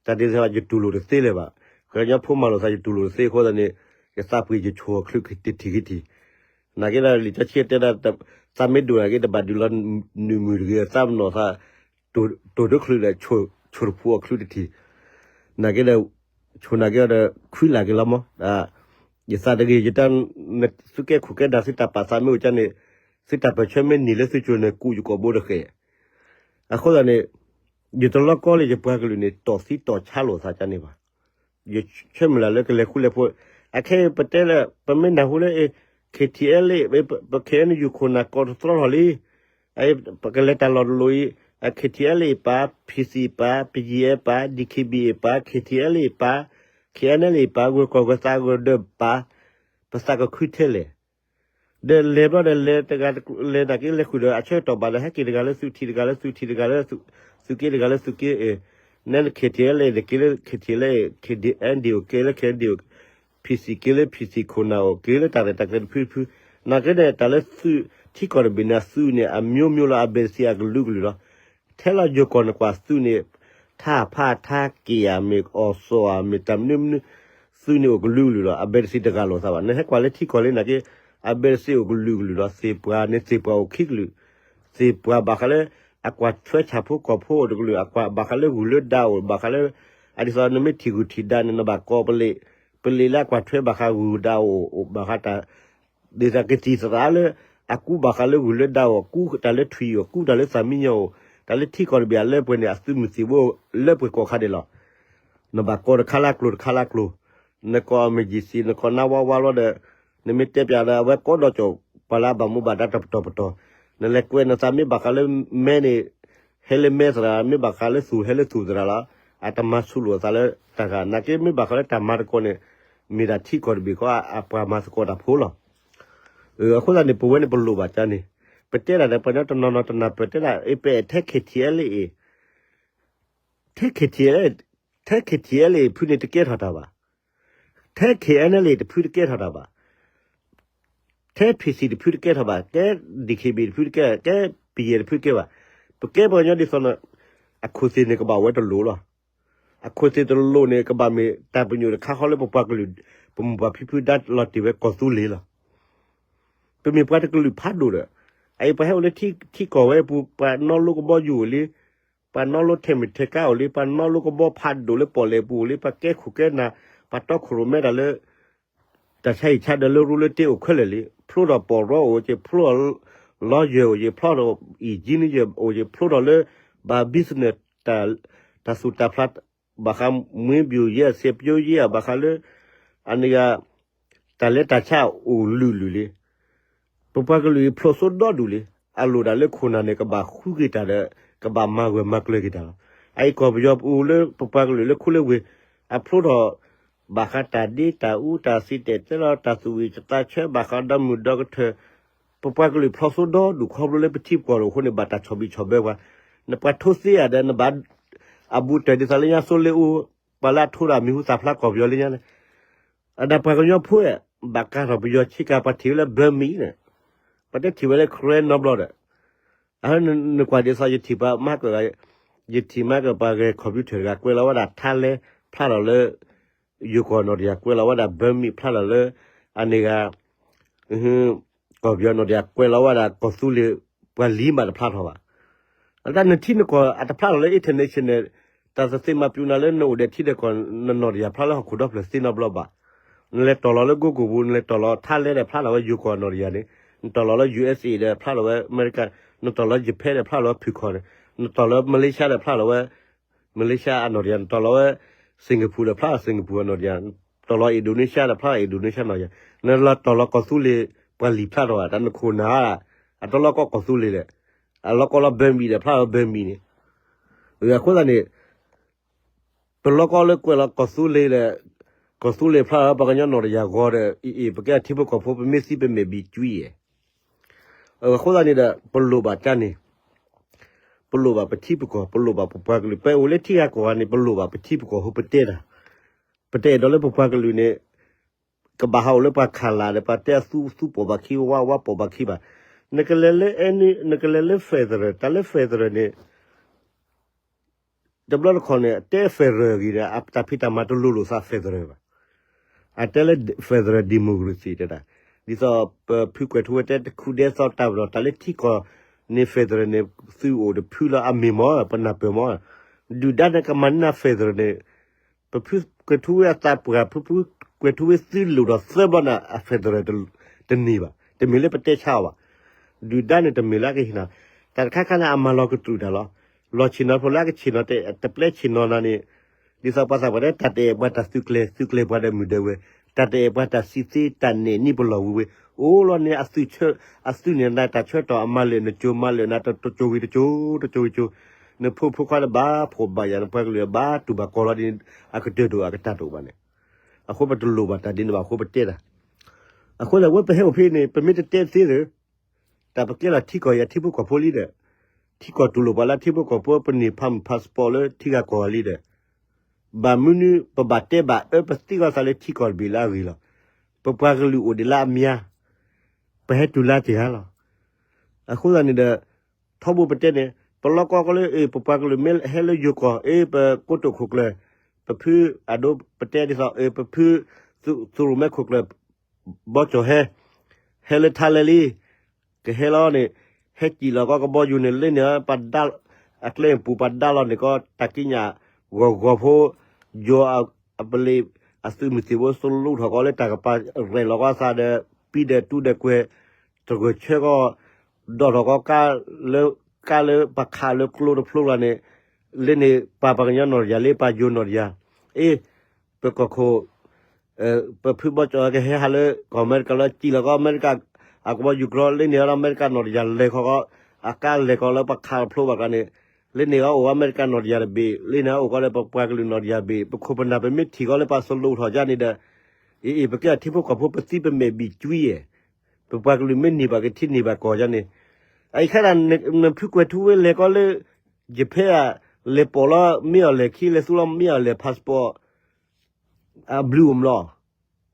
တၢ်ဒ်သိးယတူၢ်လိာ်တသ့လၢၤဘၣ်. ကညီဖိမၤလိာ်သးယတူၢ်လိာ်တသ့အဃိသတးန့ၣ် ယသးပှံၤယဆိၣ်အီၤချုးတထံၣ်ခံထံၣ်. နာ်က့ဒီးလံာ်စီဆှံတဲဒၣ် သးမ့ၢ်ဒိၣ်နာ်က့ တဘၣ်ဒုးလီၤနုာ်မုာ်တဂ့ၤ သးမနီၣ်သး တိၢ်ဒိၣ်တချုးဒီး ဆိၣ်တဖှူအီၤချုးတထံၣ်. နာ်က့ဒီး ဆိၣ်နာ်က့ဒီး ခွံလၢ်က့ၤလီၤမး. ယသးတဂ့ၤ ယတၢ် သုကဲခိၣ်ကဲနၢ် သုတၢ်ပာ်သးမ့ၢ်အိၣ်ကန့ၣ် သုတၢ်ပၢၢ်ဆၢမ့ၢ်န့ၢ်လၢသုကၠိန့ၣ် ကူးယကိာ်ဘိတဃဲး. အဃိသတးန့ၣ် ယတလီၤကီလၢယပှၤကလုာ်န့ၣ် တီၢ်သံတီၢ်ဆါလိာ်သးကန့ၣ်ဘၣ်. ယဆၢမုၢ်လၢ်လၢကလဲၤဃူလဲၤဖိး အခဲအံၤပတဲလၢ ပမ့ၢ်နၢ်ဟူလၢ ခ့ထံအဲလ်အ့ ပ ခ့အဲနယူၣ်ခိၣ်နၢ်ကီၢ်တသြီထီၣ်လံ. ပကလဲၤတၢ်လီၢ်တလီၢ်အံၤ ခ့ထံအဲလ်အ့ပာ် ဖံစံပာ် ပယံၤအဲပာ် ဒံခ့ဘံအ့ပာ် ခ့ထံအဲလ်အ့ပာ် ခ့အဲနလ်အ့ပာ် ဂၢၢ်ကီၢ်ဂၢၢ်သးဂၢၢ်ဒၢးပာ် ပသးကခုထဲလဲၣ်. ဒီးလဲၤဘျီဒီးလဲၤတဂၤလဲၤနာ်က့လဲၤဃုာ်ဒီး အဆၢကတီၢ်ဘၣ်ဒီး ဟဲက့ၤတဂၤလၢသုထံၣ်တဂၤလၢသုထံၣ်တဂၤလၢ သုးက့တဂၤလၢသုးက့ နဲနခ့ထံအဲလ်အ့ နက့ၤလၢခ့ထံအဲလ်အ့ ခ့ဒံအဲဒံအိၣ် က့ၤလၢခ့ဒံအိၣ် ဖံစံက့ၤလၢဖံစံခိၣ်နၢ်အိၣ် က့ၤလၢတၢ်ရဲၣ်တၢ်ကျဲၤတဖုတဖု. နာ်က့န့ၣ် တၢ်လၢသုးထံကီၢ်တဘ့ၣ်န့ၣ် အသုးန့ၣ် အမျိုးမျိုးလီၤ အဘဲတစံးအကလုာ်ကလုာ်လီၤ. ထဲလီၤယိၤကီၢ်နကွၢ်သုးန့ၣ် ထါဖးထါက့ၤဧါမ့ၢ် အီၣ်စီၣ်ဧါမ့ၢ် တၢ်မနုၤမနုၤ သုးန့ၣ်အိၣ်ကလုာ်ကလုာ်လီၤ. အဘဲတစံးတဂၤလိာ်သးဘၣ်. နဟဲကွၢ်လၢထံကီၢ်လံနာ်က့ အဘဲတစံးအိၣ်ကလုာ်ကလုာ်လီၤ. သ့ၣ်ပှၢ်န့ၣ် သ့ၣ်ပှၢ်အိၣ်ခံကလုာ် သ့ၣ်ပှၢ်ဘၣ်ဃးလၢ အကွၢ်ထွဲဆၣ်ဖိကီၢ်ဖိအိၣ်တကလုာ် အကွၢ်ဘၣ်ဃးလၢဂုၢ်လၢဒၣ်အိၣ် ဘၣ်ဃးလၢ အဒ်သိးနမ့ၢ်ထံၣ်ဂုၢ်ထံၣ်ဒၣ်န့ၣ် နဘၣ်ကိးပလ့ၣ် ပလ့ၣ်လၢအကွၢ်ထွဲဘၣ်ဃးဂုၢ်ဒၣ်အိၣ် ဘၣ်ဃးတၢ် ဒ်သိးကသံၣ်သရၣ်လၢ အကူဘၣ်ဃးလၢဂုၢ်လၢဒၣ်အိၣ် ကူတၢ်လၢထွံၣ်အိၣ် ကူတၢ်လၢသးမံညီအိၣ် တၢ်လၢထံကီၢ်တဘ့ၣ်အလၢပှဲၤန့ၣ် အသုးမုၢ်သံၣ်ဘိလၢပှဲၤကိးခါဒဲးလီၤ. နဘၣ်ကိးတခါလၢကျိၤတခါလၢကျိၤ နကိး emergency နကိး နါဝါဝါလီၤဒီး နမ့ၢ်တဲပၠးဒီး အဝဲကိးဒီးကၠီၣ် ပှၤလၢအဘၣ်မူဘၣ်ဒါတပတီၢ်ပတီၢ် နလဲၤကွဲးနသးမ့ၢ်ဘၣ်ဃးလၢမဲန့ၣ် ဟဲလၢမဲသရၣ် မ့ၢ်ဘၣ်ဃးလၢသူၣ် ဟဲလၢသူၣ်သရၣ်လီၤ. အတမၤဆူၣ်လိာ်အသးလၢတၢ်ဂၤ နာ်က့မ့ၢ်ဘၣ်ဃးလၢတၢ်မၤသကိးန့ၣ် မ့ၢ်ဒၣ်ထံကီၢ်တဘ့ၣ်ဃီ အပှၤမၤသကိးတၢ်ဖိလီၤ. အဃိသတးန့ၣ် ပဝဲန့ၣ်ပလိၣ်ဘၣ်ကန့ၣ် ပတဲဒၣ်ဒီး ပှၤကညီတနီၤနီၤတနၢ်ပၢၢ်တဲဒၣ် အပအဲၣ်ထဲ ခ့ထံအဲလ်အ့ ထဲ ခ့ထံအဲလ်အ့ ထဲ ခ့ထံအဲလ်အ့ ဖုန့ၣ်တကဲထီၣ်တၢ်ဘၣ်. ထဲ ခ့အဲနလ်အ့ တဖုတကဲထီၣ်တၢ်ဘၣ်. ထဲ ဖံစံတဖုတကဲထီၣ်ဘၣ်. ကဲ ဒံခ့ဘံတဖုတကဲ ကဲ ပယဲၢ်တဖုတကဲဘၣ်. ပကဲပှၤကညီဒ်သိးန့ၣ် အခိၣ်သ့ၣ်န့ၣ်ကဘၣ်ဝဲတလိၣ်လီၤ. အခိၣ်သ့ၣ်တလိၣ်န့ၣ် ကဘၣ်မ့ၢ်တၢ်ပညိၣ်တခါဃီလၢပပှၤကလုာ် ပမိၢ်ပၢ်ဖံဖုဒါလီၤတ့ၢ်ဝဲကီၢ်သူလ့ၤလီၤ. ပမ့ၢ်ပှၤတကလုာ်ဖးဒိၣ်ဒီး အအံၤပှၤဟဲအိၣ်လၢထံကီၢ်ဝဲအပူၤ ပှၤနီၣ်လိကဘီယူၤအိၣ်လံ, ပှၤနီၣ်လိထဲမုၢ်ထဲကါအိၣ်လံ, ပှၤနီၣ်လိကဘီဖးဒိၣ်လၢပီၣ်လဲၣ်ပူၤအိၣ်လံ, ပှၤကဲခိၣ်ကဲနၢ်, ပှၤတီခိၣ်ရိၣ်မဲတၢ်လၢ တၢ်ဆါဟံၣ်ဆါဒၢးလၢရူလၢတ့အိၣ်ခဲလၢာ်လံ. ဖျိထီၣ်ပီၢ်ရီအိၣ်က့ၤ, ဖျိထီၣ် lawyer အိၣ်က့ၤ, ဖျိထီၣ် engineer အိၣ်က့ၤ, ဖျိထီၣ်လၢ ဘၣ် business တၢ်သူၣ်တၢ်ဖျး ဘၣ်ဃးမှံဘျူးယဲၢ် စဲးပျိယဲၢ် ဘၣ်ဃးလၢ အန့ၣ်ဂၤ တၢ်လဲၤတၢ်ဆါအိၣ်လုာ်လုာ်လံ. ပပှၤကလုာ်အံၤဖျိးစိဒီဒူၣ်လံ. အလိၣ်ဒၣ်လၢခိၣ်နၢ်န့ၣ် ကဘၣ်ဃုက့ၤတၢ်ဒီး ကဘၣ်မၤဂၢၢ်မၤကျၢၤက့ၤတၢ်လီၤ. အအံၤကီၢ်ပယီၤပူၤလၢပပှၤကလုာ်လၢခိလၢဝ့ၢ် အဖျိထီၣ် ဘၣ်ဃးတၢ်ဒ့တၢ်အူတၢ်သံတဲာ်တဲလီၤ တၢ်သူၣ်ဝံၣ်သးဆၢ ဘၣ်ဃးဒီမုၢ်ဒီကထၢၣ် ပပှၤကလုာ်ဖျိးစိဒီဒူၣ်ခီဖျိလၢပထံပကီၢ်လိၤအဃိန့ၣ် ဘၣ်တၢ်ဆီၣ်ဘံၣ်ဆီၣ်ဘၢပှၤ, နပှၤထိသ့ဧါဒီး နဘၣ် အဘူးတၢၢ်ဒ်သိးလၢညါ စိလ့အူ ပှၤလၢအထိဒီးအမံၤဟူသၣ်ဖျါကီၢ်ပယီၤလၢညါန့ၣ်, အဒၣ်ပှၤကညီဖိ ဘၣ်ကၤထီၣ်ပယီၤဆ့ကၤ ပှၤထံၣ်ဝဲလၢ Burmese န့ၣ်, ပှၤတဲထံၣ်ဝဲလၢ Karen နီတဘျီဒီး အနကွၢ်ဒ်သိးယထံၣ်ပှၤမၤကၢၢ်, ယထံၣ်မၤကၢၢ်ပှၤဂဲၤ computer တဂၤ ကွဲးလီၤဝဲဒၣ်ထါလဲ ဖျါထီၣ်လၢယိၤကီၢ်နီၢ်တယၤ ကွဲးလီၤဝဲဒၣ် Burmese ဖျါထီၣ်လၢ အန့ၣ်ဂၤ ကီၢ်ပယီၤနီၢ်တယၤ ကွဲးလီၤဝဲဒၣ်ကီၢ်သူလ့ၤ ပှၤလံၤမးတဖျါထီၣ်ဘၣ်. အတၢ်နထံနကီၢ် အတဖျါထီၣ်လၢ international တၢ်သ့ၣ်မၤပျူးနၤလၢနအိၣ်ဒီးထံဒီးကီၢ် နနီၢ်တယၤဖျါလၢဟီၣ်ခိၣ်ဒီဖျၢၣ်သ့နီတဘျီဘၣ်. နလဲၤတီၢ်လီၤလၢ Google ပူၤ နလဲၤတီၢ်လီၤထါလဲဒီးဖျါထီၣ်ဝဲယိၤကီၢ်နီၢ်တယၤန့ၣ်, နတီၢ်လီၤလၢ ယူးအက်စ်အ့ ဒီးဖျါထီၣ်ဝဲအမဲရကၤ, နတီၢ်လီၤ Japan ဒီးဖျါထီၣ်ဝဲဖုၣ်ခီၣ်န့ၣ်, နတီၢ်လီၤ Malaysia ဒီးဖျါထီၣ်ဝဲ Malaysia အနီၢ်တယၤ, နတီၢ်လီၤဝဲ Singapore ဒီးဖျါထီၣ် Singapore အနီၢ်တယၤ, နတီၢ်လီၤ Indonesia ဒီးဖျါထီၣ် Indonesia နီၢ်တယၤ, နလီၤတီၢ်လီၤကီၢ်သူလ့ၤ ပှၤလံၤဖျါထီၣ်ဘၣ်, တၢ်နခိၣ်နၢ်ဧါ, အတလီၤကီကီၢ်သူလ့ၤလဲၣ်, အလီၤကီလီၤ Burmese ဒီးဖျါထီၣ် Burmese န့ၣ်, အဃိသတးန့ၣ် ပလီၤကီလၢကွဲးလီၤကီၢ်သူလ့ၤဒီး ကီၢ်သူလ့ၤဖျါထီၣ်ပှၤကညီနီၢ်တယၤဂီၤဒီး အံၤအံၤ ပကဲထံဖိကီၢ်ဖိ ပမ့ၢ်သံပမ့ၢ်ဘံကွံယဲၢ်, အဃိသတးန့ၣ်ဒီး ပလိၣ်ဘၣ်တၢ်န့ၣ်, ပလိၣ်ဘၣ်ပထံပကီၢ်, ပလိၣ်ဘၣ်ပပှၤကလုာ်, ပအိၣ်လၢထံဂၤကီၢ်ဂၤန့ၣ် ပလိၣ်ဘၣ်ပထံပကီၢ် ဟိုပတဲတၢ်, ပတအဲၣ်ဒိးလၢပပှၤကလုာ်န့ၣ် ကဘၣ်ဟးအိၣ်လၢပှၤခးလၢ်ဒီး ပှၤတဲအသူသူပိာ်ဘၣ်ခံ ဝါဝါပိာ်ဘၣ်ခံဘၣ်. နကလဲၤလၢအဲန့ၣ် နကလဲၤလၢ federal တၢ်လၢ federal န့ၣ် တဘျီတခီၣ်န့ၣ် အတဲ federal ဂ့ၤဒီး အတၢ်ဖံးတၢ်မၤတလိၤလိာ်သး federal ဘၣ်. အတဲလၢ federal democracy တဲဒၣ် ဒ်သိးပဖုကွဲးထူဝဲတဲတခူဒဲသီတၢ်ပဒီး တၢ်လၢထံကီၢ်န့ၣ် federal န့ၣ် သုအိၣ်တဖုလီၤအမ့ၢ်မ့ၢ် ပနၢ်ပၢၢ်မ့ၢ် ဒုၣ်ဒါန့ၣ်ကမၤန့ၢ် federal န့ၣ် ပဖုကွဲးထူဝဲအသးပှၢ် ဖုကွဲးထူဝဲသုလိၣ်ဒီးသၢဘျီန့ၣ် အ federal တန့ၢ်ဘၣ် တမ့ၢ်လၢပတဲဆါအီၤဘၣ်. ဒုၣ်ဒါန့ၣ်တမ့ၢ်လၢအကဟ့ၣ်နီၤ တၢ်တခါခါန့ၣ် အမၤလီၤကတြူာ်တၢ်လီၤ. လီၤဆ့ၣ်နီၤဖိလၢအကဆ့ၣ်နီၤ တပျဲဆ့ၣ်နီၤနၤန့ၣ် ဒ်သိးပှၤသးပှၢ်တဲ တၢ်တအဲၣ်ပှၤတၢ်သုးကျဲၤ သုးကျဲၤပှၤဒီးမုၢ်ဒဲဝဲ, တၢ်တအဲၣ်ပှၤတၢ်စံးသ့ တၢ်နဲၣ်နံၣ်ပလီၢ်ဝံၤဝံၤ အိၣ်လီၤန့ၣ် အသုးဆၢ အသုးန့ၣ်နတၢ်ဆၢကတီၢ် အမၤလၢာ်နကၠိ မၤလၢာ်နၤတကၠိဝံၤတကၠိ တကၠိဝံၤကၠိ, နဖိမုၣ်ဖိခွါတဘၣ်ဖှီၣ်ဘၣ်ယာ် နပှၤကလုာ်ဘၣ်တူၢ်ဘၣ်ကီလီၤဒ် အကတၢၢ်တအိၣ် အကတၢၢ်တအိၣ်ဘၣ်န့ၣ်, အဃိပတလိၣ်ဘၣ်တၢ်ဒ်န့ၣ်ဘၣ် အဃိပတဲတၢ် အဃိသတး ဝဲပဟဲအိၣ်ဖဲန့ၣ် ပမ့ၢ်တတဲသ့ဒီး တၢ်ပကဲလီၤထံကီၢ်အံၤအထံဖိကီၢ်ဖိလံဒီး ထံကီၢ်တူၢ်လိာ်ပှၤလၢအထံဖိကီၢ်ဖိ ပန့ၢ်ဖးမုၢ် passport လၢထံဂၤကီၢ်ဂၤလံဒီး ဘၣ်မနုၤ ပဘၣ်တဲဘၣ်အၢ ပသံကွၢ်သးလၢထံကီၢ်တဘ့ၣ်လၢအဂ့ၤလီၤ. ပပှၤကလုာ်အိၣ်ဒံးလၢအမါ, ပဟဲတုၤလၢတဂၤလီၤ. အဃိသတးန့ၣ်ဒီး ထီဘိပတဲန့ၣ် ပလီၢ်ကီကီလၢ အ့ၣ် ပပှၤကလုာ်မ့ၢ်ဟဲလၢယိၤကီၢ် အ့ၣ် ပကိတိာ်ခိၣ်ကျၢၢ် ပဖုအဒိပတဲဒ်သိး အ့ၣ် ပဖု သုးရိၣ်မဲခိၣ်ကျၢၢ် ဘီကၠီၣ်ဟဲ ဟဲလၢထါလဲလံ ကဟဲလီၤန့ၣ် ဟဲစံၣ်လီၤကီကဘီယူၤန့ၣ် လၢန့ၣ် ပှၤဒါ အကျဲပူၤပှၤဒါလီၤန့ၣ်ကီ တၢ်ကံးညာ် ဂီၤဂီၤဖိ ယိၤအပလံး အသုးမုၢ်သံၣ်ဘိ စလူးထီၣ်ကီလၢတၢ်ကပၤ ရဲၣ်လီၤကီသးဒီး ပံဒီးတူဒီးကွဲၤ တဂၢၢ်ဆၢကီ ဒီးထီၣ်ကီကါလၢ ကါလၢပခးလၢကျိတဖျိလီၤန့ၣ် လၢန့ၣ် ပှၤပှၤကညီနီၢ်တယၢ် လၢပှၤယိၤနီၢ်တယၢ် အ့ၣ် ပကီၢ်ခိၣ် ပဖုဘီကၠီၣ်ကဟဲဟးလၢကီၢ်အမဲရကၤလၢ စံၣ်လီၤကီအမဲရကၤ အကဘီယူၤကြီ လၢန့ၣ်အီၤအမဲရကၤနီၢ်တယၢ်လဲၤခီကီ အကါလဲၤကီလၢပခးတဖျိဘၣ်ကျါန့ၣ် လၢန့ၣ်အီၤအိၣ်အမဲရကၤနီၢ်တယၢ်တဘ့ၣ် လၢန့ၣ်အီၤအိၣ်ကီဒီးပပှၤကလုာ်နီၢ်တယၢ်တဘ့ၣ် ပခိၣ်ပနၢ်ပမ့ၢ်ထံၣ်ကီလၢပှၤစလူးထီၣ်ကါန့ၣ်ဒီး အ့ၣ် အ့ၣ် ပကဲထံဖိကီၢ်ဖိပသံပမဲာ်ဘံၣ်ကွံယဲၢ် ပပှၤကလုာ်မ့ၢ်န့ၢ်ဘၣ်က့ၤထံန့ၢ်ဘၣ်ကီၢ်ယါန့ၣ် အအံၤခဲဒၣ် နဖုကွဲၤထူဝဲလဲၤကီလၢ ယဖဲဧါ လဲၤပိာ်လီၤမ့ၢ်အီၤလဲၤခံ လဲၤသူလီၤမ့ၢ်အီၤလဲၤ passport အဘျုးအိၣ်မလီၤ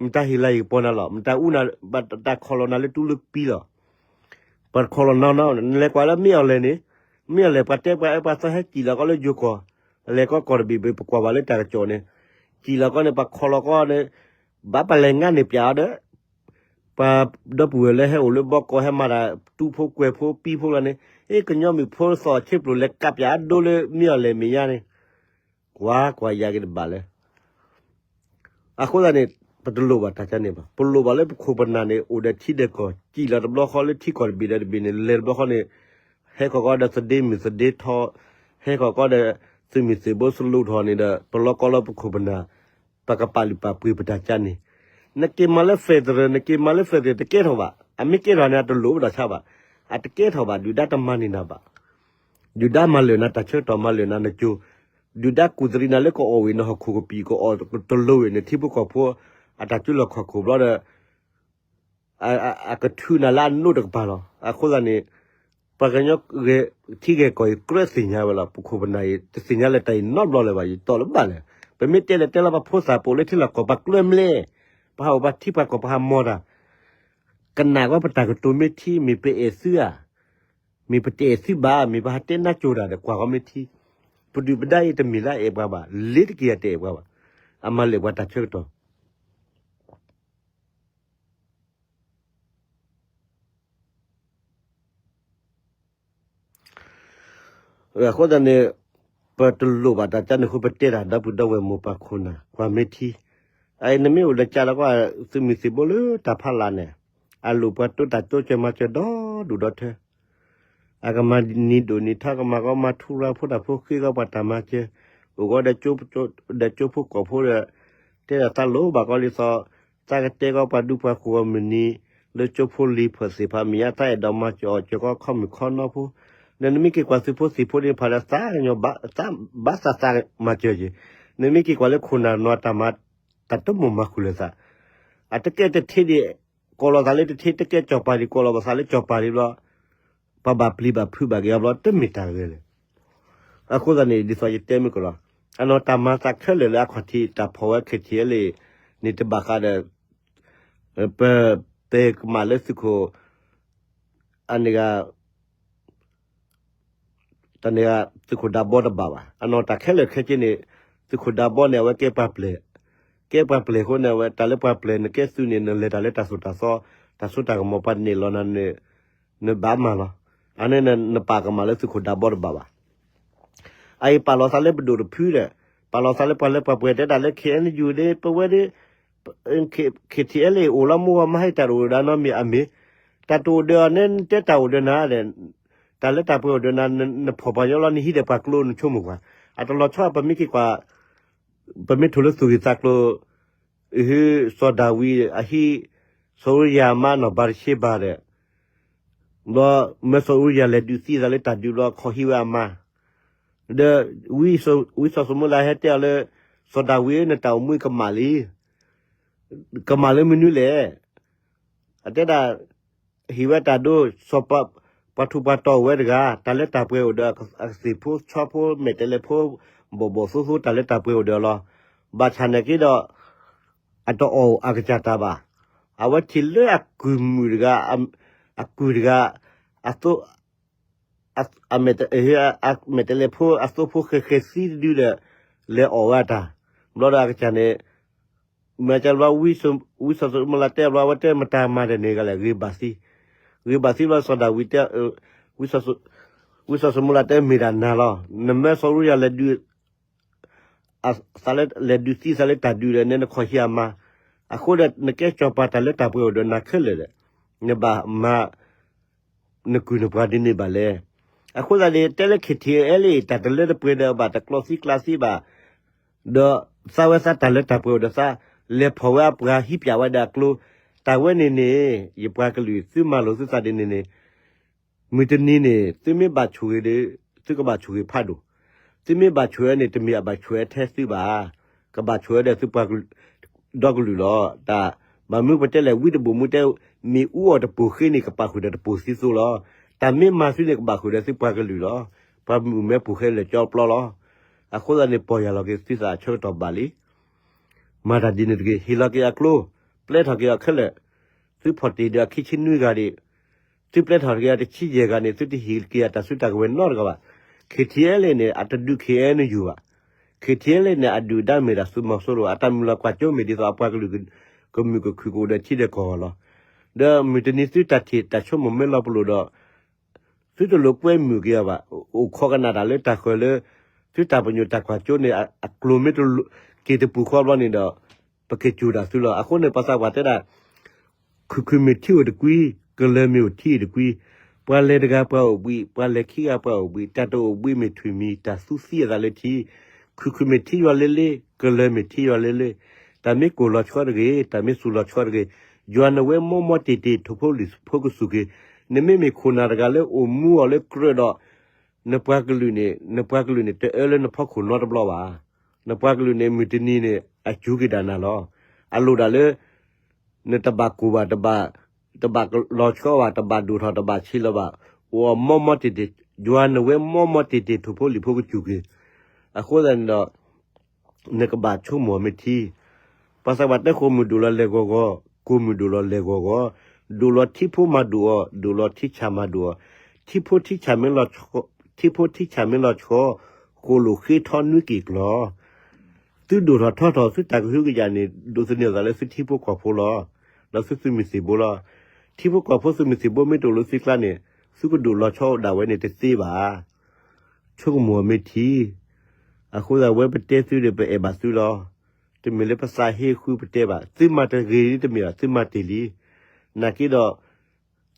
မတၤဟ့ၣ်လၤဟ့ၣ်ကပီၤနၤလီၤ မတၤအူနၤ ဘၣ်တၢ်ခီၣ်လီၤနၤလၢတူလၢပံလီၤ ပှၤတခီၣ်လီၤနီၢ်နီၢ် နလဲၤကွၢ်လၢမ့ၢ်အီၤလဲၤန့ၣ် မ့ၢ်အီၤလဲၤ ပှၤတဲပှၤအၢပှၤသီဟဲစံၣ်လီၤကီလၢယိၤကီၢ် လဲၤကီကီၢ်တဘ့ၣ်ဘ့ၣ် ပကွၢ်ဘၣ်လၢတၢ်ကစီၣ်န့ၣ် စံၣ်လီၤကီန့ၣ် ပှၤခီၣ်လီၤကီန့ၣ် ဘၣ်ပလဲၤငါန့ၣ်ပျးအီၤဒီး ပှၤဒီပုၢ်ဝဲၢ်လၢဟဲအိၣ်လၢဘီကီၢ် ဟဲမၤတၢ်တူဖိကွဲၤဖိပံဖိလီၤန့ၣ် အ့ၣ် ကညီမုၣ်ဖိသီၣ်ဆ့ပျိၣ်လဲၤကးပျးအဒိလၢမ့ၢ်အီၤလဲၤမ့ၢ်ယါန့ၣ် ကွၢ်ကွၢ်ယၤက့ၤတဘၣ်လၢ အဃိသတးန့ၣ် ပတလိၣ်ဘၣ်တၢ်ကါန့ၣ်ဘၣ် ပလိၣ်ဘၣ်လၢပခိၣ်ပနၢ်န့ၣ် အိၣ်ဒီးထံဒီးကီၢ် စံၣ်လီၤတဘျီဃီလၢထံကီၢ်တဘ့ၣ်ဒီးတဘ့ၣ်န့ၣ် လဲၤတဘျီဃီန့ၣ် ဟဲခီၣ်ကီဒီးသဒ့မုၢ်သဒ့ထီ ဟဲခီၣ်ကီဒီး သုးမုၢ်သံၣ်ဘိစလူးထီၣ်န့ၣ်ဒီး ပလီၢ်ကီလၢပခိၣ်ပနၢ် ပကပာ်လုၢ်ပာ်ပှ့ၤပတၢ်ကါန့ၣ် နက့ၤမၤလၢ federal နက့ၤမၤလၢ federal တကဲထီၣ်ဘၣ် အမ့ၢ်ကဲထီၣ်န့ၣ် အတလိၣ်ပဒီးဆါဘၣ် အတကဲထီၣ်ဘၣ် ဒုၣ်ဒါတမၤန့ၢ်နၤဘၣ် ဒုၣ်ဒါမၤလၢာ်နၤတၢ်ဆၢကတီၢ် မၤလၢာ်နၤနကၠိ ဒုၣ်ဒါကူၣ်သရံးနၤလၢကအီၣ်ဝံၤနဟီၣ်ခိၣ်ကပံာ် ကအီၣ်တလိၤဝံၤန့ၣ် ထံဖိကီၢ်ဖိ အတၢ်စုလီၢ်ခီၣ်ခိၣ်ဘျီဒီး အကထုးနၤလၢအနိးတကပၤလီၤ. အဃိသတးန့ၣ် ပှၤကညီထံဂဲၤကီၢ်အံၤ ကြၢးသ့ၣ်ညါဝဲလီၤ. ပခိၣ်ပနၢ်အံၤ တသ့ၣ်ညါလၢတၢ်အံၤနီတဘျီလၢၤဘၣ် ယတီၢ်လၢဘၣ်လဲၣ်. ပမ့ၢ်တဲလဲၤတဲလီၤပှၤဖိသၣ်ပိာ်လၢထံလီၢ်ကီၢ် ပှၤကြၢးမလဲၣ်, ပှၤဟးအိၣ်ပှၤထံပှၤကီၢ် ပှၤဟးမီၢ်တၢ် ကနၣ်ကီပတၢ်ကတိၤမ့ၢ်ထံ မ့ၢ်ပအဲၣ်သုဧါ, မ့ၢ်ပတအဲၣ်သုဘၣ်, မ့ၢ်ပဟးတဲနါစိၤတၢ်ဒီး ကွၢ်ကီမ့ၢ်ထံ. ပဒုၣ်ပဒါအံၤတမ့ၢ်လၢအအဲၣ်ပှၤဘၣ်, လ့ၤတက့ၤအတအဲၣ်ပှၤဘၣ်. အမၤလၢာ်ပှၤတၢ်ဆၢကတီၢ် အဃိသတးန့ၣ် ပတလိၣ်ဘၣ်တၢ်ကါန့ၣ်အဃိ ပတဲတၢ်ဒီပုၢ်ဒီဝဲၢ်မိၢ်ပၢ်ခိၣ်နၢ် ကွၢ်မ့ၢ်ထံ. အအံၤနမ့ၢ်အိၣ်ဒီးကးလီၤကီး သုးမုၢ်သံၣ်ဘိလၢတၢ်ဖးလၢ်န့ၣ် အလိၣ်ပှၤတိတၢ်ကၠိကၢၤမၤစၢၤဒီဒူၣ်ဒီထၢ အကမၤနံၤဒိၣ်နံၤထီ ကမၤကီမၤထူရၤဖိတၢ်ဖိ ဃ့ကီပှၤတၢ်မၤစၢၤ, အိၣ်ကီဒီးကၠိဖိကီၢ်ဖိဒီး တဲဒၣ်သးလိၣ်ဘၣ်ကီဒ်သိး သးကတဲကီပှၤဒူပှၤဃိၤအမုၢ်နံၤ လၢကၠိဖိလံၤဖၢၣ်သ့ၣ်တဖၣ်မ့ၢ်ညါ သးအဲၣ်ဒိးမၤစၢၤအီၣ်စၢၤကီခီမုၢ်ခီနီဖိ, ဒီးနမ့ၢ်က့ၤကွၢ်သုးဖိသံၣ်ဖိန့ၣ် ဖးဒီးသးကညီၤ ဘၣ်သးသးမၤစၢၤက့ၤ, နမ့ၢ်က့ၤကွၢ်လၢခိၣ်နၢ်နီၢ်တၢ်မၤ တၢ်တမိၣ်မၤဃုာ်လၢၤသး, အတကဲတထံဒံး ကိးလီၤသးလၢတထံ တကဲကၠီၣ်ပၤဒံး ကိးလီၤဘၣ်သးလၢကၠီၣ်ပၤဒံးဘျီ ပှၤဘၣ်ပျံၤဘၣ်ဖုးဘၣ်က့ၤအီၤဘျီ တမ့ၢ်တၢ်ဂ့ၤလဲၣ်. အဃိသတးန့ၣ် ဒ်သိးယတဲမုၢ်ကီးလီၤ. အနီၢ်တၢ်မၤသးခဲလၢာ်လၢအခီၣ်ထံး တၢ်ဖီၣ်ဝဲခဲထံးလံန့ၣ် တဘၣ်ဃးဒီး ပ ပကမၣ်လၢသုးခိၣ် အန့ၣ်ဂ့ၤ တၢ်န့ၣ်ဂ့ၤ သုးခိၣ်ဒးဘီတဘၣ်ဘၣ်. အနီၢ်တၢ်ခဲလၢာ်ခဲဆ့န့ၣ် သုးခိၣ်ဒးဘီန့ၣ် အဝဲကဲပှၤပျဲၢ်, ကဲပှၤပျဲၢ်အဃိန့ၣ် အဝဲတၢ်လၢပှၤပျဲၢ် နကဲသုးန့ၣ် နလဲၤတၢ်လၢတၢ်သိၣ်တၢ်သီ, တၢ်စိတၢ်ကမီၤ ပှၤန့ၢ်လီၤနၤန့ၣ် နဘၣ်မၤလီၤ. အန့ၣ်နပာ်ကမၣ်လၢသုးခိၣ်ဒးဘီတဘၣ်ဘၣ်. အအံၤပာ်လီၤသးလၢပဒိၣ်တဖုဒီး ပာ်လီၤသးလၢပှၤလၢပှၤပှဲၤတဲဒၣ်လၢ ခဲအံၤယူၤဒီး ပဝဲဒီး ခဲထံအဲလ့ၣ်အိၣ်လီၤ မုၢ်ဂီၤမဟါအံၤ တၢ်တအိၣ်ဒီးနီတမံၤအမ့ၢ်, တၢ်တအိၣ်ဒီးအီၤန့ၣ် နတဲတၢ်အိၣ်ဒီးနၤဒီး တၢ်လၢတၢ်ပှဲၤအိၣ်ဒီးနၤ နဖီၣ်ပှၤညီလီၤ နဟံးဒီးပှၤကျိ နဆိကမိၣ်ကွၢ်. အတလီၤဆီ ပမ့ၢ်က့ၤကွၢ် ပမ့ၢ်ထိၣ်လၢသူၣ်ဂ့ၤသးကျိၤ အဟ့ၣ် စီၤဒၤဝံးအဟံၣ် စီၤအူရံယၤအမါနီၢ်ဘၤတရှ့ဘၤဒီး ဘျီမၢစီၤအူရံယၤလဲၤဒုးသံသးလၢတၢ်ဒုးဘျီ ခီဟံးဝဲအမါ, ဒီး ဝံစီၤၡမူၤအ့လးဟဲတဲအီၤလၢ စီၤဒၤဝံးဧၢ နတၢ်အိၣ်မူကမၣ်လံ, ကမၣ်လၢမနုၤလဲၣ်. အတဲဒၣ် ဟ့ၣ်ဝဲတၢ်ဒိ စီၤပၤ ပှၤထူးပှၤတီၤအိၣ်ဝဲတဂၤ တၢ်လၢတၢ်ပှဲၤအိၣ်ဒီးအကသ့ၣ်ဖိဆီဖိ မဲာ်တဲးလဲးဖိ ဘီၣ်ဘီၣ်သိသိ တၢ်လၢတၢ်ပှဲၤအိၣ်ဒီးအီၤလီၤ. ဘၣ်ဆၣ်နာ်က့ဒီး အတအီၣ်အကစၢ်တၢ်ဘၣ်. အဝဲထံၣ်လၢအကုၢ်မုၣ်တဂၤ အကုၢ်တဂၤ အသိ အမဲာ်တဲးလဲးဖိအသိဖိဃဲၤဃဲၤသံတဒုဒီး လဲၤအီၣ်ဝဲအတၢ်, ဘျီဒီးအကစၢ်န့ၣ် မ့ၢ်ကဘျီ ဝံစီၤၡမူၤအ့လးတဲဘျီ အဝဲတဲမတၤမၤဒီးန့ၣ်ဂၤလဲၣ် ဂ့ၤဘၣ်သံ, ဂ့ၤဘၣ်သံဘျီ စီၤဒၤဝံးတဲ ဝံစီၤၡမူၤအ့လးတဲမ့ၢ်ဒၣ်နၤလီၤ. နမၢစီၤအူရံယၤလဲၤဒုး သးလၢလဲၤဒုးသံသးလၢတၢ်ဒုးဒီး နဲနခီၣ်ဟံးအမါ, အဃိဒီးနကဲစီၤပၤ တၢ်လၢတၢ်ပှဲၤအိၣ်ဒီးနၤခဲလၢာ်ဒီး နဘၣ်မၤ နကုၢ်နပှၤဒ်န့ၣ်ဘၣ်လဲၣ်. အဃိသတးန့ၣ် တဲလၢ ခဲထံအဲလ့ၣ် တၢ်တလၢတပှဲၤဒီးဘၣ် တကျီသံကျါသံဘၣ်, ဒီးသးဝဲသးတၢ်လၢတၢ်ပှဲၤအိၣ်ဒီးသး လဲၤဖီၣ်ဝဲအပှၤဟံးပၠးဝဲဒီးအကျိ, တၢ်ဝဲန့ၣ်န့ၣ် ယပှၤကလုာ်သုမၤလိာ်သုသးဒ်န့ၣ်န့ၣ် မုၢ်တနံၤန့ၣ် သုမ့ၢ်ဘၣ်ဆိၣ်ဂ့ၤဒီး သုကဘၣ်ဆိၣ်ဂ့ၤဖးဒိၣ်, သုမ့ၢ်ဘၣ်ဆိၣ်ဝဲန့ၣ် တမ့ၢ်အဘၣ်ဆိၣ်ဝဲထဲသုဘၣ်, ကဘၣ်ဆိၣ်ဝဲဒီးသုပှၤဒီကလုာ်လီၤ. တၢ်ဘၣ်မနုၤပတဲလဲၣ် ဝံတဘိၣ်မူတဲ မ့ၣ်အူအီၣ်တပိၢ်ဃ့န့ၣ် ကပာ်ဃုာ်ဒီးတပိၢ်သံသိလီၤ. တၢ်မ့ၢ်မၤသုန့ၣ် ကဘၣ်ဃုာ်ဒီးသုပှၤကလုာ်လီၤ. ပှၤမုၢ်မဲပူၤဃဲလၢာ်ကၠီပျီလီၤ. အဃိသတးန့ၣ် ပီၢ်ယၢ်လီၤက့ၤသုသးအဆၢကတီၢ်ဘၣ်လံ. မၤတၢ်ဒ်န့ၣ်တဂ့ၤ, ဟ့ၣ်လီၤက့ၤအကျိ, ပျဲထီၣ်က့ၤအီၤခဲလၢာ်, သုဖီၣ်တ့ၢ်ဒီးအခံဆံနွံဂၤဒံး, သုပျဲထီၣ်က့ၤအတဆံယဲၢ်ဂၤန့ၣ် သုတဟ့ၣ်က့ၤအတၢ်စုတၢ်ကဝဲၤနီတဂၤဘၣ်. ခဲထံအဲလ့ၣ်န့ၣ် အတဒုး ခဲအံၤယူၤ ဘၣ်. ခဲထံအဲလ့ၣ်န့ၣ် အဒုၣ်ဒါမ့ၢ်ဒၣ်သုးမီၤစိရိၤ အတၢ်မုၢ်လၢ်ကွၢ်စိမ့ၢ်ဒ်သိးအပှၤကလုာ် ကမုာ်ကခုၣ်ကအိၣ်ဒီးထံဒီးကီၢ်လီၤ. ဒီးမုၢ်တနံၤသုတၢ်ထံၣ်တၢ်ဆိကမိၣ်မ့ၢ်လီၤပလိာ်ဒီး သုတလိၣ်ကွဲမုာ်က့ၤအီၤဘၣ်. အိၣ်ခိးကနၣ်တၢ်လၢတၢ်ဃၢၤလၢ သုတၢ်ပညိၣ်တၢ်ကွၢ်စိန့ၣ် အကျိၤမ့ၢ်တက့ၤတပူၤဃီဘျီန့ၣ်ဒီး ပက့ၤစူၢ်တၢ်သုလီၤ. အဃိန့ၣ် ပှၤသးပှၢ်တဲဒၣ် ခုၣ်ခုၣ်မ့ၢ်ထံအိၣ်တကွံ, ကလၢၢ်မ့ၢ်အိၣ်ထံအိၣ်တကွံ, ပှၤလဲၤတဂၤပှၤအိၣ်ဘှံး, ပှၤလဲၤခံဂၤပှၤအိၣ်ဘှံး, တၢ်တအိၣ်ဘှံးမ့ၢ်ထွံၣ်မံၤ တၢ်သူသံအသးလၢထံ, ခုၣ်ခုၣ်မ့ၢ်ထံယွၤလၢလ့, ကလၢၢ်မ့ၢ်ထံယွၤလၢလ့, တၢ်မ့ၢ်ကိၢ်လီၤဆီတဂ့ၤ, တၢ်မ့ၢ်စူၤလီၤဆီတဂ့ၤ, ယွၤနဝဲမီမီတ့ၢ်တ့ၢ် ထိၣ်ဖိလံၣ်ဖိကစူၢ်က့ၤ, နမ့မ့ၢ်ခိၣ်နၢ်တဂၤလၢအိၣ်မူအီၤလၢကြၢးဒီး နပှၤကလုာ်န့ၣ်, နပှၤကလုာ်န့ၣ် တအၢလၢနဖီခိၣ်နီတဘျီဘၣ်. နပှၤကလုာ်န့ၣ် မုၢ်တနံၤန့ၣ် အစူၤက့ၤဒၣ်နၤလီၤ. အလိၣ်ဒၣ်လၢ နတဘၣ်ကိၢ်ဘၣ်, တဘၣ်လီၤဆီဘၣ်, တဘၣ်ဒိၣ်ထီၣ်, တဘၣ်ဆံးလီၤဘၣ်, အိၣ်အီၤမီမီတ့ၢ်တ့ၢ်, ယွၤနဝဲမီမီတ့ၢ်တ့ၢ် ထိၣ်ဖိလံၣ်ဖိကစူၢ်က့ၤ, အဃိသတးန့ၣ်ဒီး နကဘၣ်ဆိကမိၣ်မ့ၢ်ထံ, ပှၤသးပှၢ်တဲ ဃိာ်မုၢ်ဒိၣ်လီၤလဲၤဂီၤဂီၤ, ကိၢ်မုၢ်ဒိၣ်လီၤလဲၤဂီၤဂီၤ, ဒိၣ်လီၤထံဖိမၤဒိၣ်အီၤ, ဒိၣ်လီၤထံဆၣ်မၤဒိၣ်အီၤ, ထံဖိထံဆၣ်မ့ၢ်လီၤ, ထံဖိထံဆၣ်မ့ၢ်လီၤဆီ, ဃိၣ်လိာ်ဃ့ထီနွံက့ၤကျီၤ သုဒိၣ်ထီၣ်ထီထီၣ် သုတၢ်ကဟုကယာ်န့ၣ် ဒိးသန့ၤအသးလၢသုထံဖိကီၢ်ဖိလီၤ. ဒီးသုသုးမုၢ်သံၣ်ဘိလီၤ. ထံဖိကီၢ်ဖိသုးမုၢ်သံၣ်ဘိမ့ၢ်တအိၣ်လၢသုကျါန့ၣ် သုကဒိၣ်လီၤဆီဒၣ်ဝဲန့ၣ်တသ့ဘၣ်. ဆိကမိၣ်မ့ၢ်ထံ, အဃိသတးဝဲပတဲသုဒီးပအဲၣ်ဘၣ်သုလီၤ. တမ့ၢ်လၢပသးဟ့ဃုပတဲဘၣ်. သုမၤတဂ့ၤတမ့ၢ်ဘၣ်, သုမၤတ့ၢ်လံ. နာ်က့ဒီး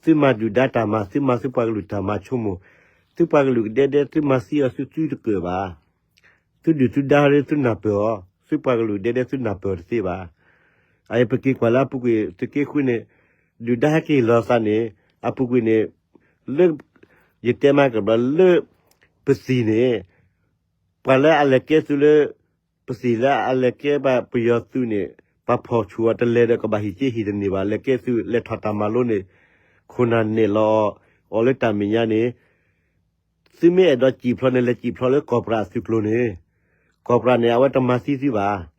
သုမၤဒုၣ်ဒါတၢ်မၤ, သုမၤသုပှၤကလုာ်တၢ်မၤဆိကမိၣ်, သုပှၤကလုာ်ကဒဲဒဲ သုမၤသံအီၤ သုသုတကၢၢ်ဘၣ်. သုဒုၣ်သုဒါ သုနၢ်ပၢၢ်အီၤ, သုပှၤကလုာ်ဒဲဒဲ သုနၢ်ပၢၢ်အီၤတသ့ဘၣ်. အအံၤပက့ၤကွၢ်လၢအပူၤကွံာ် သုးက့ဃုန့ၣ် ဒုၣ်ဒါဟဲက့ၤလီၤသးန့ၣ် အပူၤကွံာ်န့ၣ် လၢ ယတဲမးကဘျီလၢ ပသံၣ်န့ၣ် ပှၤလၢအလဲၤကဲသုးလၢ ပသံၣ်လၢအလဲၤကဲဘၣ်ပယီၤသုးန့ၣ် ပှၤဖီၣ်ဆူၣ်အီၤတလဲၤဒီးကဘၣ်ဟံၣ်က့ဟံၣ်တန့ၢ်ဘၣ် လဲၤကဲသုး လဲၤထီၣ်တၢ်မၤလိန့ၣ် ခိၣ်နၢ်နဲၣ်လီၤအီၤ အီၤလၢတၢ်မဲာ်ညါန့ၣ် သုမ့ၢ်အဲၣ်ဒိးစံၣ်ဖျိးန့ၣ် လဲၤစံၣ်ဖျိးလၢကီၢ်ပရၣ်အသုးကျိၤန့ၣ် ကီၢ်ပရၣ်န့ၣ် အဝဲတမၤသံသုဘၣ်.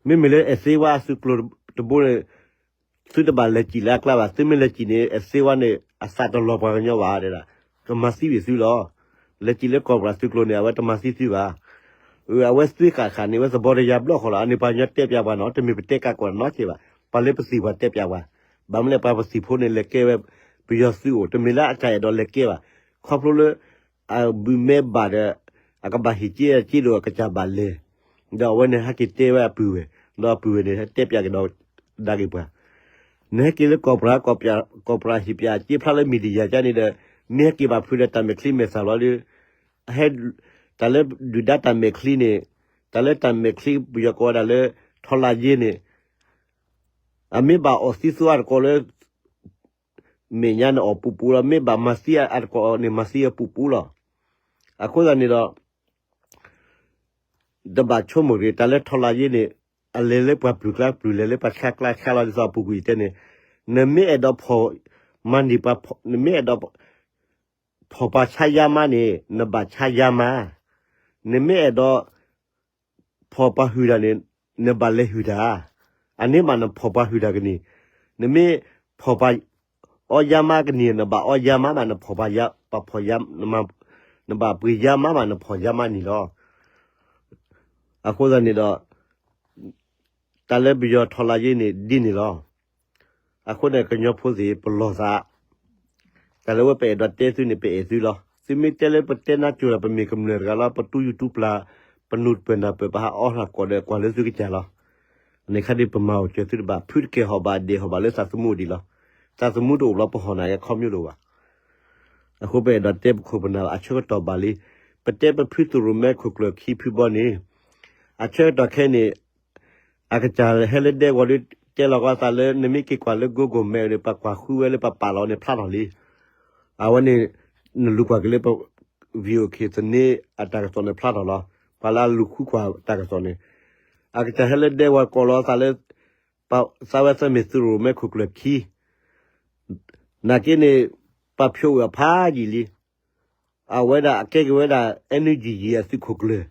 မ့မ့ၢ်လၢအဲၣ်သ့ဝါအသုးကျိၤတဘိန့ၣ် သုတဘၣ်လဲၤစံၣ်လၢအကျါဘၣ်, သုမ့ၢ်လဲၤစံၣ်န့ၣ် အစ့ဝါန့ၣ် အသးတလီၤပှၤကညီဘၣ်ဒဲဒၣ်, ကမၤသံဝံၤသုလီၤ. လဲၤစံၣ်လၢကီၢ်ပှၤသုးကျိၤန့ၣ် အဝဲတမၤသံသုဘၣ်. အဝဲသွံၣ်ဃာ်ဃာ်န့ၣ် ဝဲသဘီတယၤဘျီၣ်ဃီလီၤ. အန့ၣ်ပှၤကညီတဲပျးပှၤနီၤ, တမ့ၢ်ပတဲကးကွၢ်နီတစဲးဘၣ်. ပှၤလၢပသံၣ်ပှၤတဲပျးပှၤ, ဘၣ်မနုၤလဲၣ် ပှၤပသံၣ်ဖိန့ၣ် လဲၤကဲဝဲပယီၤသုးအိၣ်, တမ့ၢ်လၢအကစၢ်အဲၣ်ဒိးလဲၤကဲဘၣ်. ခီဖျိလၢ အဘုးမဲဘၣ်ဒီး အကဘၣ်ဟ့ၣ်က့ၤအစ့ဒီးအကစၢ်ဘၣ်လဲၤ, ဒီးအဝဲန့ၣ်ဟဲက့ၤတဲဝဲအပုၢ်ဝဲၢ်, ဒီးအပုၢ်ဝဲၢ်န့ၣ် ဟဲတဲပျးကဒီးဒၣ်က့ၤပှၤ, နဟဲက့ၤလၢကီၢ်ပှၤ, ကီၢ်ပှၤဟ့ၣ်ပျးစ့ဖျါလၢ media ကန့ၣ်ဒီး မ့ၢ်ဟဲက့ၤဘၣ်ဖုးဒီးတၢ်မဲာ်ချံမဲာ်သၣ်လီၤဒီး, ဟဲ တၢ်လၢဒုၣ်ဒါတၢ်မဲာ်ချံန့ၣ်, တၢ်လၢတၢ်မဲာ်ချံပယီၤကိးဝဲဒၣ်လၢ ထီလါယ့န့ၣ်, အမ့ၢ်ဘၣ်အီၣ်သံသိအါတကိးလၢ မဲာ်ညါန့ၣ်အီၣ်ပူၤပူၤလီၤ, မ့ၢ်ဘၣ်မၤသံအါတကိးန့ၣ် မၤသံအပူၤပူၤလီၤ. အဃိသတးန့ၣ်ဒီး တဘၣ်ဆိကမိၣ်တဂ့ၤ, တၢ်လၢထီလါယ့န့ၣ် အလဲၤလၢပှၤပျုၤကျါပျုၤ လဲၤလၢပှၤဆါကျါဆါလီၤ, ဒ်သိးအပူၤကွံာ်တဲန့ၣ်, နမ့ၢ်အဲၣ်ဒိးဖီၣ်မၤန့ၢ်ပှၤ, နမ့ၢ်အဲၣ်ဒိး ဖီၣ်ပှၤဆါယါမါန့ၣ် နဘၣ်ဆါယါမါ, နမ့ၢ်အဲၣ်ဒိး ဖီၣ်ပှၤဟုၣ်တၢ်န့ၣ် နဘၣ်လဲၤဟုၣ်တၢ်, အန့ၣ်မးနဖီၣ်ပှၤဟုၣ်တၢ်ကန့ၢ်, နမ့ၢ်ဖီၣ်ပှၤအီယါမါကန့ၢ် နဘၣ်အီယါမါမး နဖီၣ်ပှၤယါ, ပှၤဖီၣ်ယါ, နဘၣ်ပှ့ၤယါမါမး နဖီၣ်ယါမါန့ၣ်လီၤ. အဃိသတးန့ၣ်ဒီး တၢ်လၢပယီၤထီလါယ့န့ၣ်ဒ်န့ၣ်လီၤ. အဃိန့ၣ် ကညီဖိသ့ၣ် ပလီၢ်သး, တၢ်လၢဝဲပအဲၣ်ဒိးတဲသုန့ၣ် ပအဲၣ်သုလီၤ. သုမ့ၢ်တဲလၢပတဲနါစိၤဒီး ပမ့ၢ်ကမျၢၢ်တဂၤလီၤ, ပတူၢ်ယူၢ်တူၢ်ပျၢ်, ပနူးပၢၢ်နၢ်ပၢၢ် ပဟးအီထီၣ်ကိးဒီးကွၢ်လၢသုကစၢ်လီၤ. န့ၣ်ခါဒ်ပမၤအီၣ်စၢၤသုတဘၣ်, ဖုတကဲၢ်ဟီၣ်ဘၣ်ဒဲးဟီၣ်ဘၣ်လၢသးသမူဒံးလီၤ. သးသမူတအိၣ်ဘျီ ပဟီၣ်နၤကဲခီမ့ၢ်တအိၣ်ဘၣ်. အဃိပအဲၣ်ဒိးတဲပခိၣ်ပနၢ်အဆၢကတီၢ်ဘၣ်လံ. ပတဲပဖုသရိၣ်မဲခိၣ်ကျၢၢ်ခံဖုဘီန့ၣ်, အဆၢကတီၢ်ခဲအံၤန့ၣ် အကစၢ်ဟဲလၢဒဲကဝီၤဒီး တဲလီၤကီသးလၢ နမ့ၢ်က့ၤကွၢ်လၢ Google Map န့ၣ် ပှၤကွၢ်ဃုဝဲလၢပပာ်လီၤန့ၣ်ဖျါထီၣ်လံ. အဝဲန့ၣ် နလူၤကွၢ်က့ၤလၢပ VOA သန့အတၢ်ကစီၣ်န့ၣ်ဖျါထီၣ်လီၤ. ပှၤလၢအလူၤဃုကွၢ်တၢ်ကစီၣ်န့ၣ်, အကစၢ်ဟဲလၢဒဲကဝီၤကိးလီၤသးလၢ သးဝဲသၢမ့ၢ်သရိၣ်မဲခိၣ်ကျၢၢ်ခံ နာ်က့န့ၣ် ပာ်ဖျိအီၤဖးယံာ်လံ. အဝဲဒၣ်အကဲက့ၤဝဲဒၣ် NUG အသုးခိၣ်ကျၢၢ်,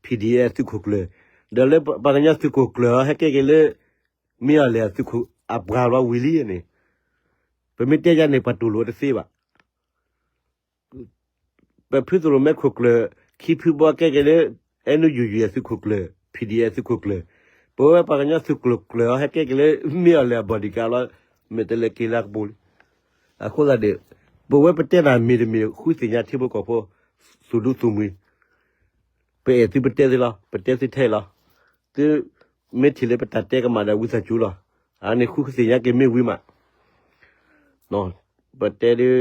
PDF အသုးခိၣ်ကျၢၢ်, ဒီးလၢပှၤကညီသုးခိၣ်ကျၢၢ်အီၤ ဟဲကဲက့ၤလၢ မ့ၢ်အီၤလဲၣ်အသုးခိၣ်အပှၤလီၤဝံၤလံန့ၣ်, ပမ့ၢ်တဲယါန့ၣ် ပှၤတူၢ်လိာ်တသ့ဘၣ်. ပဖုသရိၣ်မဲခိၣ်ကျၢၢ် ခံဖုဘီကဲက့ၤလၢ NUG အသုးခိၣ်ကျၢၢ်, PDF သုးခိၣ်ကျၢၢ်, ပဝဲပှၤကညီသုးခိၣ်ကျၢၢ်အီၤ ဟဲကဲက့ၤလၢ မ့ၢ်အီၤလဲၣ်အ bodyguard လီၤ, မ့ၢ်တလဲၤက့ၤလၢကပူၤလံ. အဃိသတးဒီး ပဝဲပတဲတၢ်မ့ၢ်တမ့ၢ် ဃုသ့ၣ်ညါထံဖိကီၢ်ဖိ သူၣ်ဒူသူၣ်မှံၤ, ပအဲၣ်သုပတဲသုလီၤ, ပတဲသုထဲလီၤ. သုမ့ၢ်ထံၣ်လၢပတၢ်တဲကမၣ်ဒီး ဝံသးစူၤလီၤ. အန့ၣ်ဃုသ့ၣ်ညါက့ၤမ့ၢ်ဝံၤမး ပတဲဒ်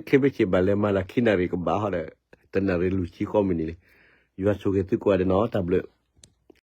ခဲမ့ၢ်ဆ့ၣ်ဘၣ်လဲၤမၤလၢခံနၣ်ရံၣ်ကဘၣ်ဟီဒီး တနၣ်ရံၣ်လွံၢ်ဆံဃီမံးနံးလံ. ယွၤဆိၣ်ဂ့ၤသုကိးဂၤဒဲးနီၤ, တၢ်ဘျုး.